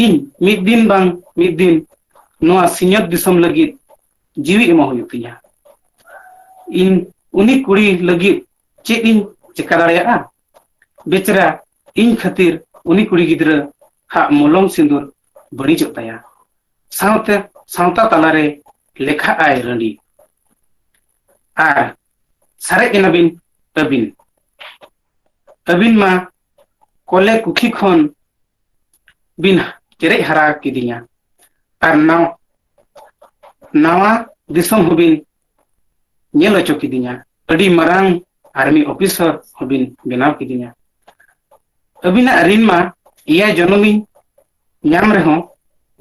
ᱤᱧ ᱢᱤᱫ ᱫᱤᱱ ᱵᱟᱝ ᱢᱤᱫ ᱫᱤᱱ ᱱᱚᱣᱟ ᱥᱤᱧᱚᱛ ᱫᱤᱥᱚᱢ ᱞᱟᱹᱜᱤᱫ ᱡᱤᱣᱤ ᱮᱢᱚᱜ ᱦᱩᱭᱩᱜ ᱛᱤᱧᱟ᱾ ᱤᱧ ᱩᱱᱤ ᱠᱩᱲᱤ ᱞᱟᱹᱜᱤᱫ ᱪᱮᱫ ᱤᱧ ᱪᱮᱠᱟ ᱫᱟᱲᱮᱭᱟᱜᱼᱟ? ᱵᱮᱪᱟᱨᱟ ᱤᱧ ᱠᱷᱟᱹᱛᱤᱨ ᱩᱱᱤ ᱠᱩᱲᱤ ᱜᱤᱫᱽᱨᱟᱹ ᱦᱟᱜ ᱢᱚᱞᱚᱝ ᱥᱤᱸᱫᱩᱨ ᱵᱟᱹᱲᱤᱡᱚᱜ ᱛᱟᱭᱟ, ᱥᱟᱶᱛᱮ ᱥᱟᱶᱛᱟ ᱛᱟᱞᱟᱨᱮ ᱞᱮᱠᱷᱟᱜ ᱟᱭ ᱨᱟᱺᱰᱤ᱾ ᱟᱨ ᱥᱟᱨᱮᱡ ᱮᱱᱟᱵᱤᱱ ᱟᱹᱵᱤᱱ᱾ ᱟᱹᱵᱤᱱ ᱢᱟ ᱠᱚᱞᱮ ᱠᱩᱠᱷᱤ ᱠᱷᱚᱱ ᱵᱤᱱ ᱪᱮᱨᱮᱡ ᱦᱟᱨᱟ ᱠᱤᱫᱤᱧᱟ, ᱟᱨ ᱱᱟᱣ-, ᱱᱟᱣᱟ ᱫᱤᱥᱚᱢ ᱦᱚᱸᱵᱤᱱ ᱧᱮᱞ ᱦᱚᱪᱚ ᱠᱤᱫᱤᱧᱟ, ᱟᱹᱰᱤ ᱢᱟᱨᱟᱝ ᱟᱨᱢᱤ ᱚᱯᱷᱤᱥᱟᱨ ᱦᱚᱸᱵᱤᱱ ᱵᱮᱱᱟᱣ ᱠᱤᱫᱤᱧᱟ᱾ ᱟᱹᱵᱤᱱᱟᱜ ᱨᱤᱱ ᱢᱟ ᱮᱭᱟᱭ ᱡᱚᱱᱚᱢᱤᱧ ᱧᱟᱢ ᱨᱮᱦᱚᱸ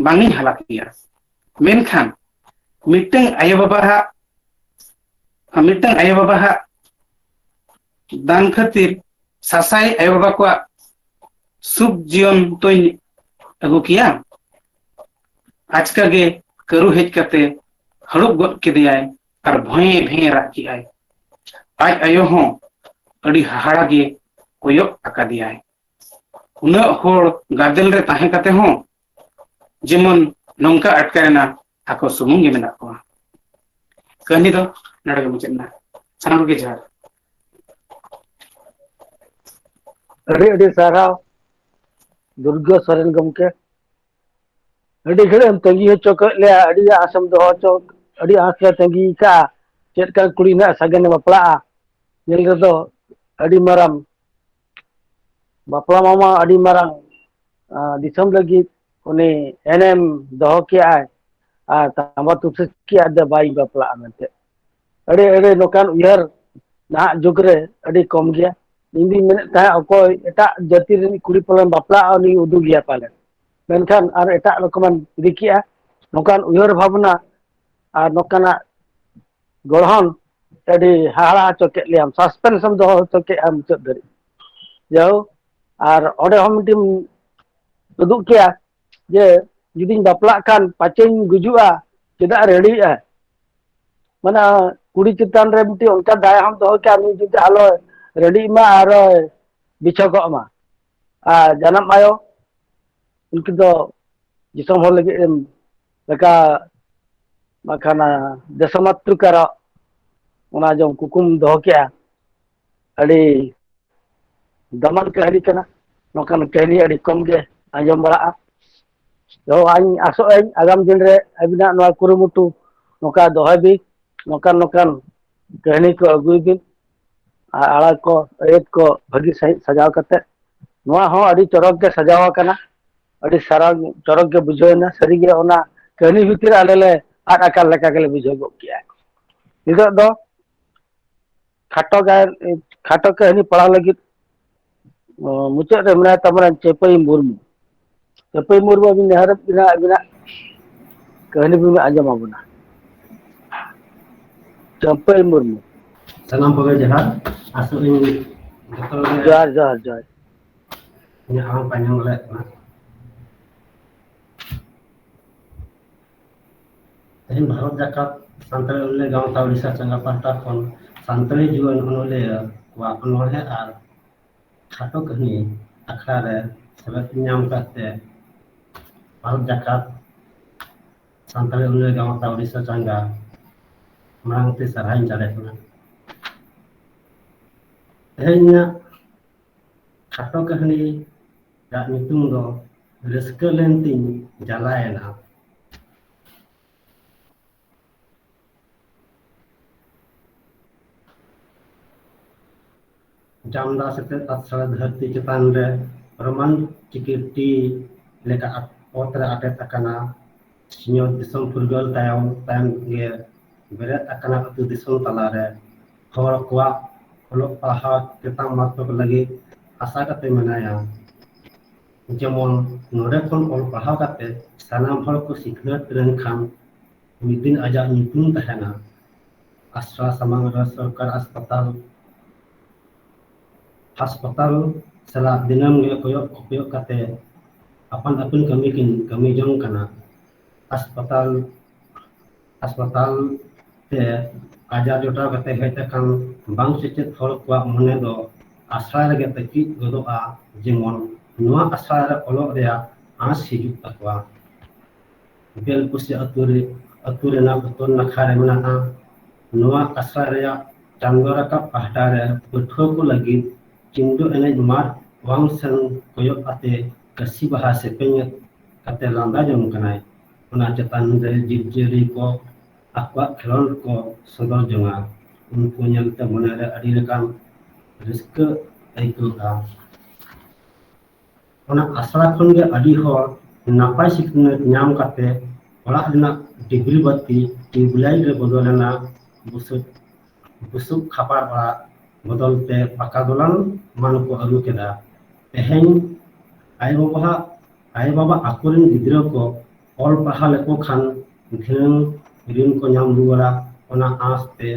ᱵᱟᱝᱤᱧ ᱦᱟᱞᱟ ᱠᱮᱭᱟ, ᱢᱮᱱᱠᱷᱟᱱ ᱢᱤᱫᱴᱟᱝ ᱟᱭᱳ ᱵᱟᱵᱟᱣᱟᱜ, ᱢᱤᱫᱴᱟᱝ ᱟᱭᱳ ᱵᱟᱵᱟᱣᱟᱜ ᱫᱟᱱ ᱠᱷᱟᱹᱛᱤᱨ ᱥᱟᱥᱟᱭ ᱟᱭᱳ ᱵᱟᱵᱟ ᱠᱚᱣᱟᱜ ᱥᱩᱠ ᱡᱤᱭᱚᱱ ᱛᱚᱧ ᱟᱹᱜᱩ ᱠᱮᱭᱟ?" ᱟᱪᱠᱟ ᱜᱮ ᱠᱟᱹᱨᱩ ᱦᱮᱡ ᱠᱟᱛᱮ ᱦᱟᱹᱲᱩᱵ ᱜᱚᱫ ᱠᱮᱫᱮᱭᱟᱭ ᱟᱨ ᱵᱷᱚᱸᱭᱮ ᱵᱷᱮᱸ ᱨᱟᱜ ᱠᱮᱜᱼᱟᱭ᱾ ᱟᱡ ᱟᱭᱳ ᱦᱚᱸ ᱟᱹᱰᱤ ᱦᱟᱦᱟᱲᱟ ᱜᱮ ᱠᱚᱭᱚᱜ ᱟᱠᱟᱫᱮᱭᱟᱭ᱾ ᱩᱱᱟᱹᱜ ᱦᱚᱲ ᱜᱟᱫᱮᱞ ᱨᱮ ᱛᱟᱦᱮᱸ ᱠᱟᱛᱮ ᱦᱚᱸ ᱡᱮᱢᱚᱱ ᱱᱚᱝᱠᱟ ᱟᱴᱠᱟᱨᱮᱱᱟ ᱟᱠᱚ ᱥᱩᱢᱩᱝ ᱜᱮ ᱢᱮᱱᱟᱜ ᱠᱚᱣᱟ᱾ ᱠᱟᱹᱦᱱᱤ ᱫᱚ ᱱᱚᱰᱮ ᱜᱮ ᱢᱩᱪᱟᱹᱫ ᱮᱱᱟ᱾ ᱥᱟᱱᱟᱢ ᱠᱚᱜᱮ ᱡᱚᱦᱟᱨ᱾ ᱟᱹᱰᱤ ᱟᱹᱰᱤ ᱥᱟᱨᱦᱟᱣ ᱫᱩᱨᱜᱟᱹ ᱥᱚᱨᱮᱱ ᱜᱚᱢᱠᱮ᱾ ᱟᱹᱰᱤ ᱜᱷᱟᱹᱲᱤᱡ ᱮᱢ ᱛᱟᱺᱜᱤ ᱦᱚᱪᱚ ᱠᱮᱫ ᱞᱮᱭᱟ, ᱟᱹᱰᱤ ᱟᱸᱥ ᱮᱢ ᱫᱚᱦᱚ ᱦᱚᱪᱚ, ᱟᱹᱰᱤ ᱟᱸᱥ ᱞᱮ ᱛᱟᱺᱜᱤ ᱠᱟᱜᱼᱟ᱾ ᱪᱮᱫ ᱞᱮᱠᱟᱱ ᱠᱩᱲᱤ ᱱᱟᱜ ᱥᱟᱜᱮᱱᱮ ᱵᱟᱯᱞᱟᱜᱼᱟ? ᱧᱮᱞ ᱨᱮᱫᱚ ᱟᱹᱰᱤ ᱢᱟᱨᱟᱝ ᱵᱟᱯᱞᱟ ᱢᱟᱢᱟ, ᱟᱹᱰᱤ ᱢᱟᱨᱟᱝ, ᱟᱸ, ᱫᱤᱥᱚᱢ ᱞᱟᱹᱜᱤᱫ ᱩᱱᱤ ᱮᱱᱮᱢ ᱫᱚᱦᱚ ᱠᱮᱜᱼᱟᱭ᱾ ᱟᱨ ᱛᱟᱢᱵᱟ ᱛᱩᱥᱤ ᱠᱮᱜᱼᱟ ᱫᱚ ᱵᱟᱭ ᱵᱟᱯᱞᱟᱜᱼᱟ ᱢᱮᱱᱛᱮ᱾ ᱟᱹᱰᱤ ᱟᱹᱰᱤ ᱱᱚᱝᱠᱟᱱ ᱩᱭᱦᱟᱹᱨ ᱱᱟᱦᱟᱜ ᱡᱩᱜᱽ ᱨᱮ ᱟᱹᱰᱤ ᱠᱚᱢ ᱜᱮᱭᱟ᱾ ᱤᱧ ᱫᱩᱧ ᱢᱮᱱᱮᱫ ᱛᱟᱦᱮᱸᱫ ᱚᱠᱚᱭ ᱮᱴᱟᱜ ᱡᱟᱹᱛᱤ ᱨᱤᱱᱤᱡ ᱠᱩᱲᱤ ᱯᱟᱞᱮᱱ ᱵᱟᱯᱞᱟᱜᱼᱟ, ᱩᱱᱤ ᱩᱫᱩᱜᱮᱭᱟ ᱯᱟᱞᱮᱱ᱾ ᱢᱮᱱᱠᱷᱟᱱ ᱟᱨ ᱮᱴᱟᱜ ᱨᱚᱠᱚᱢᱮᱢ ᱤᱫᱤ ᱠᱮᱜᱼᱟ᱾ ᱱᱚᱝᱠᱟᱱ ᱩᱭᱦᱟᱹᱨ ᱵᱷᱟᱵᱽᱱᱟ ᱟᱨ ᱱᱚᱝᱠᱟᱱᱟᱜ ᱜᱚᱲᱦᱚᱱ ᱟᱹᱰᱤ ᱦᱟᱦᱟᱲᱟ ᱦᱚᱪᱚ ᱠᱮᱫ ᱞᱮᱭᱟᱢ, suspense ᱮᱢ ᱫᱚᱦᱚ ᱦᱚᱪᱚ ᱠᱮᱫᱼᱟ ᱢᱩᱪᱟᱹᱫ ᱫᱷᱟᱹᱨᱤᱡ᱾ ᱡᱟᱭᱦᱳᱠ, ᱟᱨ ᱚᱸᱰᱮ ᱦᱚᱸ ᱢᱤᱫᱴᱮᱱ ᱩᱫᱩᱜ ᱠᱮᱭᱟ ᱡᱮ ᱡᱩᱫᱤᱧ ᱵᱟᱯᱞᱟᱜ ᱠᱷᱟᱱ ᱯᱟᱪᱮᱧ ᱜᱩᱡᱩᱜᱼᱟ, ᱪᱮᱫᱟᱜ ᱨᱟᱹᱲᱤᱭᱮᱜᱼᱟ? ᱢᱟᱱᱮ ᱠᱩᱲᱤ ᱪᱮᱛᱟᱱ ᱨᱮ ᱢᱤᱫᱴᱤᱡ ᱚᱱᱠᱟ ᱫᱟᱭᱟ ᱦᱚᱸᱢ ᱫᱚᱦᱚ ᱠᱮᱭᱟ, ᱩᱱᱤ ᱡᱩᱫᱤ ᱟᱞᱚᱭ ᱨᱟᱹᱰᱤᱜ ᱢᱟ ᱟᱨᱚᱭ ᱵᱤᱪᱷᱚᱠᱚᱜ ᱢᱟ᱾ ᱟᱨ ᱡᱟᱱᱟᱢ ᱟᱭᱳ, ᱩᱱᱠᱤᱱ ᱫᱚ ᱫᱤᱥᱚᱢ ᱦᱚᱲ ᱞᱟᱹᱜᱤᱫ ᱮᱢ ᱞᱮᱠᱟ ᱵᱟᱠᱷᱟᱱ ᱫᱮᱥᱚᱢᱟᱛᱨᱤᱠᱟᱨ ᱚᱱᱟ ᱡᱚᱢ ᱠᱩᱠᱢᱩᱢ ᱫᱚᱦᱚ ᱠᱮᱜᱼᱟ᱾ ᱟᱹᱰᱤ ᱫᱟᱢᱟᱱ ᱠᱟᱹᱦᱱᱤ ᱠᱟᱱᱟ᱾ ᱱᱚᱝᱠᱟᱱ ᱠᱟᱹᱦᱱᱤ ᱟᱹᱰᱤ ᱠᱚᱢ ᱜᱮ ᱟᱸᱡᱚᱢ ᱵᱟᱲᱟᱜᱼᱟ᱾ ᱛᱚ ᱤᱧ ᱟᱥᱚᱜ ᱟᱹᱧ ᱟᱜᱟᱢ ᱫᱤᱱ ᱨᱮ ᱟᱹᱵᱤᱱᱟᱜ ᱱᱚᱣᱟ ᱠᱩᱨᱩᱢᱩᱴᱩ ᱱᱚᱝᱠᱟ ᱫᱚᱦᱚᱭ ᱵᱤᱱ, ᱱᱚᱝᱠᱟᱱ ᱱᱚᱝᱠᱟᱱ ᱠᱟᱹᱦᱱᱤ ᱠᱚ ᱟᱹᱜᱩᱭ ᱵᱤᱱ, ᱟᱨ ᱟᱲᱟᱝ ᱠᱚ ᱟᱹᱭᱟᱹᱛ ᱠᱚ ᱵᱷᱟᱹᱜᱤ ᱥᱟᱺᱦᱤᱡ ᱥᱟᱡᱟᱣ ᱠᱟᱛᱮ᱾ ᱱᱚᱣᱟ ᱦᱚᱸ ᱟᱹᱰᱤ ᱪᱚᱨᱚᱠ ᱜᱮ ᱥᱟᱡᱟᱣ ᱟᱠᱟᱱᱟ, ᱟᱹᱰᱤ ᱥᱟᱨᱟᱝ ᱪᱚᱨᱚᱠ ᱜᱮ ᱵᱩᱡᱷᱟᱹᱣ ᱮᱱᱟ᱾ ᱥᱟᱹᱨᱤᱜᱮ ᱚᱱᱟ ᱠᱟᱹᱦᱱᱤ ᱵᱷᱤᱛᱤᱨ ᱨᱮ ᱟᱞᱮ ᱞᱮ ᱟᱫ ᱟᱠᱟᱱ ᱞᱮᱠᱟ ᱜᱮᱞᱮ ᱵᱩᱡᱷᱟᱹᱣ ᱜᱚᱫ ᱠᱮᱜᱼᱟ᱾ ᱱᱤᱛᱚᱜ ᱫᱚ ᱠᱷᱟᱴᱚ ᱜᱟᱭᱟᱱ, ᱠᱷᱟᱴᱚ ᱠᱟᱹᱦᱱᱤ ᱯᱟᱲᱦᱟᱣ ᱞᱟᱹᱜᱤᱫ, ᱚ, ᱢᱩᱪᱟᱹᱫ ᱨᱮ ᱢᱮᱱᱟᱭ ᱛᱟᱵᱚᱱᱟ ᱪᱟᱹᱯᱟᱹᱭ ᱢᱩᱨᱢᱩ᱾ ᱪᱟᱹᱯᱟᱹᱭ ᱢᱩᱨᱢᱩ, ᱟᱹᱵᱤᱱ ᱱᱮᱦᱚᱨ ᱟᱹᱵᱤᱱᱟᱜ ᱠᱟᱹᱦᱱᱤ ᱵᱤᱱ ᱟᱸᱡᱚᱢ ᱟᱵᱚᱱᱟ᱾ ᱪᱟᱹᱯᱟᱹᱭ ᱢᱩᱨᱢᱩ᱾ ᱥᱟᱱᱟᱢ ᱠᱚᱜᱮ ᱡᱚᱦᱟᱨ᱾ ᱟᱥᱚᱜ ᱟᱹᱧ ᱡᱚᱛᱚ ᱜᱮ ᱡᱚᱦᱟᱨ, ᱡᱚᱦᱟᱨ, ᱡᱚᱦᱟᱨ᱾ ᱤᱧᱟᱹᱜ ᱟᱲᱟᱝ ᱯᱮ ᱟᱸᱡᱚᱢ ᱫᱟᱲᱮᱭᱟᱜ ᱠᱟᱱᱟ᱾ ᱛᱮᱦᱮᱧ ᱵᱷᱟᱨᱚᱛ ᱡᱟᱠᱟᱛ ᱥᱟᱱᱛᱟᱲᱤ ᱚᱱᱚᱞᱤᱭᱟᱹ ᱜᱟᱶᱛᱟ ᱳᱰᱤᱥᱟ ᱪᱟᱸᱜᱟ ᱯᱟᱦᱴᱟ ᱠᱷᱚᱱ ᱥᱟᱱᱛᱟᱲᱤ ᱡᱩᱣᱟᱹᱱ ᱚᱱᱚᱞᱤᱭᱟᱹ ᱠᱚᱣᱟᱜ ᱚᱱᱚᱬᱦᱮ ᱟᱨ ᱠᱷᱟᱴᱚ ᱠᱟᱹᱦᱱᱤ ᱟᱠᱷᱲᱟ ᱨᱮ ᱥᱮᱞᱮᱫ ᱧᱟᱢ ᱠᱟᱛᱮ ᱵᱷᱟᱨᱚᱛ ᱡᱟᱠᱟᱛ ᱥᱟᱱᱛᱟᱲᱤ ᱚᱱᱚᱞᱤᱭᱟᱹ ᱜᱟᱶᱛᱟ ᱳᱰᱤᱥᱟ ᱪᱟᱸᱜᱟ ᱢᱟᱲᱟᱝ ᱛᱮ ᱥᱟᱨᱦᱟᱣᱤᱧ ᱪᱟᱞᱮ ᱠᱟᱱᱟ᱾ ᱛᱮᱦᱮᱧᱟᱜ ᱠᱷᱟᱴᱚ ᱠᱟᱹᱦᱱᱤ ᱨᱮᱭᱟᱜ ᱧᱩᱛᱩᱢ ᱫᱚ ᱨᱟᱹᱥᱠᱟᱹ ᱞᱮᱱᱛᱤᱧ ᱡᱟᱞᱟᱭᱮᱱᱟ᱾ ᱡᱟᱢᱫᱟ ᱥᱮᱪᱮᱫ ᱟᱥᱲᱟ ᱫᱷᱟᱹᱨᱛᱤ ᱪᱮᱛᱟᱱ ᱨᱮ ᱨᱳᱢᱟᱱ ᱪᱤᱠᱤ ᱴᱤ ᱞᱮᱠᱟ ᱚᱛ ᱨᱮ ᱟᱴᱮᱫ ᱟᱠᱟᱱᱟ᱾ ᱥᱤᱧᱚᱛ ᱫᱤᱥᱚᱢ ᱯᱷᱩᱨᱜᱟᱹᱞ ᱛᱟᱭᱚᱢ, ᱛᱟᱭᱚᱢ ᱜᱮ ᱵᱮᱨᱮᱫ ᱟᱠᱟᱱᱟ ᱟᱹᱛᱩ ᱫᱤᱥᱚᱢ ᱛᱟᱞᱟᱨᱮ ᱦᱚᱲ ᱠᱚᱣᱟᱜ ᱚᱞᱚᱜ ᱯᱟᱲᱦᱟᱣ ᱛᱮᱛᱟᱝ ᱢᱟᱨᱛᱚᱠ ᱞᱟᱹᱜᱤᱫ ᱟᱥᱟ ᱠᱟᱛᱮ ᱢᱮᱱᱟᱭᱟ᱾ ᱡᱮᱢᱚᱱ ᱱᱚᱰᱮ ᱠᱷᱚᱱ ᱚᱞ ᱯᱟᱲᱦᱟᱣ ᱠᱟᱛᱮ ᱥᱟᱱᱟᱢ ᱦᱚᱲ ᱠᱚ ᱥᱤᱠᱷᱱᱟᱹᱛ ᱞᱮᱱᱠᱷᱟᱱ ᱢᱤᱫ ᱫᱤᱱ ᱟᱡᱟᱜ ᱧᱩᱛᱩᱢ ᱛᱟᱦᱮᱱᱟ᱾ ᱟᱥᱲᱟ ᱥᱟᱢᱟᱝ ᱨᱮ ᱥᱚᱨᱠᱟᱨ ᱦᱟᱥᱯᱟᱛᱟᱞ, ᱦᱟᱥᱯᱟᱛᱟᱞ ᱥᱟᱞᱟᱜ ᱫᱤᱱᱟᱹᱢ ᱜᱮ ᱠᱚᱭᱚᱜ ᱠᱚᱯᱚᱭᱚᱜ ᱠᱟᱛᱮ ᱟᱯᱟᱱ ᱟᱹᱯᱤᱱ ᱠᱟᱹᱢᱤ ᱠᱤᱱ ᱠᱟᱹᱢᱤ ᱡᱚᱝ ᱠᱟᱱᱟ᱾ ᱦᱟᱥᱯᱟᱛᱟᱞ, ᱦᱟᱥᱯᱟᱛᱟᱞ ᱛᱮ ᱟᱡᱟᱨ ᱡᱚᱴᱟᱣ ᱠᱟᱛᱮ ᱦᱮᱡ ᱟᱠᱟᱱ ᱵᱟᱝ ᱥᱮᱪᱮᱫ ᱦᱚᱲ ᱠᱚᱣᱟᱜ ᱢᱚᱱᱮ ᱫᱚ ᱟᱥᱲᱟ ᱨᱮᱜᱮ ᱛᱟᱹᱠᱤᱡ ᱜᱚᱫᱚᱜᱼᱟ, ᱡᱮᱢᱚᱱ ᱱᱚᱣᱟ ᱟᱥᱲᱟ ᱨᱮ ᱚᱞᱚᱜ ᱨᱮᱭᱟᱜ ᱟᱸᱥ ᱦᱤᱡᱩᱜ ᱛᱟᱠᱚᱣᱟ᱾ ᱵᱮᱞᱯᱩᱥᱤ ᱟᱹᱛᱩ ᱨᱮ, ᱟᱹᱛᱩ ᱨᱮᱱᱟᱜ ᱩᱛᱛᱚᱨ ᱱᱟᱠᱷᱟ ᱨᱮ ᱢᱮᱱᱟᱜᱼᱟ᱾ ᱱᱚᱣᱟ ᱟᱥᱲᱟ ᱨᱮᱭᱟᱜ ᱪᱟᱸᱫᱚ ᱨᱟᱠᱟᱵ ᱯᱟᱦᱴᱟ ᱨᱮ ᱯᱟᱹᱴᱷᱩᱣᱟᱹ ᱠᱚ ᱞᱟᱹᱜᱤᱫ ᱪᱤᱱᱰᱩ ᱮᱱᱮᱡ ᱢᱟᱴ ᱚᱣᱟᱝ ᱥᱮᱱ ᱠᱚᱭᱚᱜ ᱟᱛᱮ ᱠᱟᱹᱥᱤ ᱵᱟᱦᱟ ᱥᱮᱯᱮᱧ ᱠᱟᱛᱮ ᱞᱟᱸᱫᱟ ᱡᱚᱝ ᱠᱟᱱᱟᱭ᱾ ᱚᱱᱟ ᱪᱮᱛᱟᱱ ᱨᱮ ᱡᱤᱵᱽᱼᱡᱤᱭᱟᱹᱞᱤ ᱠᱚ ᱟᱠᱚᱣᱟᱜ ᱠᱷᱮᱞᱳᱸᱰ ᱠᱚ ᱥᱚᱫᱚᱨ ᱡᱚᱝᱟ᱾ ᱩᱱᱠᱩ ᱧᱮᱞᱛᱮ ᱢᱚᱱᱮᱨᱮ ᱟᱹᱰᱤ ᱞᱮᱠᱟᱱ ᱨᱟᱹᱥᱠᱟᱹ ᱟᱹᱭᱠᱟᱹᱜᱼᱟ᱾ ᱚᱱᱟ ᱟᱥᱲᱟ ᱠᱷᱚᱱ ᱜᱮ ᱟᱹᱰᱤ ᱦᱚᱲ ᱱᱟᱯᱟᱭ ᱥᱤᱠᱷᱱᱟᱹᱛ ᱧᱟᱢ ᱠᱟᱛᱮ ᱚᱲᱟᱜ ᱨᱮᱱᱟᱜ ᱰᱤᱵᱨᱤ ᱵᱟᱹᱛᱤ ᱴᱤᱭᱩᱵᱽᱞᱟᱭᱤᱴ ᱨᱮ ᱵᱚᱫᱚᱞ ᱮᱱᱟ᱾ ᱵᱩᱥᱩᱵ, ᱵᱩᱥᱩᱵ ᱠᱷᱟᱯᱟᱨ ᱚᱲᱟᱜ ᱵᱚᱫᱚᱞ ᱛᱮ ᱯᱟᱠᱟ ᱫᱚᱞᱟᱱ ᱢᱟᱱ ᱠᱚ ᱟᱹᱜᱩ ᱠᱮᱫᱟ᱾ ᱛᱮᱦᱮᱧ ᱟᱭᱳᱼᱵᱟᱵᱟᱣᱟᱜ, ᱟᱭᱳᱼᱵᱟᱵᱟ ᱟᱠᱚᱨᱮᱱ ᱜᱤᱫᱽᱨᱟᱹ ᱠᱚ ᱚᱞ ᱯᱟᱲᱦᱟᱣ ᱞᱮᱠᱚ ᱠᱷᱟᱱ ᱫᱷᱤᱱᱟᱹᱝ ᱨᱤᱱ ᱠᱚ ᱧᱟᱢ ᱨᱩᱣᱟᱹᱲᱟ, ᱚᱱᱟ ᱟᱸᱥ ᱛᱮ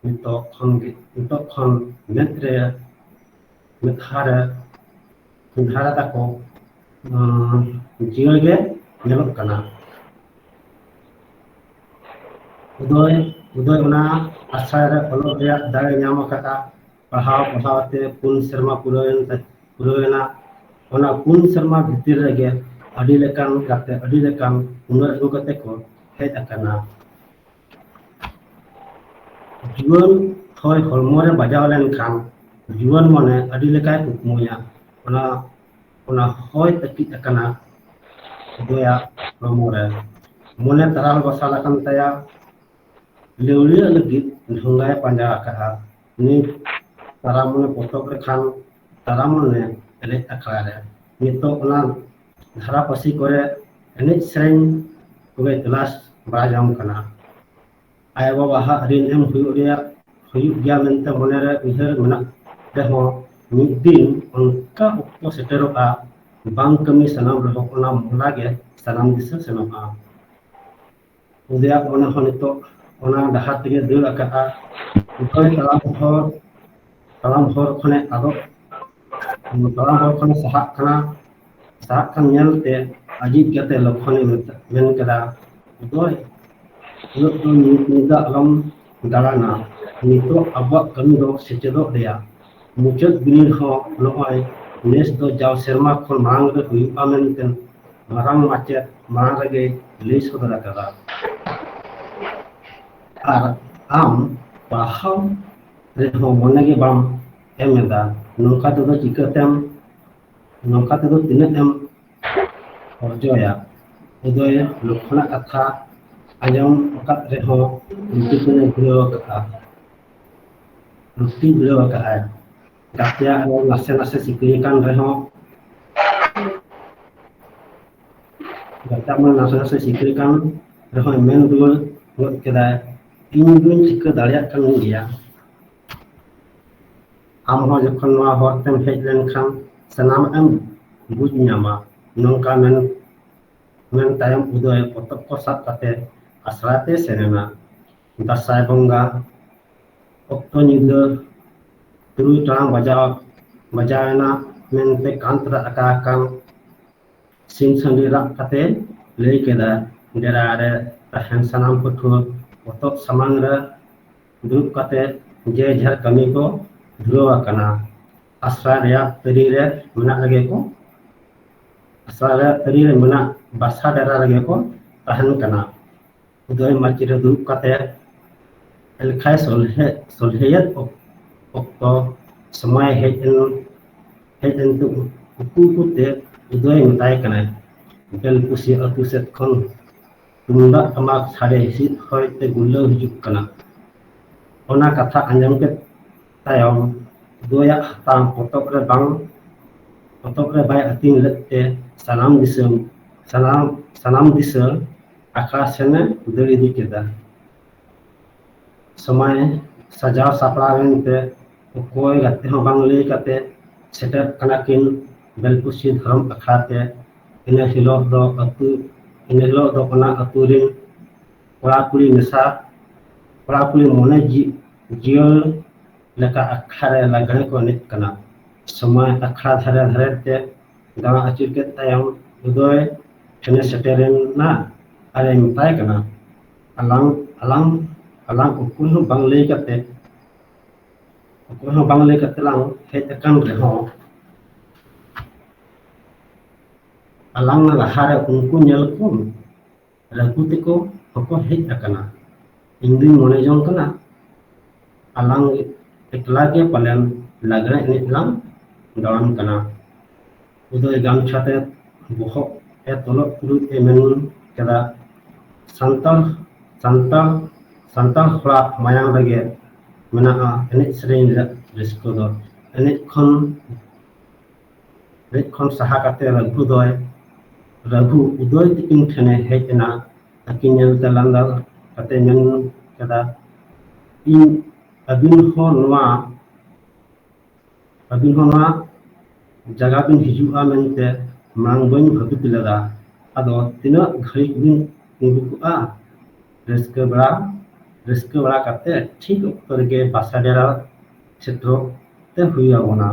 ᱱᱤᱛᱚᱜ ᱠᱷᱚᱱ ᱜᱮ, ᱱᱤᱛᱚᱜ ᱠᱷᱚᱱ ᱢᱮᱫ ᱨᱮ, ᱢᱮᱫᱦᱟ ᱨᱮ ᱠᱚᱸᱰᱷᱟ ᱨᱮ ᱛᱟᱠᱚ, ᱟᱸ, ᱡᱤᱭᱟᱹᱲ ᱜᱮ ᱧᱮᱞᱚᱜ ᱠᱟᱱᱟ᱾ ᱩᱫᱚᱭ, ᱩᱫᱚᱭ ᱚᱱᱟ ᱟᱥᱲᱟ ᱨᱮ ᱚᱞᱚᱜ ᱨᱮᱭᱟᱜ ᱫᱟᱲᱮ ᱧᱟᱢ ᱟᱠᱟᱫᱼᱟ᱾ ᱯᱟᱲᱦᱟᱣ ᱯᱟᱲᱦᱟᱣ ᱛᱮ ᱯᱩᱱ ᱥᱮᱨᱢᱟ ᱯᱩᱨᱟᱹᱣᱮᱱ ᱛᱟ-, ᱯᱩᱨᱟᱹᱣᱮᱱᱟ᱾ ᱚᱱᱟ ᱯᱩᱱ ᱥᱮᱨᱢᱟ ᱵᱷᱤᱛᱤᱨ ᱨᱮᱜᱮ ᱟᱹᱰᱤ ᱞᱮᱠᱟᱱ ᱜᱟᱛᱮ, ᱟᱹᱰᱤ ᱞᱮᱠᱟᱱ ᱦᱩᱱᱟᱹᱨ ᱟᱹᱜᱩ ᱠᱟᱛᱮ ᱠᱚ ᱦᱮᱡ ᱟᱠᱟᱱᱟ᱾ ᱡᱩᱣᱟᱹᱱ ᱦᱚᱭ ᱦᱚᱲᱢᱚ ᱨᱮ ᱵᱟᱡᱟᱣ ᱞᱮᱱᱠᱷᱟᱱ ᱡᱩᱣᱟᱹᱱ ᱢᱚᱱᱮ ᱟᱹᱰᱤ ᱞᱮᱠᱟᱭ ᱠᱩᱠᱢᱩᱭᱟ᱾ ᱚᱱᱟ, ᱚᱱᱟ ᱦᱚᱭ ᱛᱟᱹᱠᱤᱡ ᱟᱠᱟᱱᱟ ᱩᱫᱚᱭᱟᱜ ᱦᱚᱲᱢᱚ ᱨᱮ᱾ ᱢᱚᱱᱮ ᱛᱟᱨᱟᱞ ᱵᱟᱥᱟᱞ ᱟᱠᱟᱱ ᱛᱟᱭᱟ᱾ ᱞᱟᱹᱣᱲᱤᱭᱟᱹᱜ ᱞᱟᱹᱜᱤᱫ ᱰᱷᱚᱸᱜᱟᱭ ᱯᱟᱸᱡᱟ ᱟᱠᱟᱫᱼᱟ᱾ ᱱᱤᱛ ᱛᱟᱨᱟ ᱢᱚᱱᱮ ᱯᱚᱛᱚᱵ ᱞᱮᱠᱷᱟᱱ ᱛᱟᱨᱟ ᱢᱚᱱᱮ ᱮᱱᱮᱡ ᱟᱠᱷᱲᱟ ᱨᱮ᱾ ᱱᱤᱛᱚᱜ ᱚᱱᱟ ᱫᱷᱟᱨᱟ ᱯᱟᱹᱥᱤ ᱠᱚᱨᱮ ᱮᱱᱮᱡ ᱥᱮᱨᱮᱧ ᱠᱚᱜᱮ ᱛᱚᱞᱟᱥ ᱵᱟᱲᱟ ᱡᱚᱝ ᱠᱟᱱᱟ᱾ ᱟᱭᱳᱼᱵᱟᱵᱟ ᱦᱟᱜ ᱨᱤᱱ ᱮᱢ ᱦᱩᱭᱩᱜ ᱨᱮᱭᱟᱜ, ᱦᱩᱭᱩᱜ ᱜᱮᱭᱟ ᱢᱮᱱᱛᱮ ᱢᱚᱱᱮᱨᱮ ᱩᱭᱦᱟᱹᱨ ᱢᱮᱱᱟᱜ ᱨᱮᱦᱚᱸ, ᱢᱤᱫ ᱫᱤᱱ ᱚᱱᱠᱟ ᱚᱠᱛᱚ ᱥᱮᱴᱮᱨᱚᱜᱼᱟ, ᱵᱟᱝ ᱠᱟᱹᱢᱤ ᱥᱟᱱᱟᱢ ᱨᱮᱦᱚᱸ ᱚᱱᱟ ᱢᱚᱦᱰᱟ ᱜᱮ ᱥᱟᱱᱟᱢ ᱫᱤᱥᱟᱹ ᱥᱮᱱᱚᱜᱼᱟ᱾ ᱩᱫᱚᱭᱟᱜ ᱢᱚᱱᱮ ᱦᱚᱸ ᱱᱤᱛᱚᱜ ᱚᱱᱟ ᱰᱟᱦᱟᱨ ᱛᱮᱜᱮ ᱫᱟᱹᱲ ᱟᱠᱟᱫᱼᱟ᱾ ᱚᱠᱚᱭ ᱛᱟᱲᱟᱢ ᱦᱚᱨ, ᱛᱟᱲᱟᱢ ᱦᱚᱨ ᱠᱷᱚᱱᱮ ᱟᱫᱚᱜ, ᱛᱟᱲᱟᱢ ᱦᱚᱨ ᱠᱷᱚᱱᱮ ᱥᱟᱦᱟᱜ ᱠᱟᱱᱟ᱾ ᱥᱟᱦᱟᱜ ᱠᱟᱱ ᱧᱮᱞᱛᱮ ᱟᱡᱤᱡ ᱜᱟᱛᱮ ᱞᱚᱠᱠᱷᱚᱱᱮ ᱢᱮᱛᱟ-, ᱢᱮᱱ ᱠᱮᱫᱟ, "ᱩᱫᱚᱭ, ᱩᱱᱟᱹᱜ ᱫᱚ ᱧᱩᱛ ᱧᱤᱫᱟᱹ ᱟᱞᱚᱢ ᱫᱟᱬᱟᱱᱟ᱾ ᱱᱤᱛᱚᱜ ᱟᱵᱚᱣᱟᱜ ᱠᱟᱹᱢᱤ ᱫᱚ ᱥᱮᱪᱮᱫᱚᱜ ᱨᱮᱭᱟᱜ ᱢᱩᱪᱟᱹᱫ ᱵᱤᱱᱤᱰ ᱦᱚᱸ ᱱᱚᱜᱼᱚᱭ ᱱᱮᱥ ᱫᱚ ᱡᱟᱣ ᱥᱮᱨᱢᱟ ᱠᱷᱚᱱ ᱢᱟᱲᱟᱝ ᱨᱮ ᱦᱩᱭᱩᱜᱼᱟ ᱢᱮᱱᱛᱮ ᱢᱟᱨᱟᱝ ᱢᱟᱪᱮᱫ ᱢᱟᱲᱟᱝ ᱨᱮᱜᱮ ᱞᱟᱹᱭ ᱥᱚᱫᱚᱨ ᱟᱠᱟᱫᱟ᱾ ᱟᱨ ᱟᱢ ᱯᱟᱲᱦᱟᱣ ᱨᱮᱦᱚᱸ ᱢᱚᱱᱮ ᱜᱮ ᱵᱟᱢ ᱮᱢ ᱮᱫᱟ, ᱱᱚᱝᱠᱟ ᱛᱮᱫᱚ ᱪᱤᱠᱟᱹᱛᱮᱢ, ᱱᱚᱝᱠᱟ ᱛᱮᱫᱚ ᱛᱤᱱᱟᱹᱜ ᱮᱢ ᱚᱨᱡᱚᱭᱟ? ᱩᱫᱚᱭ ᱞᱚᱠᱠᱷᱚᱱᱟᱜ ᱠᱟᱛᱷᱟ ᱟᱸᱡᱚᱢ ᱟᱠᱟᱫ ᱨᱮᱦᱚᱸ ᱞᱩᱴᱤ ᱠᱚᱭᱮ ᱵᱷᱤᱲᱟᱹᱣ ᱟᱠᱟᱫᱼᱟ, ᱞᱩᱴᱤ ᱵᱷᱤᱲᱟᱹᱣ ᱟᱠᱟᱫᱼᱟᱭ᱾ ᱜᱟᱛᱮᱭᱟᱜ ᱨᱚᱲ ᱱᱟᱥᱮ ᱱᱟᱥᱮ ᱥᱤᱠᱲᱤ ᱟᱠᱟᱱ ᱨᱮᱦᱚᱸ, ᱜᱟᱛᱮᱭᱟᱜ ᱢᱟ ᱱᱟᱥᱮ ᱱᱟᱥᱮ ᱥᱤᱠᱲᱤ ᱟᱠᱟᱱ ᱨᱮᱦᱚᱸ ᱢᱮᱱ ᱨᱩᱣᱟᱹᱲ ᱜᱚᱫ ᱠᱮᱫᱟᱭ, "ᱤᱧ ᱫᱩᱧ ᱴᱷᱤᱠᱟᱹ ᱫᱟᱲᱮᱭᱟᱜ ᱠᱟᱱ ᱜᱮᱭᱟ, ᱟᱢ ᱦᱚᱸ ᱡᱚᱠᱷᱚᱱ ᱱᱚᱣᱟ ᱦᱚᱨ ᱛᱮᱢ ᱦᱮᱡ ᱞᱮᱱᱠᱷᱟᱱ ᱥᱟᱱᱟᱢᱟᱜ ᱮᱢ ᱵᱩᱡᱽ ᱧᱟᱢᱟ᱾" ᱱᱚᱝᱠᱟ ᱢᱮᱱ, ᱢᱮᱱ ᱛᱟᱭᱚᱢ ᱩᱫᱚᱭ ᱯᱚᱛᱚᱵ ᱠᱚ ᱥᱟᱵ ᱠᱟᱛᱮ ᱟᱥᱲᱟ ᱛᱮ ᱥᱮᱱ ᱮᱱᱟ᱾ ᱫᱟᱸᱥᱟᱭ ᱵᱚᱸᱜᱟ ᱚᱠᱛᱚ ᱧᱤᱫᱟᱹ ᱛᱩᱨᱩᱭ ᱴᱟᱲᱟᱝ ᱵᱟᱡᱟᱣ, ᱵᱟᱡᱟᱣ ᱮᱱᱟ ᱢᱮᱱᱛᱮ ᱠᱟᱱᱛ ᱨᱮ ᱟᱠᱟ ᱟᱠᱟᱱ ᱥᱤᱢ ᱥᱟᱺᱰᱤ ᱨᱟᱜ ᱠᱟᱛᱮ ᱞᱟᱹᱭ ᱠᱮᱫᱟ, ᱰᱮᱨᱟ ᱨᱮ ᱛᱟᱦᱮᱱ ᱥᱟᱱᱟᱢ ᱯᱟᱹᱴᱷᱩᱣᱟᱹ ᱯᱚᱛᱚᱵ ᱥᱟᱢᱟᱝ ᱨᱮ ᱫᱩᱲᱩᱵ ᱠᱟᱛᱮ ᱡᱮ ᱡᱟᱦᱟᱨ ᱠᱟᱹᱢᱤ ᱠᱚ ᱫᱷᱩᱨᱟᱹᱣ ᱟᱠᱟᱱᱟ᱾ ᱟᱥᱲᱟ ᱨᱮᱭᱟᱜ ᱛᱟᱹᱨᱤ ᱨᱮ ᱢᱮᱱᱟᱜ ᱨᱮᱜᱮ ᱠᱚ, ᱟᱥᱲᱟ ᱨᱮᱭᱟᱜ ᱛᱟᱹᱨᱤ ᱨᱮ ᱢᱮᱱᱟᱜ ᱵᱟᱥᱟ ᱰᱮᱨᱟ ᱨᱮᱜᱮ ᱠᱚ ᱛᱟᱦᱮᱱ ᱠᱟᱱᱟ᱾ ᱩᱫᱚᱭ ᱢᱟᱹᱪᱤ ᱨᱮ ᱫᱩᱲᱩᱵ ᱠᱟᱛᱮ ᱮᱞᱠᱷᱟᱭ ᱥᱚᱞᱦᱮ, ᱥᱚᱞᱦᱮᱭᱮᱫ ᱚᱠ-, ᱚᱠᱛᱚ ᱥᱚᱢᱚᱭ ᱦᱮᱡ ᱮᱱ, ᱦᱮᱡ ᱮᱱᱛᱮ ᱩᱠᱩ ᱩᱠᱩᱛᱮ ᱩᱫᱚᱭ ᱢᱮᱛᱟᱭ ᱠᱟᱱᱟᱭ, "ᱵᱮᱞᱯᱩᱥᱤ ᱟᱹᱛᱩ ᱥᱮᱫ ᱠᱷᱚᱱ ᱛᱩᱢᱫᱟᱜ ᱴᱟᱢᱟᱠ ᱥᱟᱰᱮ ᱦᱤᱥᱤᱫ ᱦᱚᱭ ᱛᱮ ᱜᱩᱨᱞᱟᱹᱣ ᱦᱤᱡᱩᱜ ᱠᱟᱱᱟ᱾" ᱚᱱᱟ ᱠᱟᱛᱷᱟ ᱟᱸᱡᱚᱢ ᱠᱮᱫ ᱛᱟᱭᱚᱢ ᱩᱫᱚᱭᱟᱜ ᱦᱟᱛᱟᱝ ᱯᱚᱛᱚᱵ ᱨᱮ ᱵᱟᱝ, ᱯᱚᱛᱚᱵ ᱨᱮ ᱵᱟᱭ ᱟᱹᱛᱤᱧ ᱞᱮᱫ ᱛᱮ ᱥᱟᱱᱟᱢ ᱫᱤᱥᱚᱢ, ᱥᱟᱱᱟᱢ, ᱥᱟᱱᱟᱢ ᱫᱤᱥᱟᱹ ᱟᱠᱷᱲᱟ ᱥᱮᱱᱮ ᱫᱟᱹᱲ ᱤᱫᱤ ᱠᱮᱫᱟ᱾ ᱥᱚᱢᱚᱭ ᱥᱟᱡᱟᱣ ᱥᱟᱯᱲᱟᱣ ᱮᱱᱛᱮ ᱚᱠᱚᱭ ᱜᱟᱛᱮ ᱦᱚᱸ ᱵᱟᱝ ᱞᱟᱹᱭ ᱠᱟᱛᱮ ᱥᱮᱴᱮᱨ ᱠᱟᱱᱟ ᱠᱤᱱ ᱵᱮᱞᱯᱩᱥᱤ ᱫᱷᱚᱨᱚᱢ ᱟᱠᱷᱲᱟ ᱛᱮ᱾ ᱤᱱᱟᱹ ᱦᱤᱞᱳᱜ ᱫᱚ ᱟᱹᱛᱩ, ᱤᱱᱟᱹ ᱦᱤᱞᱳᱜ ᱫᱚ ᱚᱱᱟ ᱟᱹᱛᱩ ᱨᱤᱱ ᱠᱚᱲᱟ ᱠᱩᱲᱤ ᱢᱮᱥᱟ, ᱠᱚᱲᱟ ᱠᱩᱲᱤ ᱢᱚᱱᱮ ᱡᱤ-, ᱡᱤᱭᱟᱹᱲ ᱞᱮᱠᱟ ᱟᱠᱷᱲᱟ ᱨᱮ ᱞᱟᱜᱽᱲᱮ ᱠᱚ ᱮᱱᱮᱡ ᱠᱟᱱᱟ᱾ ᱥᱚᱢᱚᱭ ᱟᱠᱷᱲᱟ ᱫᱷᱟᱨᱮ ᱫᱷᱟᱨᱮ ᱛᱮ ᱫᱟᱬᱟ ᱟᱹᱪᱩᱨ ᱠᱮᱫ ᱛᱟᱭᱚᱢ ᱩᱫᱚᱭ ᱴᱷᱮᱱᱮ ᱥᱮᱴᱮᱨᱮᱱᱟ ᱟᱨᱮ ᱢᱮᱛᱟᱭ ᱠᱟᱱᱟ, ᱟᱞᱟᱝ ᱟᱞᱟᱝ ᱟᱞᱟᱝ ᱚᱠᱚᱭ ᱦᱚᱸ ᱵᱟᱝ ᱞᱟᱹᱭ ᱠᱟᱛᱮ, ᱚᱠᱚᱭ ᱦᱚᱸ ᱵᱟᱝ ᱞᱟᱹᱭ ᱠᱟᱛᱮ ᱞᱟᱝ ᱦᱮᱡ ᱟᱠᱟᱱ ᱨᱮᱦᱚᱸ, ᱟᱞᱟᱝ ᱞᱟᱦᱟᱨᱮ ᱩᱱᱠᱩ ᱧᱮᱞ ᱠᱚᱢ, ᱨᱟᱹᱜᱷᱩ ᱛᱮᱠᱚ ᱦᱚᱸᱠᱚ ᱦᱮᱡ ᱟᱠᱟᱱᱟ᱾ ᱤᱧ ᱫᱩᱧ ᱢᱚᱱᱮ ᱡᱚᱝ ᱠᱟᱱᱟ, ᱟᱞᱟᱝ ᱮᱠᱞᱟ ᱜᱮ ᱯᱟᱞᱮᱱ ᱞᱟᱜᱽᱲᱮ ᱮᱱᱮᱡ ᱞᱟᱝ ᱫᱟᱬᱟᱱ ᱠᱟᱱᱟ᱾ ᱩᱫᱚᱭ ᱜᱟᱢᱪᱷᱟ ᱛᱮ ᱵᱚᱦᱚᱜ ᱮ ᱛᱚᱞᱚᱜ ᱛᱩᱞᱩᱡ ᱮ ᱢᱮᱱ ᱠᱮᱫᱟ, ᱥᱟᱱᱛᱟᱲ ᱥᱟᱱᱛᱟᱲ ᱥᱟᱱᱛᱟᱲ ᱦᱚᱲᱟᱜ ᱢᱟᱭᱟᱢ ᱨᱮᱜᱮ ᱢᱮᱱᱟᱜᱼᱟ ᱮᱱᱮᱡ ᱥᱮᱨᱮᱧ ᱨᱮᱭᱟᱜ ᱨᱟᱹᱥᱠᱟᱹ ᱫᱚ᱾ ᱮᱱᱮᱡ ᱠᱷᱚᱱ ᱮᱱᱮᱡ ᱠᱷᱚᱱ ᱥᱟᱦᱟ ᱠᱟᱛᱮ ᱨᱟᱹᱜᱷᱩ ᱫᱚᱭ ᱨᱟᱹᱜᱷᱩ ᱩᱫᱚᱭ ᱛᱤᱠᱤᱱ ᱴᱷᱮᱱᱮ ᱦᱮᱡ ᱮᱱᱟ᱾ ᱟᱹᱠᱤᱱ ᱧᱮᱞᱛᱮ ᱞᱟᱸᱫᱟ ᱠᱟᱛᱮ ᱢᱮᱱ ᱠᱮᱫᱟ, ᱤᱧ ᱟᱹᱵᱤᱱ ᱦᱚᱸ ᱱᱚᱣᱟ ᱟᱹᱵᱤᱱ ᱦᱚᱸ ᱱᱚᱣᱟ ᱡᱟᱭᱜᱟ ᱵᱤᱱ ᱦᱤᱡᱩᱜᱼᱟ ᱢᱮᱱᱛᱮ ᱢᱟᱲᱟᱝ ᱵᱟᱹᱧ ᱵᱷᱟᱹᱵᱤᱛ ᱞᱮᱫᱟ᱾ ᱟᱫᱚ ᱛᱤᱱᱟᱹᱜ ᱜᱷᱟᱹᱲᱤᱡ ᱵᱤᱱ ᱛᱤᱸᱜᱩ ᱠᱚᱜᱼᱟ? ᱨᱟᱹᱥᱠᱟᱹ ᱵᱟᱲᱟ ᱨᱟᱹᱥᱠᱟᱹ ᱵᱟᱲᱟ ᱠᱟᱛᱮ ᱴᱷᱤᱠ ᱚᱠᱛᱚ ᱨᱮᱜᱮ ᱵᱟᱥᱟ ᱰᱮᱨᱟ ᱥᱮᱴᱮᱨᱚᱜ ᱛᱮ ᱦᱩᱭ ᱟᱵᱚᱱᱟ᱾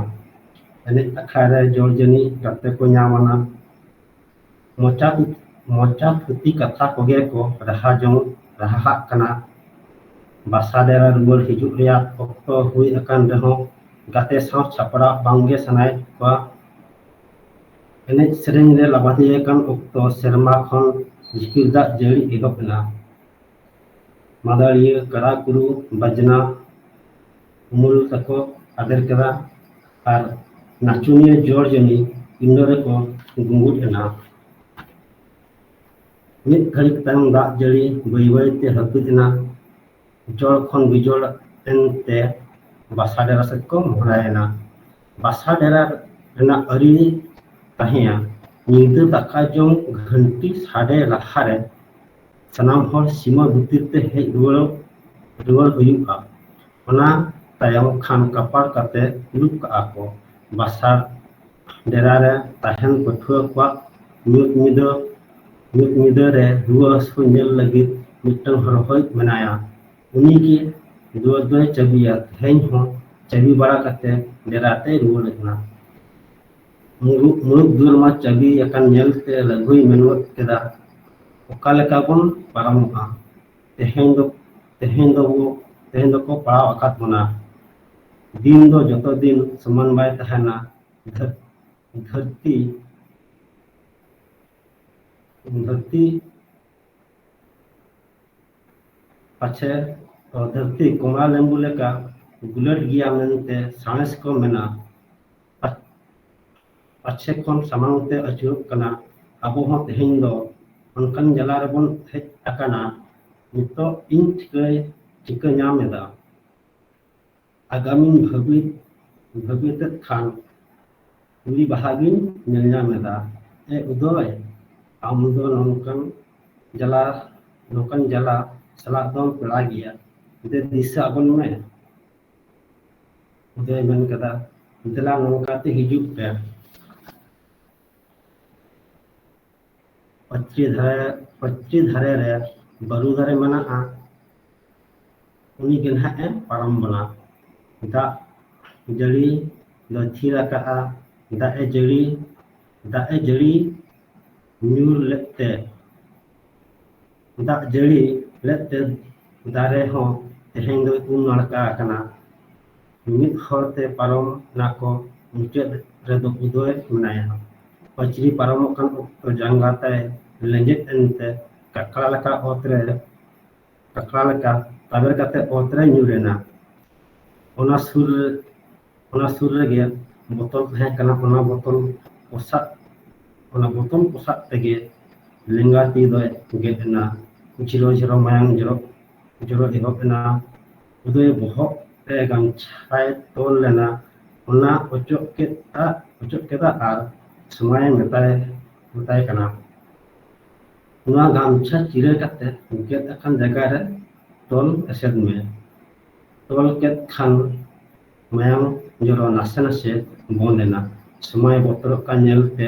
ᱮᱱᱮᱡ ᱟᱠᱷᱲᱟ ᱨᱮ ᱡᱚᱲ ᱡᱟᱹᱱᱤ ᱜᱟᱛᱮ ᱠᱚ ᱧᱟᱢ ᱟᱱᱟ᱾ ᱢᱚᱪᱟ ᱢᱚᱪᱟ ᱯᱩᱛᱷᱤ ᱠᱟᱛᱷᱟ ᱠᱚᱜᱮ ᱠᱚ ᱨᱟᱦᱟ ᱡᱚᱝ ᱨᱟᱦᱟᱦᱟᱜ ᱠᱟᱱᱟ᱾ ᱵᱟᱥᱟ ᱰᱮᱨᱟ ᱨᱩᱣᱟᱹᱲ ᱦᱤᱡᱩᱜ ᱨᱮᱭᱟᱜ ᱚᱠᱛᱚ ᱦᱩᱭ ᱟᱠᱟᱱ ᱨᱮᱦᱚᱸ ᱜᱟᱛᱮ ᱥᱟᱶ ᱪᱷᱟᱯᱲᱟᱣ ᱵᱟᱝᱜᱮ ᱥᱟᱱᱟᱭᱮᱫ ᱠᱚᱣᱟ᱾ ᱮᱱᱮᱡ ᱥᱮᱨᱮᱧ ᱨᱮ ᱞᱟᱵᱟᱫᱤᱭᱟᱹ ᱠᱟᱱ ᱚᱠᱛᱚ ᱥᱮᱨᱢᱟ ᱠᱷᱚᱱ ᱡᱷᱤᱯᱤᱨ ᱫᱟᱜ ᱡᱟᱹᱲᱤ ᱮᱦᱚᱵ ᱮᱱᱟ᱾ ᱢᱟᱫᱟᱲᱤᱭᱟᱹ ᱠᱟᱲᱟ ᱠᱩᱲᱩ ᱵᱟᱡᱽᱱᱟ ᱩᱢᱩᱞ ᱛᱟᱠᱚ ᱟᱫᱮᱨ ᱠᱮᱫᱟ ᱟᱨ ᱱᱟᱪᱚᱱᱤᱭᱟᱹ ᱡᱚᱲ ᱡᱟᱹᱱᱤ ᱯᱤᱸᱰᱟᱹ ᱨᱮᱠᱚ ᱜᱩᱸᱜᱩᱫ ᱮᱱᱟ᱾ ᱢᱤᱫ ᱜᱷᱟᱹᱲᱤᱠ ᱛᱟᱭᱚᱢ ᱫᱟᱜ ᱡᱟᱹᱲᱤ ᱵᱟᱹᱭ ᱵᱟᱹᱭ ᱛᱮ ᱦᱟᱹᱯᱤᱫ ᱮᱱᱟ᱾ ᱡᱚᱲ ᱠᱷᱚᱱ ᱵᱤᱡᱚᱲ ᱮᱱᱛᱮ ᱵᱟᱥᱟ ᱰᱮᱨᱟ ᱥᱮᱫ ᱠᱚ ᱢᱚᱦᱰᱟᱭᱮᱱᱟ᱾ ᱵᱟᱥᱟ ᱰᱮᱨᱟ ᱨᱮᱱᱟᱜ ᱟᱹᱨᱤ ᱛᱟᱦᱮᱸᱭᱟ ᱧᱤᱫᱟᱹ ᱫᱟᱠᱟ ᱡᱚᱢ ᱜᱷᱟᱹᱱᱴᱤ ᱥᱟᱰᱮ ᱞᱟᱦᱟᱨᱮ ᱥᱟᱱᱟᱢ ᱦᱚᱲ ᱥᱤᱢᱟᱹ ᱵᱷᱤᱛᱤᱨ ᱛᱮ ᱦᱮᱡ ᱨᱩᱣᱟᱹᱲ ᱨᱩᱣᱟᱹᱲ ᱦᱩᱭᱩᱜᱼᱟ᱾ ᱚᱱᱟ ᱛᱟᱭᱚᱢ ᱠᱷᱟᱱ ᱠᱟᱯᱟᱲ ᱠᱟᱛᱮ ᱫᱩᱲᱩᱵ ᱠᱟᱜᱼᱟ ᱠᱚ᱾ ᱵᱟᱥᱟ ᱰᱮᱨᱟ ᱨᱮ ᱛᱟᱦᱮᱱ ᱯᱟᱹᱴᱷᱩᱣᱟᱹ ᱠᱚᱣᱟᱜ ᱧᱩᱛ ᱧᱤᱫᱟᱹ ᱧᱩᱛ ᱧᱤᱫᱟᱹ ᱨᱮ ᱨᱩᱣᱟᱹ ᱦᱟᱹᱥᱩ ᱧᱮᱞ ᱞᱟᱹᱜᱤᱫ ᱢᱤᱫᱴᱟᱝ ᱦᱚᱨᱦᱚᱭᱤᱡ ᱢᱮᱱᱟᱭᱟ᱾ ᱩᱱᱤ ᱜᱮ ᱫᱩᱣᱟᱹᱨ ᱫᱚᱭ ᱪᱟᱹᱵᱤᱭᱟ᱾ ᱛᱮᱦᱮᱧ ᱦᱚᱸ ᱪᱟᱹᱵᱤ ᱵᱟᱲᱟ ᱠᱟᱛᱮ ᱰᱮᱨᱟ ᱛᱮᱭ ᱨᱩᱣᱟᱹᱲ ᱮᱱᱟ᱾ ᱢᱩᱨᱩ- ᱢᱩᱨᱩᱫ ᱫᱩᱣᱟᱹᱨ ᱢᱟ ᱪᱟᱹᱵᱤ ᱟᱠᱟᱱ ᱧᱮᱞ ᱛᱮ ᱨᱟᱹᱜᱷᱩᱭ ᱢᱮᱱ ᱜᱚᱫ ᱠᱮᱫᱟ, ᱚᱠᱟ ᱞᱮᱠᱟ ᱵᱚᱱ ᱯᱟᱨᱚᱢᱚᱜᱼᱟ? ᱛᱮᱦᱮᱧ ᱫᱚ ᱛᱮᱦᱮᱧ ᱫᱚ ᱛᱮᱦᱮᱧ ᱫᱚᱠᱚ ᱯᱟᱲᱟᱣ ᱟᱠᱟᱫ ᱵᱚᱱᱟ᱾ ᱫᱤᱱ ᱫᱚ ᱡᱚᱛᱚ ᱫᱤᱱ ᱥᱚᱢᱟᱱ ᱵᱟᱭ ᱛᱟᱦᱮᱱᱟ᱾ ᱫᱷᱟᱹᱨ- ᱫᱷᱟᱹᱨᱛᱤ ᱫᱷᱟᱹᱨᱛᱤ ᱯᱟᱪᱷᱮ ᱫᱷᱟᱹᱨᱛᱤ ᱠᱚᱢᱞᱟ ᱞᱮᱢᱵᱩ ᱞᱮᱠᱟ ᱜᱩᱞᱟᱹᱴ ᱜᱮᱭᱟ ᱢᱮᱱᱛᱮ ᱥᱟᱬᱮᱥ ᱠᱚ ᱢᱮᱱᱟ᱾ ᱯᱟᱪᱷᱮ ᱠᱷᱚᱱ ᱥᱟᱢᱟᱝ ᱛᱮ ᱟᱹᱪᱩᱨᱚᱜ ᱠᱟᱱᱟ᱾ ᱟᱵᱚ ᱦᱚᱸ ᱛᱮᱦᱮᱧ ᱫᱚ ᱚᱱᱠᱟᱱ ᱡᱟᱞᱟ ᱨᱮᱵᱚᱱ ᱦᱮᱡ ᱟᱠᱟᱱᱟ᱾ ᱱᱤᱛᱚᱜ ᱤᱧ ᱴᱷᱤᱠᱟᱹᱭ ᱴᱷᱤᱠᱟᱹ ᱧᱟᱢ ᱮᱫᱟ᱾ ᱟᱜᱟᱢᱤᱧ ᱵᱷᱟᱹᱵᱤᱛ ᱵᱷᱟᱹᱵᱤᱛᱮᱫ ᱠᱷᱟᱱ ᱠᱩᱲᱤ ᱵᱟᱦᱟ ᱜᱤᱧ ᱧᱮᱞ ᱧᱟᱢ ᱮᱫᱟ᱾ ᱮ ᱩᱫᱚᱭ, ᱟᱢ ᱫᱚ ᱱᱚᱝᱠᱟᱱ ᱡᱟᱞᱟ ᱱᱚᱝᱠᱟᱱ ᱡᱟᱞᱟ ᱥᱟᱞᱟᱜ ᱫᱚᱢ ᱯᱮᱲᱟ ᱜᱮᱭᱟ᱾ ᱫᱮ ᱫᱤᱥᱟᱹ ᱟᱵᱚᱱ ᱢᱮ᱾ ᱩᱫᱚᱭ ᱢᱮᱱ ᱠᱮᱫᱟ, ᱫᱮᱞᱟ ᱱᱚᱝᱠᱟᱛᱮ ᱦᱤᱡᱩᱜ ᱯᱮ᱾ ᱯᱟᱹᱪᱨᱤ ᱫᱷᱟᱨᱮ ᱯᱟᱹᱪᱨᱤ ᱫᱷᱟᱨᱮ ᱨᱮ ᱵᱟᱹᱨᱩ ᱫᱟᱨᱮ ᱢᱮᱱᱟᱜᱼᱟ᱾ ᱩᱱᱤ ᱜᱮ ᱱᱟᱦᱟᱜ ᱮ ᱯᱟᱨᱚᱢ ᱵᱚᱱᱟ᱾ ᱫᱟᱜ ᱡᱟᱹᱲᱤ ᱫᱚ ᱛᱷᱤᱨ ᱟᱠᱟᱫᱼᱟ᱾ ᱫᱟᱜ ᱮ ᱡᱟᱹᱲᱤ ᱫᱟᱜ ᱮ ᱡᱟᱹᱲᱤ ᱧᱩᱨ ᱞᱮᱫ ᱛᱮ ᱫᱟᱜ ᱡᱟᱹᱲᱤ ᱞᱮᱫ ᱛᱮ ᱫᱟᱨᱮ ᱦᱚᱸ ᱛᱮᱦᱮᱧ ᱫᱚ ᱩᱢ ᱱᱟᱲᱠᱟ ᱟᱠᱟᱱᱟ᱾ ᱢᱤᱫ ᱦᱚᱨ ᱛᱮ ᱯᱟᱨᱚᱢ ᱱᱟᱠᱚ᱾ ᱢᱩᱪᱟᱹᱫ ᱨᱮᱫᱚ ᱩᱫᱚᱭ ᱢᱮᱱᱟᱭᱟ᱾ ᱯᱟᱹᱪᱨᱤ ᱯᱟᱨᱚᱢᱚᱜ ᱠᱟᱱ ᱚᱠᱛᱚ ᱡᱟᱸᱜᱟ ᱛᱟᱭ ᱞᱮᱸᱡᱮᱫ ᱮᱱᱛᱮ ᱠᱟᱠᱲᱟ ᱞᱮᱠᱟ ᱚᱛ ᱨᱮ ᱠᱟᱠᱲᱟ ᱞᱮᱠᱟ ᱛᱟᱵᱮᱨ ᱠᱟᱛᱮ ᱚᱛ ᱨᱮ ᱧᱩᱨ ᱮᱱᱟ᱾ ᱚᱱᱟ ᱥᱩᱨ ᱨᱮ ᱚᱱᱟ ᱥᱩᱨ ᱨᱮᱜᱮ ᱵᱚᱛᱚᱞ ᱛᱟᱦᱮᱸ ᱠᱟᱱᱟ᱾ ᱚᱱᱟ ᱵᱚᱛᱚᱞ ᱯᱚᱥᱟᱜ ᱚᱱᱟ ᱵᱚᱛᱚᱞ ᱯᱚᱥᱟᱜ ᱛᱮᱜᱮ ᱞᱮᱸᱜᱟ ᱛᱤ ᱫᱚᱭ ᱜᱮᱫ ᱮᱱᱟ᱾ ᱡᱷᱤᱨᱚ ᱡᱷᱤᱨᱚ ᱢᱟᱭᱟᱝ ᱡᱚᱨᱚ ᱡᱚᱨᱚ ᱮᱦᱚᱵ ᱮᱱᱟ᱾ ᱩᱫᱚᱭ ᱵᱚᱦᱚᱜ ᱨᱮ ᱜᱟᱢᱪᱷᱟᱭ ᱛᱚᱞ ᱞᱮᱱᱟ᱾ ᱚᱱᱟ ᱚᱪᱚᱜ ᱠᱮᱫᱟ ᱚᱪᱚᱜ ᱠᱮᱫᱟ ᱟᱨ ᱥᱚᱢᱟᱭᱮ ᱢᱮᱛᱟᱭ ᱢᱮᱛᱟᱭ ᱠᱟᱱᱟ, ᱱᱚᱣᱟ ᱜᱟᱢᱪᱷᱟ ᱪᱤᱨᱟᱹ ᱠᱟᱛᱮ ᱜᱮᱫ ᱟᱠᱟᱱ ᱡᱟᱭᱜᱟ ᱨᱮ ᱛᱚᱞ ᱮᱥᱮᱫ ᱢᱮ᱾ ᱛᱚᱞ ᱠᱮᱫ ᱠᱷᱟᱱ ᱢᱟᱭᱟᱢ ᱡᱚᱨᱚ ᱱᱟᱥᱮ ᱱᱟᱥᱮ ᱵᱚᱱᱫ ᱮᱱᱟ᱾ ᱥᱚᱢᱟᱭ ᱵᱚᱛᱚᱨᱚᱜ ᱠᱟᱱ ᱧᱮᱞᱛᱮ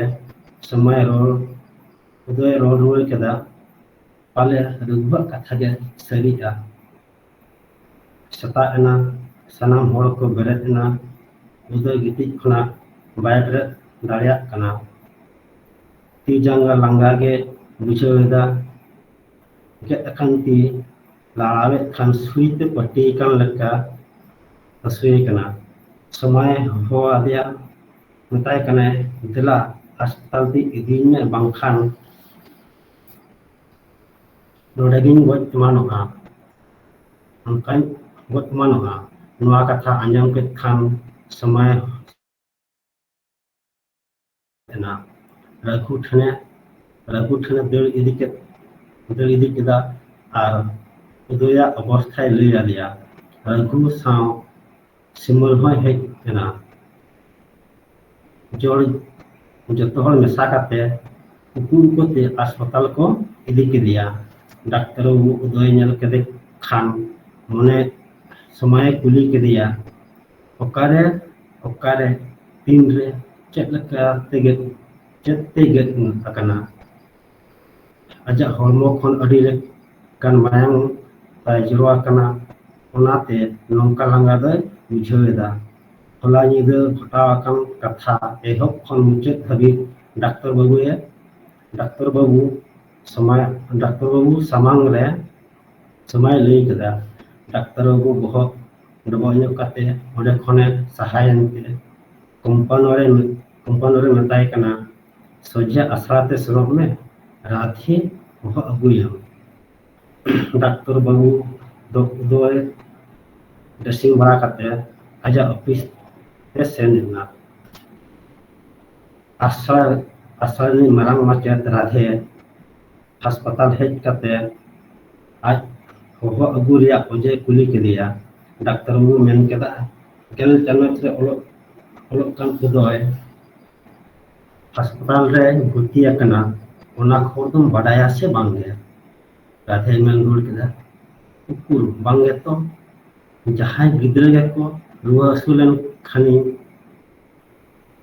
ᱥᱚᱢᱟᱭ ᱨᱚᱲ ᱩᱫᱚᱭ ᱨᱚᱲ ᱨᱩᱣᱟᱹᱲ ᱠᱮᱫᱟ, ᱯᱟᱞᱮ ᱨᱟᱹᱜᱷᱩᱣᱟᱜ ᱠᱟᱛᱷᱟ ᱜᱮ ᱥᱟᱹᱨᱤᱜᱼᱟ᱾ ᱥᱮᱛᱟᱜ ᱮᱱᱟ᱾ ᱥᱟᱱᱟᱢ ᱦᱚᱲ ᱠᱚ ᱵᱮᱨᱮᱫ ᱮᱱᱟ᱾ ᱩᱫᱚᱭ ᱜᱤᱛᱤᱡ ᱠᱷᱚᱱᱟᱜ ᱵᱟᱭ ᱵᱮᱨᱮᱫ ᱫᱟᱲᱮᱭᱟᱜ ᱠᱟᱱᱟ᱾ ᱛᱤ ᱡᱟᱸᱜᱟ ᱞᱟᱸᱜᱟ ᱜᱮ ᱵᱩᱡᱷᱟᱹᱣ ᱮᱫᱟ᱾ ᱜᱮᱫ ᱟᱠᱟᱱ ᱛᱤ ᱞᱟᱲᱟᱣᱮᱫ ᱠᱷᱟᱱ ᱥᱩᱭ ᱛᱮ ᱯᱟᱹᱴᱤ ᱟᱠᱟᱱ ᱞᱮᱠᱟ ᱦᱟᱹᱥᱩᱭᱮ ᱠᱟᱱᱟ᱾ ᱥᱚᱢᱟᱭ ᱦᱚᱦᱚ ᱟᱫᱮᱭᱟ, ᱢᱮᱛᱟᱭ ᱠᱟᱱᱟᱭ, "ᱫᱮᱞᱟ, ᱦᱟᱥᱯᱟᱛᱟᱞ ᱛᱮ ᱤᱫᱤᱧ ᱢᱮ, ᱵᱟᱝᱠᱷᱟᱱ ᱱᱚᱰᱮ ᱜᱤᱧ ᱜᱚᱡ ᱮᱢᱟᱱᱚᱜᱼᱟ, ᱚᱱᱠᱟᱧ ᱜᱚᱡ ᱮᱢᱟᱱᱚᱜᱼᱟ᱾" ᱱᱚᱣᱟ ᱠᱟᱛᱷᱟ ᱟᱸᱡᱚᱢ ᱠᱮᱫ ᱠᱷᱟᱱ ᱥᱚᱢᱟᱭ ᱮᱱᱟ᱾ ᱨᱟᱹᱜᱷᱩ ᱴᱷᱮᱱᱮ, ᱨᱟᱹᱜᱷᱩ ᱴᱷᱮᱱᱮ ᱫᱟᱹᱲ ᱤᱫᱤ ᱠᱮᱫ, ᱫᱟᱹᱲ ᱤᱫᱤ ᱠᱮᱫᱟ ᱟᱨ ᱩᱫᱚᱭᱟᱜ ᱚᱵᱚᱥᱛᱷᱟᱭ ᱞᱟᱹᱭ ᱟᱫᱮᱭᱟ᱾ ᱨᱟᱹᱜᱷᱩ ᱥᱟᱶ ᱥᱤᱢᱚᱞ ᱦᱚᱸᱭ ᱦᱮᱡ ᱮᱱᱟ᱾ ᱡᱚᱲ, ᱡᱚᱛᱚ ᱦᱚᱲ ᱢᱮᱥᱟ ᱠᱟᱛᱮ ᱩᱠᱩ ᱩᱠᱩ ᱛᱮ ᱦᱟᱥᱯᱟᱛᱟᱞ ᱠᱚ ᱤᱫᱤ ᱠᱮᱫᱮᱭᱟ᱾ ᱰᱟᱠᱛᱟᱨ ᱵᱟᱹᱵᱩ ᱩᱫᱚᱭ ᱧᱮᱞ ᱠᱮᱫᱮ ᱠᱷᱟᱱ ᱢᱚᱱᱮ ᱥᱚᱢᱟᱭᱮ ᱠᱩᱞᱤ ᱠᱮᱫᱮᱭᱟ, "ᱚᱠᱟᱨᱮ, ᱚᱠᱟᱨᱮ, ᱛᱤᱱᱨᱮ, ᱪᱮᱫ ᱞᱮᱠᱟ ᱛᱮ ᱜᱮᱫ, ᱪᱮᱫ ᱛᱮ ᱜᱮᱫ ᱟᱠᱟᱱᱟ?" ᱟᱡᱟᱜ ᱦᱚᱲᱢᱚ ᱠᱷᱚᱱ ᱟᱹᱰᱤ ᱞᱮᱠᱟᱱ ᱢᱟᱭᱟᱝ ᱛᱟᱭ ᱡᱚᱨᱚ ᱟᱠᱟᱱᱟ, ᱚᱱᱟᱛᱮ ᱱᱚᱝᱠᱟ ᱞᱟᱸᱜᱟ ᱫᱚᱭ ᱵᱩᱡᱷᱟᱹᱣ ᱮᱫᱟ᱾ ᱦᱚᱞᱟ ᱧᱤᱫᱟᱹ ᱜᱷᱚᱴᱟᱣ ᱟᱠᱟᱱ ᱠᱟᱛᱷᱟ ᱮᱦᱚᱵ ᱠᱷᱚᱱ ᱢᱩᱪᱟᱹᱫ ᱫᱷᱟᱹᱵᱤᱡ ᱰᱟᱠᱛᱚᱨ ᱵᱟᱹᱵᱩᱭᱮ, ᱰᱟᱠᱛᱚᱨ ᱵᱟᱹᱵᱩ ᱥᱟᱢᱟᱝ, ᱰᱟᱠᱛᱚᱨ ᱵᱟᱹᱵᱩ ᱥᱟᱢᱟᱝ ᱨᱮ ᱥᱚᱢᱟᱭ ᱞᱟᱹᱭ ᱠᱮᱫᱟ᱾ ᱰᱟᱠᱛᱟᱨ ᱵᱟᱹᱵᱩ ᱵᱚᱦᱚᱜ ᱰᱚᱵᱚᱜ ᱧᱚᱜ ᱠᱟᱛᱮ ᱚᱸᱰᱮ ᱠᱷᱚᱱᱮ ᱥᱟᱦᱟᱭᱮᱱ ᱛᱮ ᱠᱚᱢᱯᱟᱣᱩᱱᱰᱟᱨ ᱮ, ᱠᱚᱢᱯᱟᱣᱩᱱᱰᱟᱨ ᱮ ᱢᱮᱛᱟᱭ ᱠᱟᱱᱟ, "ᱥᱚᱡᱷᱮ ᱟᱥᱲᱟ ᱛᱮ ᱥᱮᱱᱚᱜ ᱢᱮ, ᱨᱟᱫᱷᱮ ᱦᱚᱦᱚ ᱟᱹᱜᱩᱭᱟᱢ᱾" ᱰᱟᱠᱛᱚᱨ ᱵᱟᱹᱵᱩ ᱫᱚ ᱩᱫᱚᱭ ᱰᱨᱮᱥᱤᱝ ᱵᱟᱲᱟ ᱠᱟᱛᱮ ᱟᱡᱟᱜ ᱚᱯᱷᱤᱥ ᱛᱮ ᱥᱮᱱ ᱮᱱᱟ᱾ ᱟᱥᱲᱟ, ᱟᱥᱲᱟ ᱨᱤᱱᱤᱡ ᱢᱟᱨᱟᱝ ᱢᱟᱪᱮᱛ ᱨᱟᱫᱷᱮ ᱦᱟᱥᱯᱟᱛᱟᱞ ᱦᱮᱡ ᱠᱟᱛᱮ ᱟᱡ ᱦᱚᱦᱚ ᱟᱹᱜᱩ ᱨᱮᱭᱟᱜ ᱚᱡᱮ ᱠᱩᱞᱤ ᱠᱮᱫᱮᱭᱟ᱾ ᱰᱟᱠᱛᱟᱨ ᱵᱟᱹᱵᱩ ᱢᱮᱱ ᱠᱮᱫᱟ, "ᱜᱮᱞ ᱪᱟᱱᱟᱪ ᱨᱮ ᱚᱞᱚᱜ, ᱚᱞᱚᱜ ᱠᱟᱱ ᱩᱫᱚᱭ ᱦᱟᱥᱯᱟᱛᱟᱞ ᱨᱮ ᱵᱷᱚᱨᱛᱤ ᱟᱠᱟᱱᱟ, ᱚᱱᱟ ᱠᱷᱚᱵᱚᱨ ᱫᱚᱢ ᱵᱟᱰᱟᱭᱟ ᱥᱮ ᱵᱟᱝ ᱜᱮ?" ᱨᱟᱫᱷᱮᱭ ᱢᱮᱱ ᱨᱩᱣᱟᱹᱲ ᱠᱮᱫᱟ, "ᱩᱠᱩᱨ, ᱵᱟᱝ ᱜᱮᱛᱚ, ᱡᱟᱦᱟᱸᱭ ᱜᱤᱫᱽᱨᱟᱹ ᱜᱮᱠᱚ ᱨᱩᱣᱟᱹ ᱦᱟᱹᱥᱩ ᱞᱮᱱ ᱠᱷᱟᱱᱤᱧ,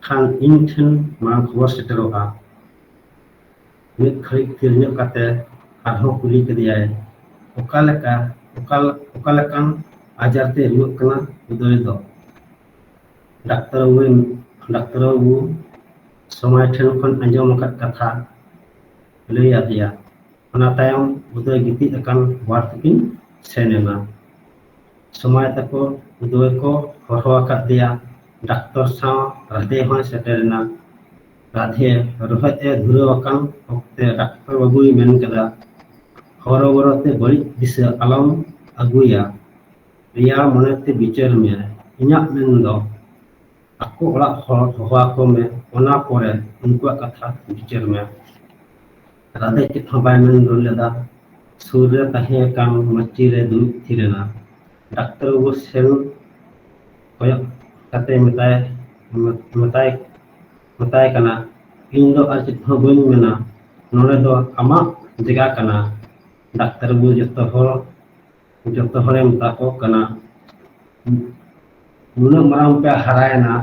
ᱠᱷᱟᱱ ᱤᱧ ᱴᱷᱮᱱ ᱢᱟᱲᱟᱝ ᱠᱷᱚᱵᱚᱨ ᱥᱮᱴᱮᱨᱚᱜᱼᱟ᱾" ᱢᱤᱫ ᱜᱷᱟᱹᱲᱤᱡ ᱛᱷᱤᱨ ᱧᱚᱜ ᱠᱟᱛᱮ ᱟᱨᱦᱚᱸ ᱠᱩᱞᱤ ᱠᱮᱫᱮᱭᱟᱭ, "ᱚᱠᱟ ᱞᱮᱠᱟ, ᱚᱠᱟ, ᱚᱠᱟ ᱞᱮᱠᱟᱱ ᱟᱡᱟᱨ ᱛᱮ ᱨᱩᱣᱟᱹᱜ ᱠᱟᱱᱟ ᱩᱫᱚᱭ ᱫᱚ?" ᱰᱟᱠᱛᱟᱨ ᱵᱟᱹᱵᱩ, ᱰᱟᱠᱛᱟᱨ ᱵᱟᱹᱵᱩ ᱥᱚᱢᱟᱭ ᱴᱷᱮᱱ ᱠᱷᱚᱱ ᱟᱸᱡᱚᱢ ᱟᱠᱟᱫ ᱠᱟᱛᱷᱟ ᱞᱟᱹᱭ ᱟᱫᱮᱭᱟ᱾ ᱚᱱᱟ ᱛᱟᱭᱚᱢ ᱩᱫᱚᱭ ᱜᱤᱛᱤᱡ ᱟᱠᱟᱱ ᱣᱟᱨᱰ ᱛᱮᱠᱤᱱ ᱥᱮᱱ ᱮᱱᱟ᱾ ᱥᱚᱢᱟᱭ ᱛᱟᱠᱚ ᱫᱚᱭ ᱠᱚ ᱦᱚᱦᱚ ᱟᱠᱟᱫᱮᱭᱟ᱾ ᱰᱟᱠᱛᱚᱨ ᱥᱟᱶ ᱨᱟᱫᱷᱮ ᱦᱚᱸᱭ ᱥᱮᱴᱮᱨ ᱮᱱᱟ᱾ ᱨᱟᱫᱷᱮ ᱨᱚᱦᱚᱭ ᱮ ᱫᱷᱩᱨᱟᱹᱣ ᱟᱠᱟᱱ ᱚᱠᱛᱮ ᱰᱟᱠᱛᱚᱨ ᱵᱟᱹᱵᱩᱭ ᱢᱮᱱ ᱠᱮᱫᱟ, "ᱦᱚᱨᱚᱵᱚᱨᱚ ᱛᱮ ᱵᱟᱹᱲᱤᱡ ᱫᱤᱥᱟᱹ ᱟᱞᱚᱢ ᱟᱹᱜᱩᱭᱟ, ᱨᱮᱭᱟᱲ ᱢᱚᱱᱮ ᱛᱮ ᱵᱤᱪᱟᱹᱨ ᱢᱮ᱾ ᱤᱧᱟᱜ ᱢᱮᱱ ᱫᱚ ᱟᱠᱚ ᱚᱲᱟᱜ ᱦᱚᱲ ᱦᱚᱦᱚ ᱟᱠᱚ ᱢᱮ, ᱚᱱᱟ ᱯᱚᱨᱮ ᱩᱱᱠᱩᱣᱟᱜ ᱠᱟᱛᱷᱟ ᱵᱤᱪᱟᱹᱨ ᱢᱮ᱾" ᱨᱟᱫᱷᱮ ᱪᱮᱫ ᱦᱚᱸ ᱵᱟᱭ ᱢᱮᱱ ᱨᱩᱣᱟᱹᱲ ᱞᱮᱫᱟ᱾ ᱥᱩᱨ ᱨᱮ ᱛᱟᱦᱮᱸ ᱟᱠᱟᱱ ᱢᱟᱹᱪᱤ ᱨᱮ ᱫᱩᱲᱩᱵ ᱛᱷᱤᱨ ᱮᱱᱟ᱾ ᱰᱟᱠᱛᱚᱨ ᱵᱟᱹᱵᱩ ᱥᱮᱱ ᱠᱚᱭᱚᱜ ᱠᱟᱛᱮ ᱢᱮᱛᱟᱭ, ᱢᱮᱛᱟᱭ, ᱢᱮᱛᱟᱭ ᱠᱟᱱᱟ, "ᱤᱧ ᱫᱚ ᱟᱨ ᱪᱮᱫ ᱦᱚᱸ ᱵᱟᱹᱧ ᱢᱮᱱᱟ, ᱱᱚᱰᱮ ᱫᱚ ᱟᱢᱟᱜ ᱡᱟᱭᱜᱟ ᱠᱟᱱᱟ᱾" ᱰᱟᱠᱛᱚᱨ ᱵᱟᱹᱵᱩ ᱡᱚᱛᱚ ᱦᱚᱲ, ᱡᱚᱛᱚ ᱦᱚᱲᱮ ᱢᱮᱛᱟ ᱠᱚ ᱠᱟᱱᱟ, "ᱱᱩᱱᱟᱹᱜ ᱢᱟᱨᱟᱝ ᱯᱮ ᱦᱟᱨᱟᱭᱮᱱᱟ,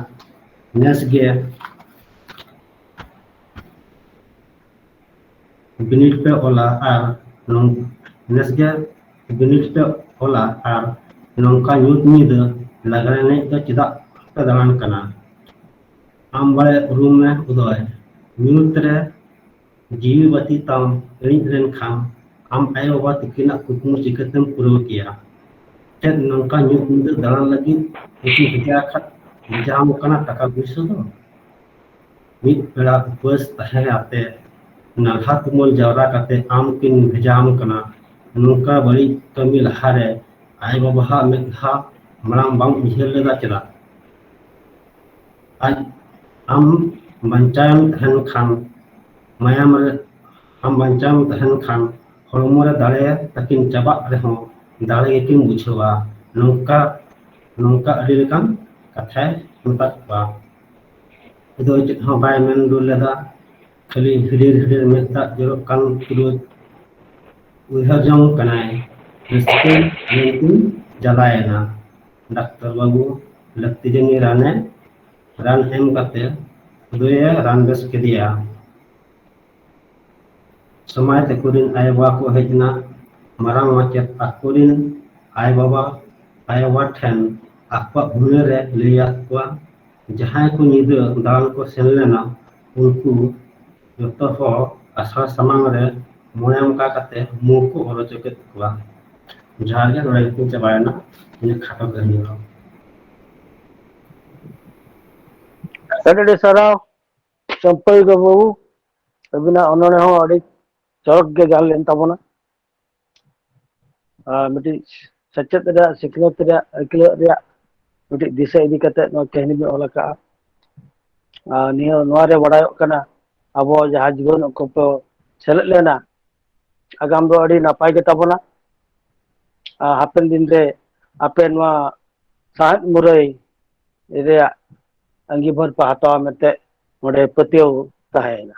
ᱱᱮᱥ ᱜᱮ ᱵᱤᱱᱤᱰ ᱯᱮ ᱚᱞᱟ ᱟᱨ ᱱᱚᱝ-, ᱱᱮᱥ ᱜᱮ ᱵᱤᱱᱤᱰ ᱯᱮ ᱚᱞᱟ ᱟᱨ ᱱᱚᱝᱠᱟ ᱧᱩᱛ ᱧᱤᱫᱟᱹ ᱞᱟᱜᱽᱲᱮ ᱮᱱᱮᱡ ᱫᱚ ᱪᱮᱫᱟᱜ ᱯᱮ ᱫᱟᱬᱟᱱ ᱠᱟᱱᱟ? ᱟᱢ ᱵᱟᱲᱮ ᱩᱨᱩᱢ ᱢᱮ ᱩᱫᱚᱭ, ᱧᱩᱛ ᱨᱮ ᱡᱤᱣᱤ ᱵᱟᱹᱛᱤ ᱛᱟᱢ ᱤᱬᱤᱡ ᱞᱮᱱᱠᱷᱟᱱ ᱟᱢ ᱟᱭᱳ ᱵᱟᱵᱟ ᱛᱤᱠᱤᱱᱟᱜ ᱠᱩᱠᱢᱩ ᱪᱤᱠᱟᱹᱛᱮᱢ ᱯᱩᱨᱟᱹᱣ ᱠᱮᱭᱟ? ᱪᱮᱫ ᱱᱚᱝᱠᱟ ᱧᱩᱛ ᱧᱤᱫᱟᱹ ᱫᱟᱬᱟᱱ ᱞᱟᱹᱜᱤᱫ ᱤᱧ ᱵᱷᱮᱡᱟ ᱟᱠᱟᱫ, ᱵᱷᱮᱡᱟ ᱟᱢ ᱠᱟᱱᱟ ᱴᱟᱠᱟ ᱯᱩᱭᱥᱟᱹ ᱫᱚ? ᱢᱤᱫ ᱵᱮᱲᱟ ᱩᱯᱟᱹᱥ ᱛᱟᱦᱮᱸ ᱟᱛᱮ ᱱᱟᱞᱦᱟ ᱛᱩᱢᱟᱹᱞ ᱡᱟᱣᱨᱟ ᱠᱟᱛᱮ ᱟᱢ ᱠᱤᱱ ᱵᱷᱮᱡᱟ ᱟᱢ ᱠᱟᱱᱟ᱾ ᱱᱚᱝᱠᱟ ᱵᱟᱹᱲᱤᱡ ᱠᱟᱹᱢᱤ ᱞᱟᱦᱟᱨᱮ ᱟᱭᱳ ᱵᱟᱵᱟᱣᱟᱜ ᱢᱮᱫᱦᱟ ᱢᱟᱲᱟᱝ ᱵᱟᱢ ᱩᱭᱦᱟᱹᱨ ᱞᱮᱫᱟ ᱪᱮᱫᱟᱜ? ᱟᱡ ᱟᱢ ᱵᱟᱧᱪᱟᱣᱮᱢ ᱛᱟᱦᱮᱱ ᱠᱷᱟᱱ, ᱢᱟᱭᱟᱢ ᱨᱮ ᱟᱢ ᱵᱟᱧᱪᱟᱣᱮᱢ ᱛᱟᱦᱮᱱ ᱠᱷᱟᱱ, ᱦᱚᱲᱢᱚ ᱨᱮ ᱫᱟᱲᱮ ᱛᱟᱹᱠᱤᱱ ᱪᱟᱵᱟᱜ ᱨᱮᱦᱚᱸ ᱫᱟᱲᱮ ᱜᱮᱠᱤᱱ ᱵᱩᱡᱷᱟᱹᱣᱟ᱾ ᱱᱚᱝᱠᱟ, ᱱᱚᱝᱠᱟ ᱟᱹᱰᱤ ᱞᱮᱠᱟᱱ ᱠᱟᱛᱷᱟᱭ ᱢᱮᱛᱟᱫ ᱠᱚᱣᱟ᱾ ᱩᱱᱤ ᱫᱚ ᱪᱮᱫ ᱦᱚᱸ ᱵᱟᱭ ᱢᱮᱱ ᱨᱩᱣᱟᱹᱲ ᱞᱮᱫᱟ, ᱠᱷᱟᱹᱞᱤ ᱦᱤᱰᱤᱨ ᱦᱤᱰᱤᱨ ᱢᱮᱫ ᱫᱟᱜ ᱡᱚᱨᱚᱜ ᱠᱟᱱ ᱛᱩᱞᱩᱡ ᱩᱭᱦᱟᱹᱨ ᱡᱚᱝ ᱠᱟᱱᱟᱭ, "ᱨᱟᱹᱥᱠᱟᱹ ᱢᱮᱱᱛᱮᱧ ᱡᱟᱞᱟᱭᱮᱱᱟ᱾" ᱰᱟᱠᱛᱚᱨ ᱵᱟᱹᱵᱩ ᱞᱟᱹᱠᱛᱤ ᱡᱟᱹᱱᱤᱡ ᱨᱟᱱᱮ, ᱨᱟᱱ ᱮᱢ ᱠᱟᱛᱮ ᱦᱩᱫᱟᱹᱭᱮ ᱨᱟᱱ ᱵᱮᱥ ᱠᱮᱫᱮᱭᱟ᱾ ᱥᱚᱢᱟᱭ ᱛᱟᱠᱚ ᱨᱤᱱ ᱟᱭᱳ ᱵᱟᱵᱟ ᱠᱚ ᱦᱮᱡ ᱮᱱᱟ᱾ ᱢᱟᱨᱟᱝ ᱢᱟᱪᱮᱫ ᱟᱠᱚ ᱨᱤᱱ ᱟᱭᱳ ᱵᱟᱵᱟ, ᱟᱭᱳ ᱵᱟᱵᱟ ᱴᱷᱮᱱ ᱟᱠᱚᱣᱟᱜ ᱦᱩᱱᱟᱹᱨ ᱮ ᱞᱟᱹᱭᱟᱫ ᱠᱚᱣᱟ᱾ ᱡᱟᱦᱟᱸᱭ ᱠᱚ ᱧᱤᱫᱟᱹ ᱫᱟᱬᱟᱱ ᱠᱚ ᱥᱮᱱ ᱞᱮᱱᱟ, ᱩᱱᱠᱩ ᱡᱚᱛᱚ ᱦᱚᱲ ᱟᱥᱲᱟ ᱥᱟᱢᱟᱝ ᱨᱮ ᱢᱚᱬᱮ ᱢᱚᱠᱟ ᱠᱟᱛᱮ ᱢᱩ ᱠᱚ ᱚᱨᱚᱪ ᱠᱮᱫ ᱠᱚᱣᱟ᱾ ᱡᱚᱦᱟᱨ ᱜᱮ, ᱱᱚᱰᱮ ᱜᱮ ᱪᱟᱵᱟᱭᱮᱱᱟ ᱤᱧᱟᱹᱜ ᱠᱷᱟᱴᱚ ᱠᱟᱹᱦᱱᱤ ᱫᱚ᱾ ᱟᱹᱰᱤ ᱟᱹᱰᱤ ᱥᱟᱨᱦᱟᱣ ᱪᱟᱢᱯᱟᱹᱭ ᱵᱟᱹᱵᱩ, ᱟᱹᱵᱤᱱᱟᱜ ᱚᱱᱚᱬᱦᱮ ᱦᱚᱸ ᱟᱹᱰᱤ ᱪᱚᱨᱚᱠ ᱜᱮ ᱜᱟᱱ ᱞᱮᱱ ᱛᱟᱵᱚᱱᱟ᱾ ᱟᱨ ᱢᱤᱫᱴᱤᱡ ᱥᱮᱪᱮᱫ ᱨᱮᱭᱟᱜ, ᱥᱤᱠᱷᱱᱟᱹᱛ ᱨᱮᱭᱟᱜ, ᱟᱹᱭᱠᱟᱹᱣᱟᱜ ᱨᱮᱭᱟᱜ ᱢᱤᱫᱴᱤᱡ ᱫᱤᱥᱟᱹ ᱤᱫᱤ ᱠᱟᱛᱮ ᱱᱚᱣᱟ ᱠᱟᱹᱦᱱᱤ ᱵᱤᱱ ᱚᱞ ᱟᱠᱟᱫᱼᱟ᱾ ᱟᱨ ᱱᱤᱭᱟᱹ, ᱱᱚᱣᱟ ᱨᱮ ᱵᱟᱲᱟᱭᱚᱜ ᱠᱟᱱᱟ, ᱟᱵᱚ ᱡᱟᱦᱟᱸ ᱡᱤᱵᱚᱱ ᱚᱠᱛᱚ ᱠᱚ ᱥᱮᱞᱮᱫ ᱞᱮᱱᱟ, ᱟᱜᱟᱢ ᱫᱚ ᱟᱹᱰᱤ ᱱᱟᱯᱟᱭ ᱜᱮ ᱛᱟᱵᱚᱱᱟ᱾ ᱟᱨ ᱦᱟᱯᱮᱱ ᱫᱤᱱ ᱨᱮ ᱟᱯᱮ ᱱᱚᱣᱟ ᱥᱟᱶᱦᱮᱫ ᱢᱩᱨᱟᱹᱭ ᱨᱮᱭᱟᱜ ᱟᱸᱜᱤᱵᱷᱟᱨ ᱯᱮ ᱦᱟᱛᱟᱣᱟ ᱢᱮᱱᱛᱮ ᱱᱚᱰᱮ ᱯᱟᱹᱛᱭᱟᱹᱣ ᱛᱟᱦᱮᱸᱭᱮᱱᱟ᱾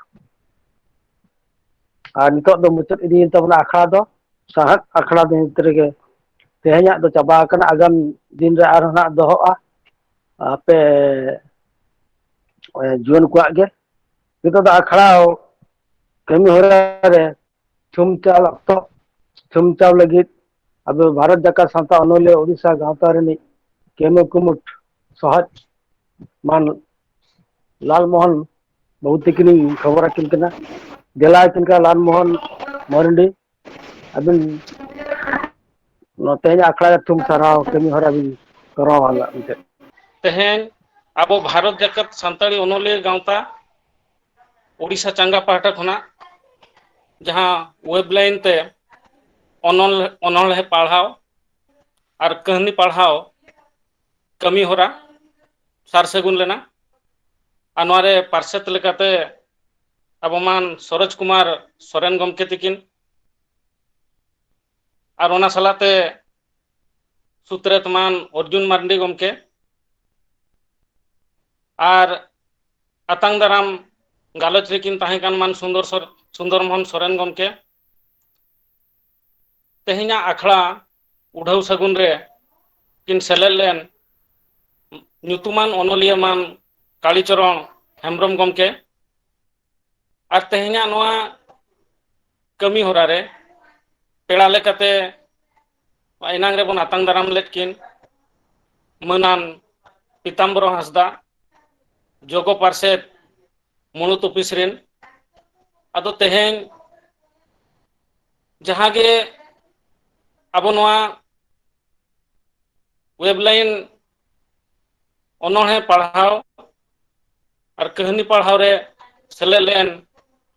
ᱟᱨ ᱱᱤᱛᱚᱜ ᱫᱚ ᱢᱩᱪᱟᱹᱫ ᱤᱫᱤᱭᱮᱱ ᱛᱟᱵᱚᱱᱟ ᱟᱠᱷᱲᱟ ᱫᱚ, ᱥᱟᱶᱦᱮᱫ ᱟᱠᱷᱲᱟ ᱫᱚ ᱱᱤᱛ ᱨᱮᱜᱮ ᱛᱮᱦᱮᱧᱟᱜ ᱫᱚ ᱪᱟᱵᱟ ᱟᱠᱟᱱᱟ, ᱟᱜᱟᱢ ᱫᱤᱱ ᱨᱮ ᱟᱨᱦᱚᱸ ᱱᱟᱜ ᱫᱚᱦᱚᱜᱼᱟ᱾ ᱟᱯᱮ, ᱮ, ᱡᱩᱣᱟᱹᱱ ᱠᱚᱣᱟᱜ ᱜᱮ ᱱᱤᱛᱚᱜ ᱫᱚ ᱟᱠᱷᱲᱟ ᱠᱟᱹᱢᱤ ᱦᱚᱨᱟ ᱨᱮ ᱛᱷᱩᱢ ᱪᱟᱞ ᱚᱠᱛᱚ, ᱛᱷᱩᱢ ᱪᱟᱞ ᱞᱟᱹᱜᱤᱫ ᱟᱵᱚ ᱵᱷᱟᱨᱚᱛ ᱡᱟᱠᱟᱛ ᱥᱟᱶᱛᱟ ᱚᱱᱚᱞᱤᱭᱟᱹ ᱳᱰᱤᱥᱟ ᱜᱟᱶᱛᱟ ᱨᱤᱱᱤᱡ ᱠᱮᱢᱳ ᱠᱩᱢᱩᱴ ᱥᱚᱦᱚᱡ ᱢᱟᱱ ᱞᱟᱞᱢᱳᱦᱚᱱ ᱵᱟᱹᱵᱩ ᱛᱤᱠᱤᱱᱤᱧ ᱠᱷᱚᱵᱚᱨ ᱟᱹᱠᱤᱱ ᱠᱟᱱᱟ᱾ ᱫᱮᱞᱟ ᱟᱹᱠᱤᱱ ᱠᱟᱱᱟ ᱞᱟᱞᱢᱳᱦᱚᱱ ᱢᱟᱨᱱᱰᱤ, ᱟᱹᱵᱤᱱ ᱱᱚᱣᱟ ᱛᱮᱦᱮᱧ ᱟᱠᱷᱲᱟ ᱨᱮ ᱛᱷᱩᱢ ᱥᱟᱨᱦᱟᱣ ᱠᱟᱹᱢᱤ ᱦᱚᱨᱟ ᱵᱤᱱ ᱛᱚᱨᱟᱣ ᱟᱞᱟᱜ ᱢᱮᱱᱛᱮ᱾ ᱛᱮᱦᱮᱧ ᱟᱵᱚ ᱵᱷᱟᱨᱚᱛ ᱡᱟᱠᱟᱛ ᱥᱟᱱᱛᱟᱲᱤ ᱚᱱᱚᱞᱤᱭᱟᱹ ᱜᱟᱶᱛᱟ ᱳᱰᱤᱥᱟ ᱪᱟᱸᱜᱟ ᱯᱟᱦᱴᱟ ᱠᱷᱚᱱᱟᱜ ᱡᱟᱦᱟᱸ ᱣᱮᱵ ᱞᱟᱭᱤᱱ ᱛᱮ ᱚᱱᱚᱞ-, ᱚᱱᱚᱬᱦᱮ ᱯᱟᱲᱦᱟᱣ ᱟᱨ ᱠᱟᱹᱦᱱᱤ ᱯᱟᱲᱦᱟᱣ ᱠᱟᱹᱢᱤ ᱦᱚᱨᱟ ᱥᱟᱨ ᱥᱟᱹᱜᱩᱱ ᱞᱮᱱᱟ᱾ ᱟᱨ ᱱᱚᱣᱟ ᱨᱮ ᱯᱟᱨᱥᱮᱛ ᱞᱮᱠᱟᱛᱮ ᱟᱵᱚ ᱢᱟᱱ ᱥᱚᱨᱳᱡᱽ ᱠᱩᱢᱟᱨ ᱥᱚᱨᱮᱱ ᱜᱚᱢᱠᱮ ᱛᱤᱠᱤᱱ, ᱟᱨ ᱚᱱᱟ ᱥᱟᱞᱟᱜ ᱛᱮ ᱥᱩᱛᱨᱮᱛ ᱢᱟᱱ ᱚᱨᱡᱩᱱ ᱢᱟᱨᱱᱰᱤ ᱜᱚᱢᱠᱮ, ᱟᱨ ᱟᱛᱟᱝ ᱫᱟᱨᱟᱢ ᱜᱟᱞᱚᱪ ᱨᱮᱠᱤᱱ ᱛᱟᱦᱮᱸ ᱠᱟᱱ ᱢᱟᱱ ᱥᱩᱱᱫᱚᱨ ᱥᱚᱨ-, ᱥᱩᱱᱫᱚᱨ ᱢᱳᱦᱚᱱ ᱥᱚᱨᱮᱱ ᱜᱚᱢᱠᱮ᱾ ᱛᱮᱦᱮᱧᱟᱜ ᱟᱠᱷᱲᱟ ᱩᱰᱷᱟᱹᱣ ᱥᱟᱹᱜᱩᱱ ᱨᱮ ᱠᱤᱱ ᱥᱮᱞᱮᱫ ᱞᱮᱱ ᱧᱩᱛᱩᱢᱟᱱ ᱚᱱᱚᱞᱤᱭᱟᱹ ᱢᱟᱱ ᱠᱟᱞᱤᱪᱚᱨᱚᱬ ᱦᱮᱢᱵᱨᱚᱢ ᱜᱚᱢᱠᱮ᱾ ᱟᱨ ᱛᱮᱦᱮᱧᱟᱜ ᱱᱚᱣᱟ ᱠᱟᱹᱢᱤ ᱦᱚᱨᱟ ᱨᱮ ᱯᱮᱲᱟ ᱞᱮᱠᱟᱛᱮ ᱮᱱᱟᱝ ᱨᱮᱵᱚᱱ ᱟᱛᱟᱝ ᱫᱟᱨᱟᱢ ᱞᱮᱫ ᱠᱤᱱ ᱢᱟᱹᱱᱟᱱ ᱯᱤᱛᱟᱢᱵᱨᱚ ᱦᱟᱸᱥᱫᱟ, ᱡᱚᱜᱚ ᱯᱟᱨᱥᱮᱛ ᱢᱩᱬᱩᱛ ᱚᱯᱷᱤᱥ ᱨᱮᱱ᱾ ᱟᱫᱚ ᱛᱮᱦᱮᱧ ᱡᱟᱦᱟᱸ ᱜᱮ ᱟᱵᱚ ᱱᱚᱣᱟ ᱣᱮᱵ ᱞᱟᱭᱤᱱ ᱚᱱᱚᱬᱦᱮ ᱯᱟᱲᱦᱟᱣ ᱟᱨ ᱠᱟᱹᱦᱱᱤ ᱯᱟᱲᱦᱟᱣ ᱨᱮ ᱥᱮᱞᱮᱫ ᱞᱮᱱ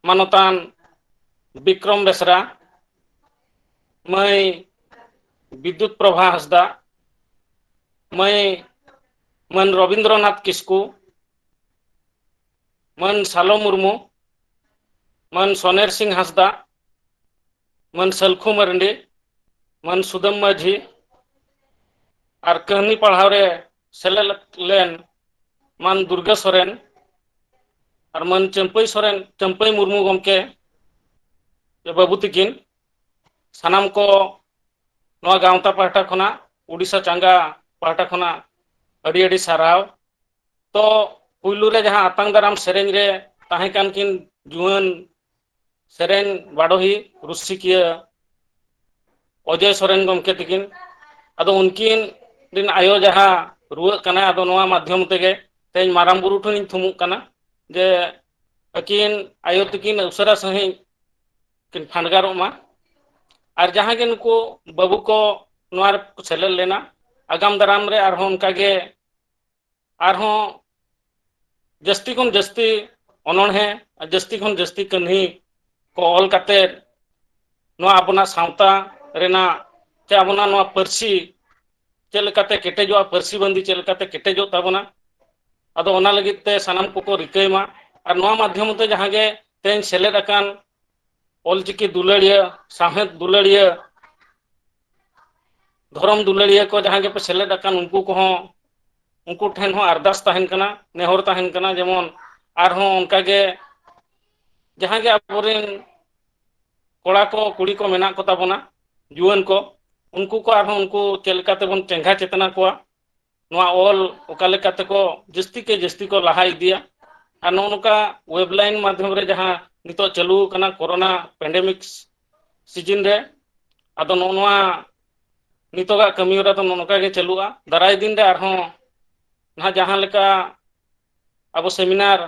ᱢᱟᱱᱚᱛᱟᱱ ᱵᱤᱠᱨᱚᱢ ᱵᱮᱥᱨᱟ, ᱢᱟᱹᱭ ᱵᱤᱫᱽᱫᱩᱛ ᱯᱨᱚᱵᱷᱟ ᱦᱟᱸᱥᱫᱟ, ᱢᱟᱹᱭ ᱢᱟᱹᱱ ᱨᱚᱵᱤᱱᱫᱨᱚᱱᱟᱛᱷ ᱠᱤᱥᱠᱩ, ᱢᱟᱹᱱ ᱥᱟᱞᱚ ᱢᱩᱨᱢᱩ, ᱢᱟᱹᱱ ᱥᱚᱱᱮᱨ ᱥᱤᱝ ᱦᱟᱸᱥᱫᱟ, ᱢᱟᱹᱱ ᱥᱟᱹᱞᱠᱷᱩ ᱢᱟᱨᱱᱰᱤ, ᱢᱟᱹᱱ ᱥᱩᱫᱟᱹᱢ ᱢᱟᱹᱡᱷᱤ ᱟᱨ ᱠᱟᱹᱦᱱᱤ ᱯᱟᱲᱦᱟᱣ ᱨᱮ ᱥᱮᱞᱮᱫ ᱞᱮᱱ ᱢᱟᱹᱱ ᱫᱩᱨᱜᱟᱹ ᱥᱚᱨᱮᱱ ᱟᱨ ᱢᱟᱹᱱ ᱪᱟᱹᱢᱯᱟᱹᱭ ᱥᱚᱨᱮᱱ, ᱪᱟᱹᱢᱯᱟᱹᱭ ᱢᱩᱨᱢᱩ ᱜᱚᱢᱠᱮ, ᱵᱟᱹᱵᱩ ᱛᱤᱠᱤᱱ, ᱥᱟᱱᱟᱢ ᱠᱚ ᱱᱚᱣᱟ ᱜᱟᱶᱛᱟ ᱯᱟᱦᱴᱟ ᱠᱷᱚᱱᱟᱜ, ᱩᱰᱤᱥᱟ ᱪᱟᱸᱜᱟ ᱯᱟᱦᱴᱟ ᱠᱷᱚᱱᱟᱜ ᱟᱹᱰᱤ ᱟᱹᱰᱤ ᱥᱟᱨᱦᱟᱣ᱾ ᱛᱚ, ᱯᱩᱭᱞᱩ ᱨᱮ ᱡᱟᱦᱟᱸ ᱟᱛᱟᱝ ᱫᱟᱨᱟᱢ ᱥᱮᱨᱮᱧ ᱨᱮ ᱛᱟᱦᱮᱸ ᱠᱟᱱ ᱠᱤᱱ ᱡᱩᱣᱟᱹᱱ ᱥᱮᱨᱮᱧ ᱵᱟᱰᱚᱦᱤ ᱨᱩᱥᱤᱠᱤᱭᱟᱹ ᱚᱡᱚᱭ ᱥᱚᱨᱮᱱ ᱜᱚᱢᱠᱮ ᱛᱤᱠᱤᱱ, ᱟᱫᱚ ᱩᱱᱠᱤᱱ ᱨᱤᱱ ᱟᱭᱳ ᱡᱟᱦᱟᱸ ᱨᱩᱣᱟᱹᱜ ᱠᱟᱱᱟᱭ, ᱟᱫᱚ ᱱᱚᱣᱟ ᱢᱟᱫᱽᱫᱷᱚᱢ ᱛᱮᱜᱮ ᱛᱮᱦᱮᱧ ᱢᱟᱨᱟᱝ ᱵᱩᱨᱩ ᱴᱷᱮᱱᱤᱧ ᱛᱷᱩᱢᱩᱜ ᱠᱟᱱᱟ ᱡᱮ ᱟᱹᱠᱤᱱ ᱟᱭᱳ ᱛᱤᱠᱤᱱ ᱩᱥᱟᱹᱨᱟ ᱥᱟᱺᱦᱤᱡ ᱠᱤᱱ ᱯᱷᱟᱸᱰᱜᱟᱨᱚᱜ ᱢᱟ᱾ ᱟᱨ ᱡᱟᱦᱟᱸ ᱜᱮ ᱱᱩᱠᱩ ᱵᱟᱹᱵᱩ ᱠᱚ ᱱᱚᱣᱟ ᱨᱮᱠᱚ ᱥᱮᱞᱮᱫ ᱞᱮᱱᱟ, ᱟᱜᱟᱢ ᱫᱟᱨᱟᱢ ᱨᱮ ᱟᱨᱦᱚᱸ ᱚᱱᱠᱟ ᱜᱮ ᱟᱨᱦᱚᱸ ᱡᱟᱹᱥᱛᱤ ᱠᱷᱚᱱ ᱡᱟᱹᱥᱛᱤ ᱚᱱᱚᱬᱦᱮ, ᱡᱟᱹᱥᱛᱤ ᱠᱷᱚᱱ ᱡᱟᱹᱥᱛᱤ ᱠᱟᱹᱦᱱᱤ ᱠᱚ ᱚᱞ ᱠᱟᱛᱮ ᱱᱚᱣᱟ ᱟᱵᱚᱱᱟᱜ ᱥᱟᱶᱛᱟ ᱨᱮᱱᱟᱜ ᱥᱮ ᱟᱵᱚᱱᱟᱜ ᱱᱚᱣᱟ ᱯᱟᱹᱨᱥᱤ ᱪᱮᱫ ᱞᱮᱠᱟᱛᱮ ᱠᱮᱴᱮᱡᱚᱜᱼᱟ, ᱯᱟᱹᱨᱥᱤ ᱵᱟᱸᱫᱤ ᱪᱮᱫ ᱞᱮᱠᱟᱛᱮ ᱠᱮᱴᱮᱡᱚᱜ ᱛᱟᱵᱚᱱᱟ, ᱟᱫᱚ ᱚᱱᱟ ᱞᱟᱹᱜᱤᱫ ᱛᱮ ᱥᱟᱱᱟᱢ ᱠᱚᱠᱚ ᱨᱤᱠᱟᱹᱭ ᱢᱟ᱾ ᱟᱨ ᱱᱚᱣᱟ ᱢᱟᱫᱽᱫᱷᱚᱢ ᱛᱮ ᱡᱟᱦᱟᱸ ᱜᱮ ᱛᱮᱦᱮᱧ ᱥᱮᱞᱮᱫ ᱟᱠᱟᱱ ᱚᱞᱪᱤᱠᱤ ᱫᱩᱞᱟᱹᱲᱤᱭᱟᱹ, ᱥᱟᱶᱦᱮᱫ ᱫᱩᱞᱟᱹᱲᱤᱭᱟᱹ, ᱫᱷᱚᱨᱚᱢ ᱫᱩᱞᱟᱹᱲᱤᱭᱟᱹ ᱠᱚ ᱡᱟᱦᱟᱸ ᱜᱮᱯᱮ ᱥᱮᱞᱮᱫ ᱟᱠᱟᱱ, ᱩᱱᱠᱩ ᱠᱚᱦᱚᱸ, ᱩᱱᱠᱩ ᱴᱷᱮᱱ ᱦᱚᱸ ᱟᱨᱫᱟᱥ ᱛᱟᱦᱮᱱ ᱠᱟᱱᱟ, ᱱᱮᱦᱚᱨ ᱛᱟᱦᱮᱱ ᱠᱟᱱᱟ, ᱡᱮᱢᱚᱱ ᱟᱨᱦᱚᱸ ᱚᱱᱠᱟ ᱜᱮ ᱡᱟᱦᱟᱸ ᱜᱮ ᱟᱵᱚᱨᱮᱱ ᱠᱚᱲᱟ ᱠᱚ ᱠᱩᱲᱤ ᱠᱚ ᱢᱮᱱᱟᱜ ᱠᱚ ᱛᱟᱵᱚᱱᱟ, ᱡᱩᱣᱟᱹᱱ ᱠᱚ, ᱩᱱᱠᱩ ᱠᱚ ᱟᱨᱦᱚᱸ ᱩᱱᱠᱩ ᱪᱮᱫ ᱞᱮᱠᱟ ᱛᱮᱵᱚᱱ ᱪᱮᱸᱜᱷᱟ ᱪᱮᱛᱱᱟ ᱠᱚᱣᱟ, ᱱᱚᱣᱟ ᱚᱞ ᱚᱠᱟ ᱞᱮᱠᱟ ᱛᱮᱠᱚ ᱡᱟᱹᱥᱛᱤ ᱠᱮ ᱡᱟᱹᱥᱛᱤ ᱠᱚ ᱞᱟᱦᱟ ᱤᱫᱤᱭᱟ᱾ ᱟᱨ ᱱᱚᱜᱼᱚ ᱱᱚᱝᱠᱟ ᱣᱮᱵ ᱞᱟᱭᱤᱱ ᱢᱟᱫᱽᱫᱷᱚᱢ ᱨᱮ ᱡᱟᱦᱟᱸ ᱱᱤᱛᱚᱜ ᱪᱟᱹᱞᱩ ᱟᱠᱟᱱᱟ ᱠᱳᱨᱳᱱᱟ ᱯᱮᱱᱰᱮᱢᱤᱠ ᱥᱤᱡᱤᱱ ᱨᱮ, ᱟᱫᱚ ᱱᱚᱜᱼᱚ ᱱᱚᱣᱟ ᱱᱤᱛᱚᱜᱟᱜ ᱠᱟᱹᱢᱤ ᱦᱚᱨᱟ ᱫᱚ ᱱᱚᱜᱼᱚ ᱱᱚᱝᱠᱟ ᱜᱮ ᱪᱟᱹᱞᱩᱜᱼᱟ᱾ ᱫᱟᱨᱟᱭ ᱫᱤᱱ ᱨᱮ ᱟᱨᱦᱚᱸ ᱱᱟᱦᱟᱜ ᱡᱟᱦᱟᱸ ᱞᱮᱠᱟ ᱟᱵᱚ ᱥᱮᱢᱤᱱᱟᱨ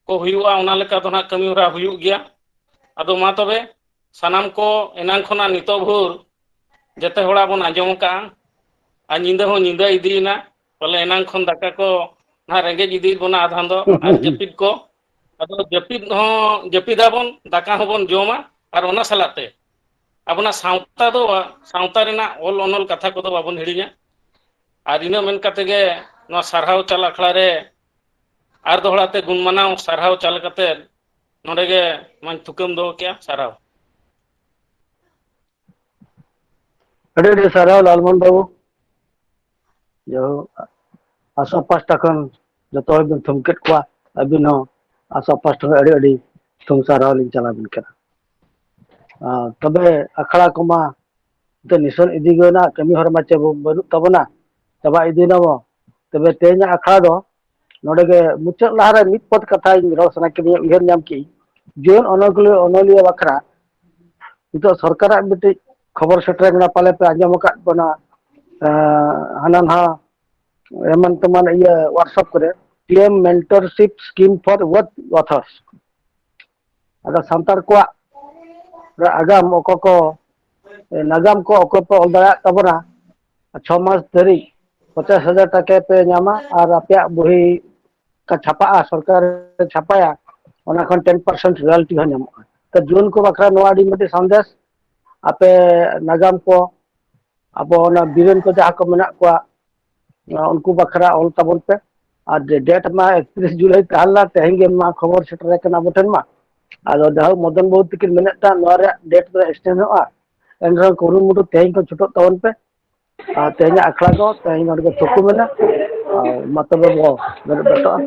ᱠᱚ ᱦᱩᱭᱩᱜᱼᱟ, ᱚᱱᱟ ᱞᱮᱠᱟ ᱫᱚ ᱱᱟᱦᱟᱜ ᱠᱟᱹᱢᱤ ᱦᱚᱨᱟ ᱦᱩᱭᱩᱜ ᱜᱮᱭᱟ᱾ ᱟᱫᱚ ᱢᱟ ᱛᱚᱵᱮ ᱥᱟᱱᱟᱢ ᱠᱚ ᱮᱱᱟᱝ ᱠᱷᱚᱱᱟᱜ ᱱᱤᱛᱚᱜ ᱵᱷᱳᱨ ᱡᱮᱛᱮ ᱦᱚᱲᱟᱜ ᱵᱚᱱ ᱟᱸᱡᱚᱢ ᱟᱠᱟᱜᱼᱟ᱾ ᱟᱨ ᱧᱤᱫᱟᱹ ᱦᱚᱸ ᱧᱤᱫᱟᱹ ᱤᱫᱤᱭᱮᱱᱟ, ᱯᱟᱞᱮ ᱮᱱᱟᱝ ᱠᱷᱚᱱ ᱫᱟᱠᱟ ᱠᱚ ᱱᱟᱦᱟᱜ ᱨᱮᱸᱜᱮᱡ ᱤᱫᱤᱭᱮᱫ ᱵᱚᱱᱟ ᱟᱫᱷᱟᱱ ᱫᱚ, ᱟᱨ ᱡᱟᱹᱯᱤᱫ ᱠᱚ, ᱟᱫᱚ ᱡᱟᱹᱯᱤᱫ ᱦᱚᱸ ᱡᱟᱹᱯᱤᱫᱟᱵᱚᱱ, ᱫᱟᱠᱟ ᱦᱚᱸᱵᱚᱱ ᱡᱚᱢᱟ, ᱟᱨ ᱚᱱᱟ ᱥᱟᱞᱟᱜ ᱛᱮ ᱟᱵᱚᱱᱟᱜ ᱥᱟᱶᱛᱟ ᱫᱚ, ᱥᱟᱶᱛᱟ ᱨᱮᱱᱟᱜ ᱚᱞ ᱚᱱᱚᱞ ᱠᱟᱛᱷᱟ ᱠᱚᱫᱚ ᱵᱟᱵᱚᱱ ᱦᱤᱲᱤᱧᱟ᱾ ᱟᱨ ᱤᱱᱟᱹ ᱢᱮᱱ ᱠᱟᱛᱮ ᱜᱮ ᱱᱚᱣᱟ ᱥᱟᱨᱦᱟᱣ ᱪᱟᱞ ᱟᱠᱷᱲᱟ ᱨᱮ ᱟᱨ ᱫᱚᱦᱲᱟ ᱛᱮ ᱜᱩᱱ ᱢᱟᱱᱟᱣ ᱥᱟᱨᱦᱟᱣ ᱪᱟᱞ ᱠᱟᱛᱮ ᱱᱚᱰᱮ ᱜᱮ ᱱᱚᱣᱟᱧ ᱛᱷᱩᱠᱟᱹᱢ ᱫᱚᱦᱚ ᱠᱮᱜᱼᱟ᱾ ᱥᱟᱨᱦᱟᱣ᱾ ᱟᱹᱰᱤ ᱟᱹᱰᱤ ᱥᱟᱨᱦᱟᱣ ᱞᱟᱞᱢᱳᱦᱚᱱ ᱵᱟᱹᱵᱩ᱾ ᱡᱟᱭᱦᱳᱠ, ᱟᱥᱟ ᱯᱟᱥᱴᱟ ᱠᱷᱚᱱ ᱡᱚᱛᱚ ᱦᱚᱲ ᱵᱤᱱ ᱛᱷᱩᱢ ᱠᱮᱫ ᱠᱚᱣᱟ, ᱟᱹᱵᱤᱱ ᱦᱚᱸ ᱟᱥᱟ ᱯᱟᱥᱴᱟ ᱠᱷᱚᱱ ᱟᱹᱰᱤ ᱟᱹᱰᱤ ᱛᱷᱩᱢ ᱥᱟᱨᱦᱟᱣ ᱞᱤᱧ ᱪᱟᱞ ᱟᱵᱤᱱ ᱠᱟᱱᱟ᱾ ᱟᱨ ᱛᱚᱵᱮ ᱟᱠᱷᱲᱟ ᱠᱚᱢᱟ ᱱᱤᱛᱚᱜ ᱱᱤᱥᱚᱱ ᱤᱫᱤ ᱜᱮ ᱨᱮᱱᱟᱜ ᱠᱟᱹᱢᱤ ᱦᱚᱨᱟ ᱢᱟ ᱪᱮᱫ ᱵᱟᱹᱱᱩᱜ ᱛᱟᱵᱚᱱᱟ, ᱪᱟᱵᱟ ᱤᱫᱤᱭᱮᱱᱟ ᱵᱚ᱾ ᱛᱚᱵᱮ ᱛᱮᱦᱮᱧᱟᱜ ᱟᱠᱷᱲᱟ ᱫᱚ ᱱᱚᱰᱮ ᱜᱮ ᱢᱩᱪᱟᱹᱫ ᱞᱟᱦᱟᱨᱮ ᱢᱤᱫ ᱯᱚᱫ ᱠᱟᱛᱷᱟᱧ ᱨᱚᱲ ᱥᱟᱱᱟ ᱠᱤᱫᱤᱧᱟ, ᱩᱭᱦᱟᱹᱨ ᱧᱟᱢ ᱠᱮᱫᱟᱹᱧ᱾ ᱡᱩᱣᱟᱹᱱ ᱚᱱᱚᱞᱤᱭᱟᱹ, ᱚᱱᱚᱞᱤᱭᱟᱹ ᱵᱟᱠᱷᱨᱟ ᱱᱤᱛᱚᱜ ᱥᱚᱨᱠᱟᱨᱟᱜ ᱢᱤᱫᱴᱤᱡ ᱠᱷᱚᱵᱚᱨ ᱥᱮᱴᱮᱨ ᱠᱟᱱᱟ, ᱯᱟᱞᱮ ᱯᱮ ᱟᱸᱡᱚᱢ ᱟᱠᱟᱫ ᱵᱚᱱᱟ, ᱮᱸ, ᱦᱟᱱᱟ ᱱᱟᱣᱟ ᱮᱢᱟᱱ ᱛᱮᱢᱟᱱ ᱤᱭᱟᱹ WhatsApp ᱠᱚᱨᱮ, PM Mentorship Scheme for Youth Authors᱾ ᱟᱫᱚ ᱥᱟᱱᱛᱟᱲ ᱠᱚᱣᱟᱜ ᱟᱜᱟᱢ ᱚᱠᱚ ᱠᱚ, ᱱᱟᱜᱟᱢ ᱠᱚ ᱚᱠᱚᱭ ᱯᱮ ᱚᱞ ᱫᱟᱲᱮᱭᱟᱜ ᱛᱟᱵᱚᱱᱟ, ᱪᱷᱚ ᱢᱟᱥ ᱫᱷᱟᱹᱨᱤᱡ ᱯᱚᱧᱪᱟᱥ ᱦᱟᱡᱟᱨ ᱴᱟᱠᱟ ᱯᱮ ᱧᱟᱢᱟ, ᱟᱨ ᱟᱯᱮᱭᱟᱜ ᱵᱩᱦᱤ ᱠᱟ ᱪᱷᱟᱯᱟᱜᱼᱟ, ᱥᱚᱨᱠᱟᱨ ᱮ ᱪᱷᱟᱯᱟᱭᱟ, ᱚᱱᱟ ᱠᱷᱚᱱ ten percent royalty ᱦᱚᱸ ᱧᱟᱢᱚᱜᱼᱟ᱾ ᱛᱚ ᱡᱩᱣᱟᱹᱱ ᱠᱚ ᱵᱟᱠᱷᱨᱟ ᱱᱚᱣᱟ ᱟᱹᱰᱤ ᱢᱤᱫᱴᱤᱡ ᱥᱟᱸᱫᱮᱥ, ᱟᱯᱮ ᱱᱟᱜᱟᱢ ᱠᱚ, ᱟᱵᱚ ᱚᱱᱟ ᱵᱤᱨᱮᱱ ᱠᱚ ᱡᱟᱦᱟᱸ ᱠᱚ ᱢᱮᱱᱟᱜ ᱠᱚᱣᱟ, ᱩᱱᱠᱩ ᱵᱟᱠᱷᱨᱟ ᱚᱞ ᱛᱟᱵᱚᱱ ᱯᱮ᱾ ᱟᱨ ᱰᱮᱴ ᱢᱟ ᱮᱠᱛᱨᱤᱥ ᱡᱩᱞᱟᱭ ᱛᱟᱦᱮᱸ ᱞᱮᱱᱟ, ᱛᱮᱦᱮᱧ ᱜᱮ ᱢᱟ ᱠᱷᱚᱵᱚᱨ ᱥᱮᱴᱮᱨ ᱟᱠᱟᱱᱟ ᱟᱵᱚ ᱴᱷᱮᱱ ᱢᱟ᱾ ᱟᱫᱚ ᱡᱟᱦᱳᱠ, ᱢᱚᱫᱚᱱ ᱵᱟᱹᱵᱩ ᱛᱟᱹᱠᱤᱱ ᱢᱮᱱᱮᱫ ᱛᱟᱦᱮᱸᱫ ᱱᱚᱣᱟ ᱨᱮᱭᱟᱜ ᱰᱮᱴ ᱫᱚ ᱮᱠᱥᱴᱮᱱᱰ ᱦᱩᱭᱩᱜᱼᱟ, ᱮᱱᱨᱮᱦᱚᱸ ᱠᱩᱨᱩᱢᱩᱴᱩ ᱛᱮᱦᱮᱧ ᱠᱷᱚᱱ ᱪᱷᱩᱴᱟᱹᱜ ᱛᱟᱵᱚᱱ ᱯᱮ᱾ ᱟᱨ ᱛᱮᱦᱮᱧᱟᱜ ᱟᱠᱷᱲᱟ ᱫᱚ ᱛᱮᱦᱮᱧ ᱱᱚᱰᱮ ᱜᱮ ᱛᱷᱩᱠᱩᱢ ᱮᱱᱟ᱾ ᱟᱨ ᱢᱟ ᱛᱚᱵᱮ ᱵᱚ ᱵᱮᱨᱮᱫ ᱵᱮᱨᱮᱫᱚᱜᱼᱟ᱾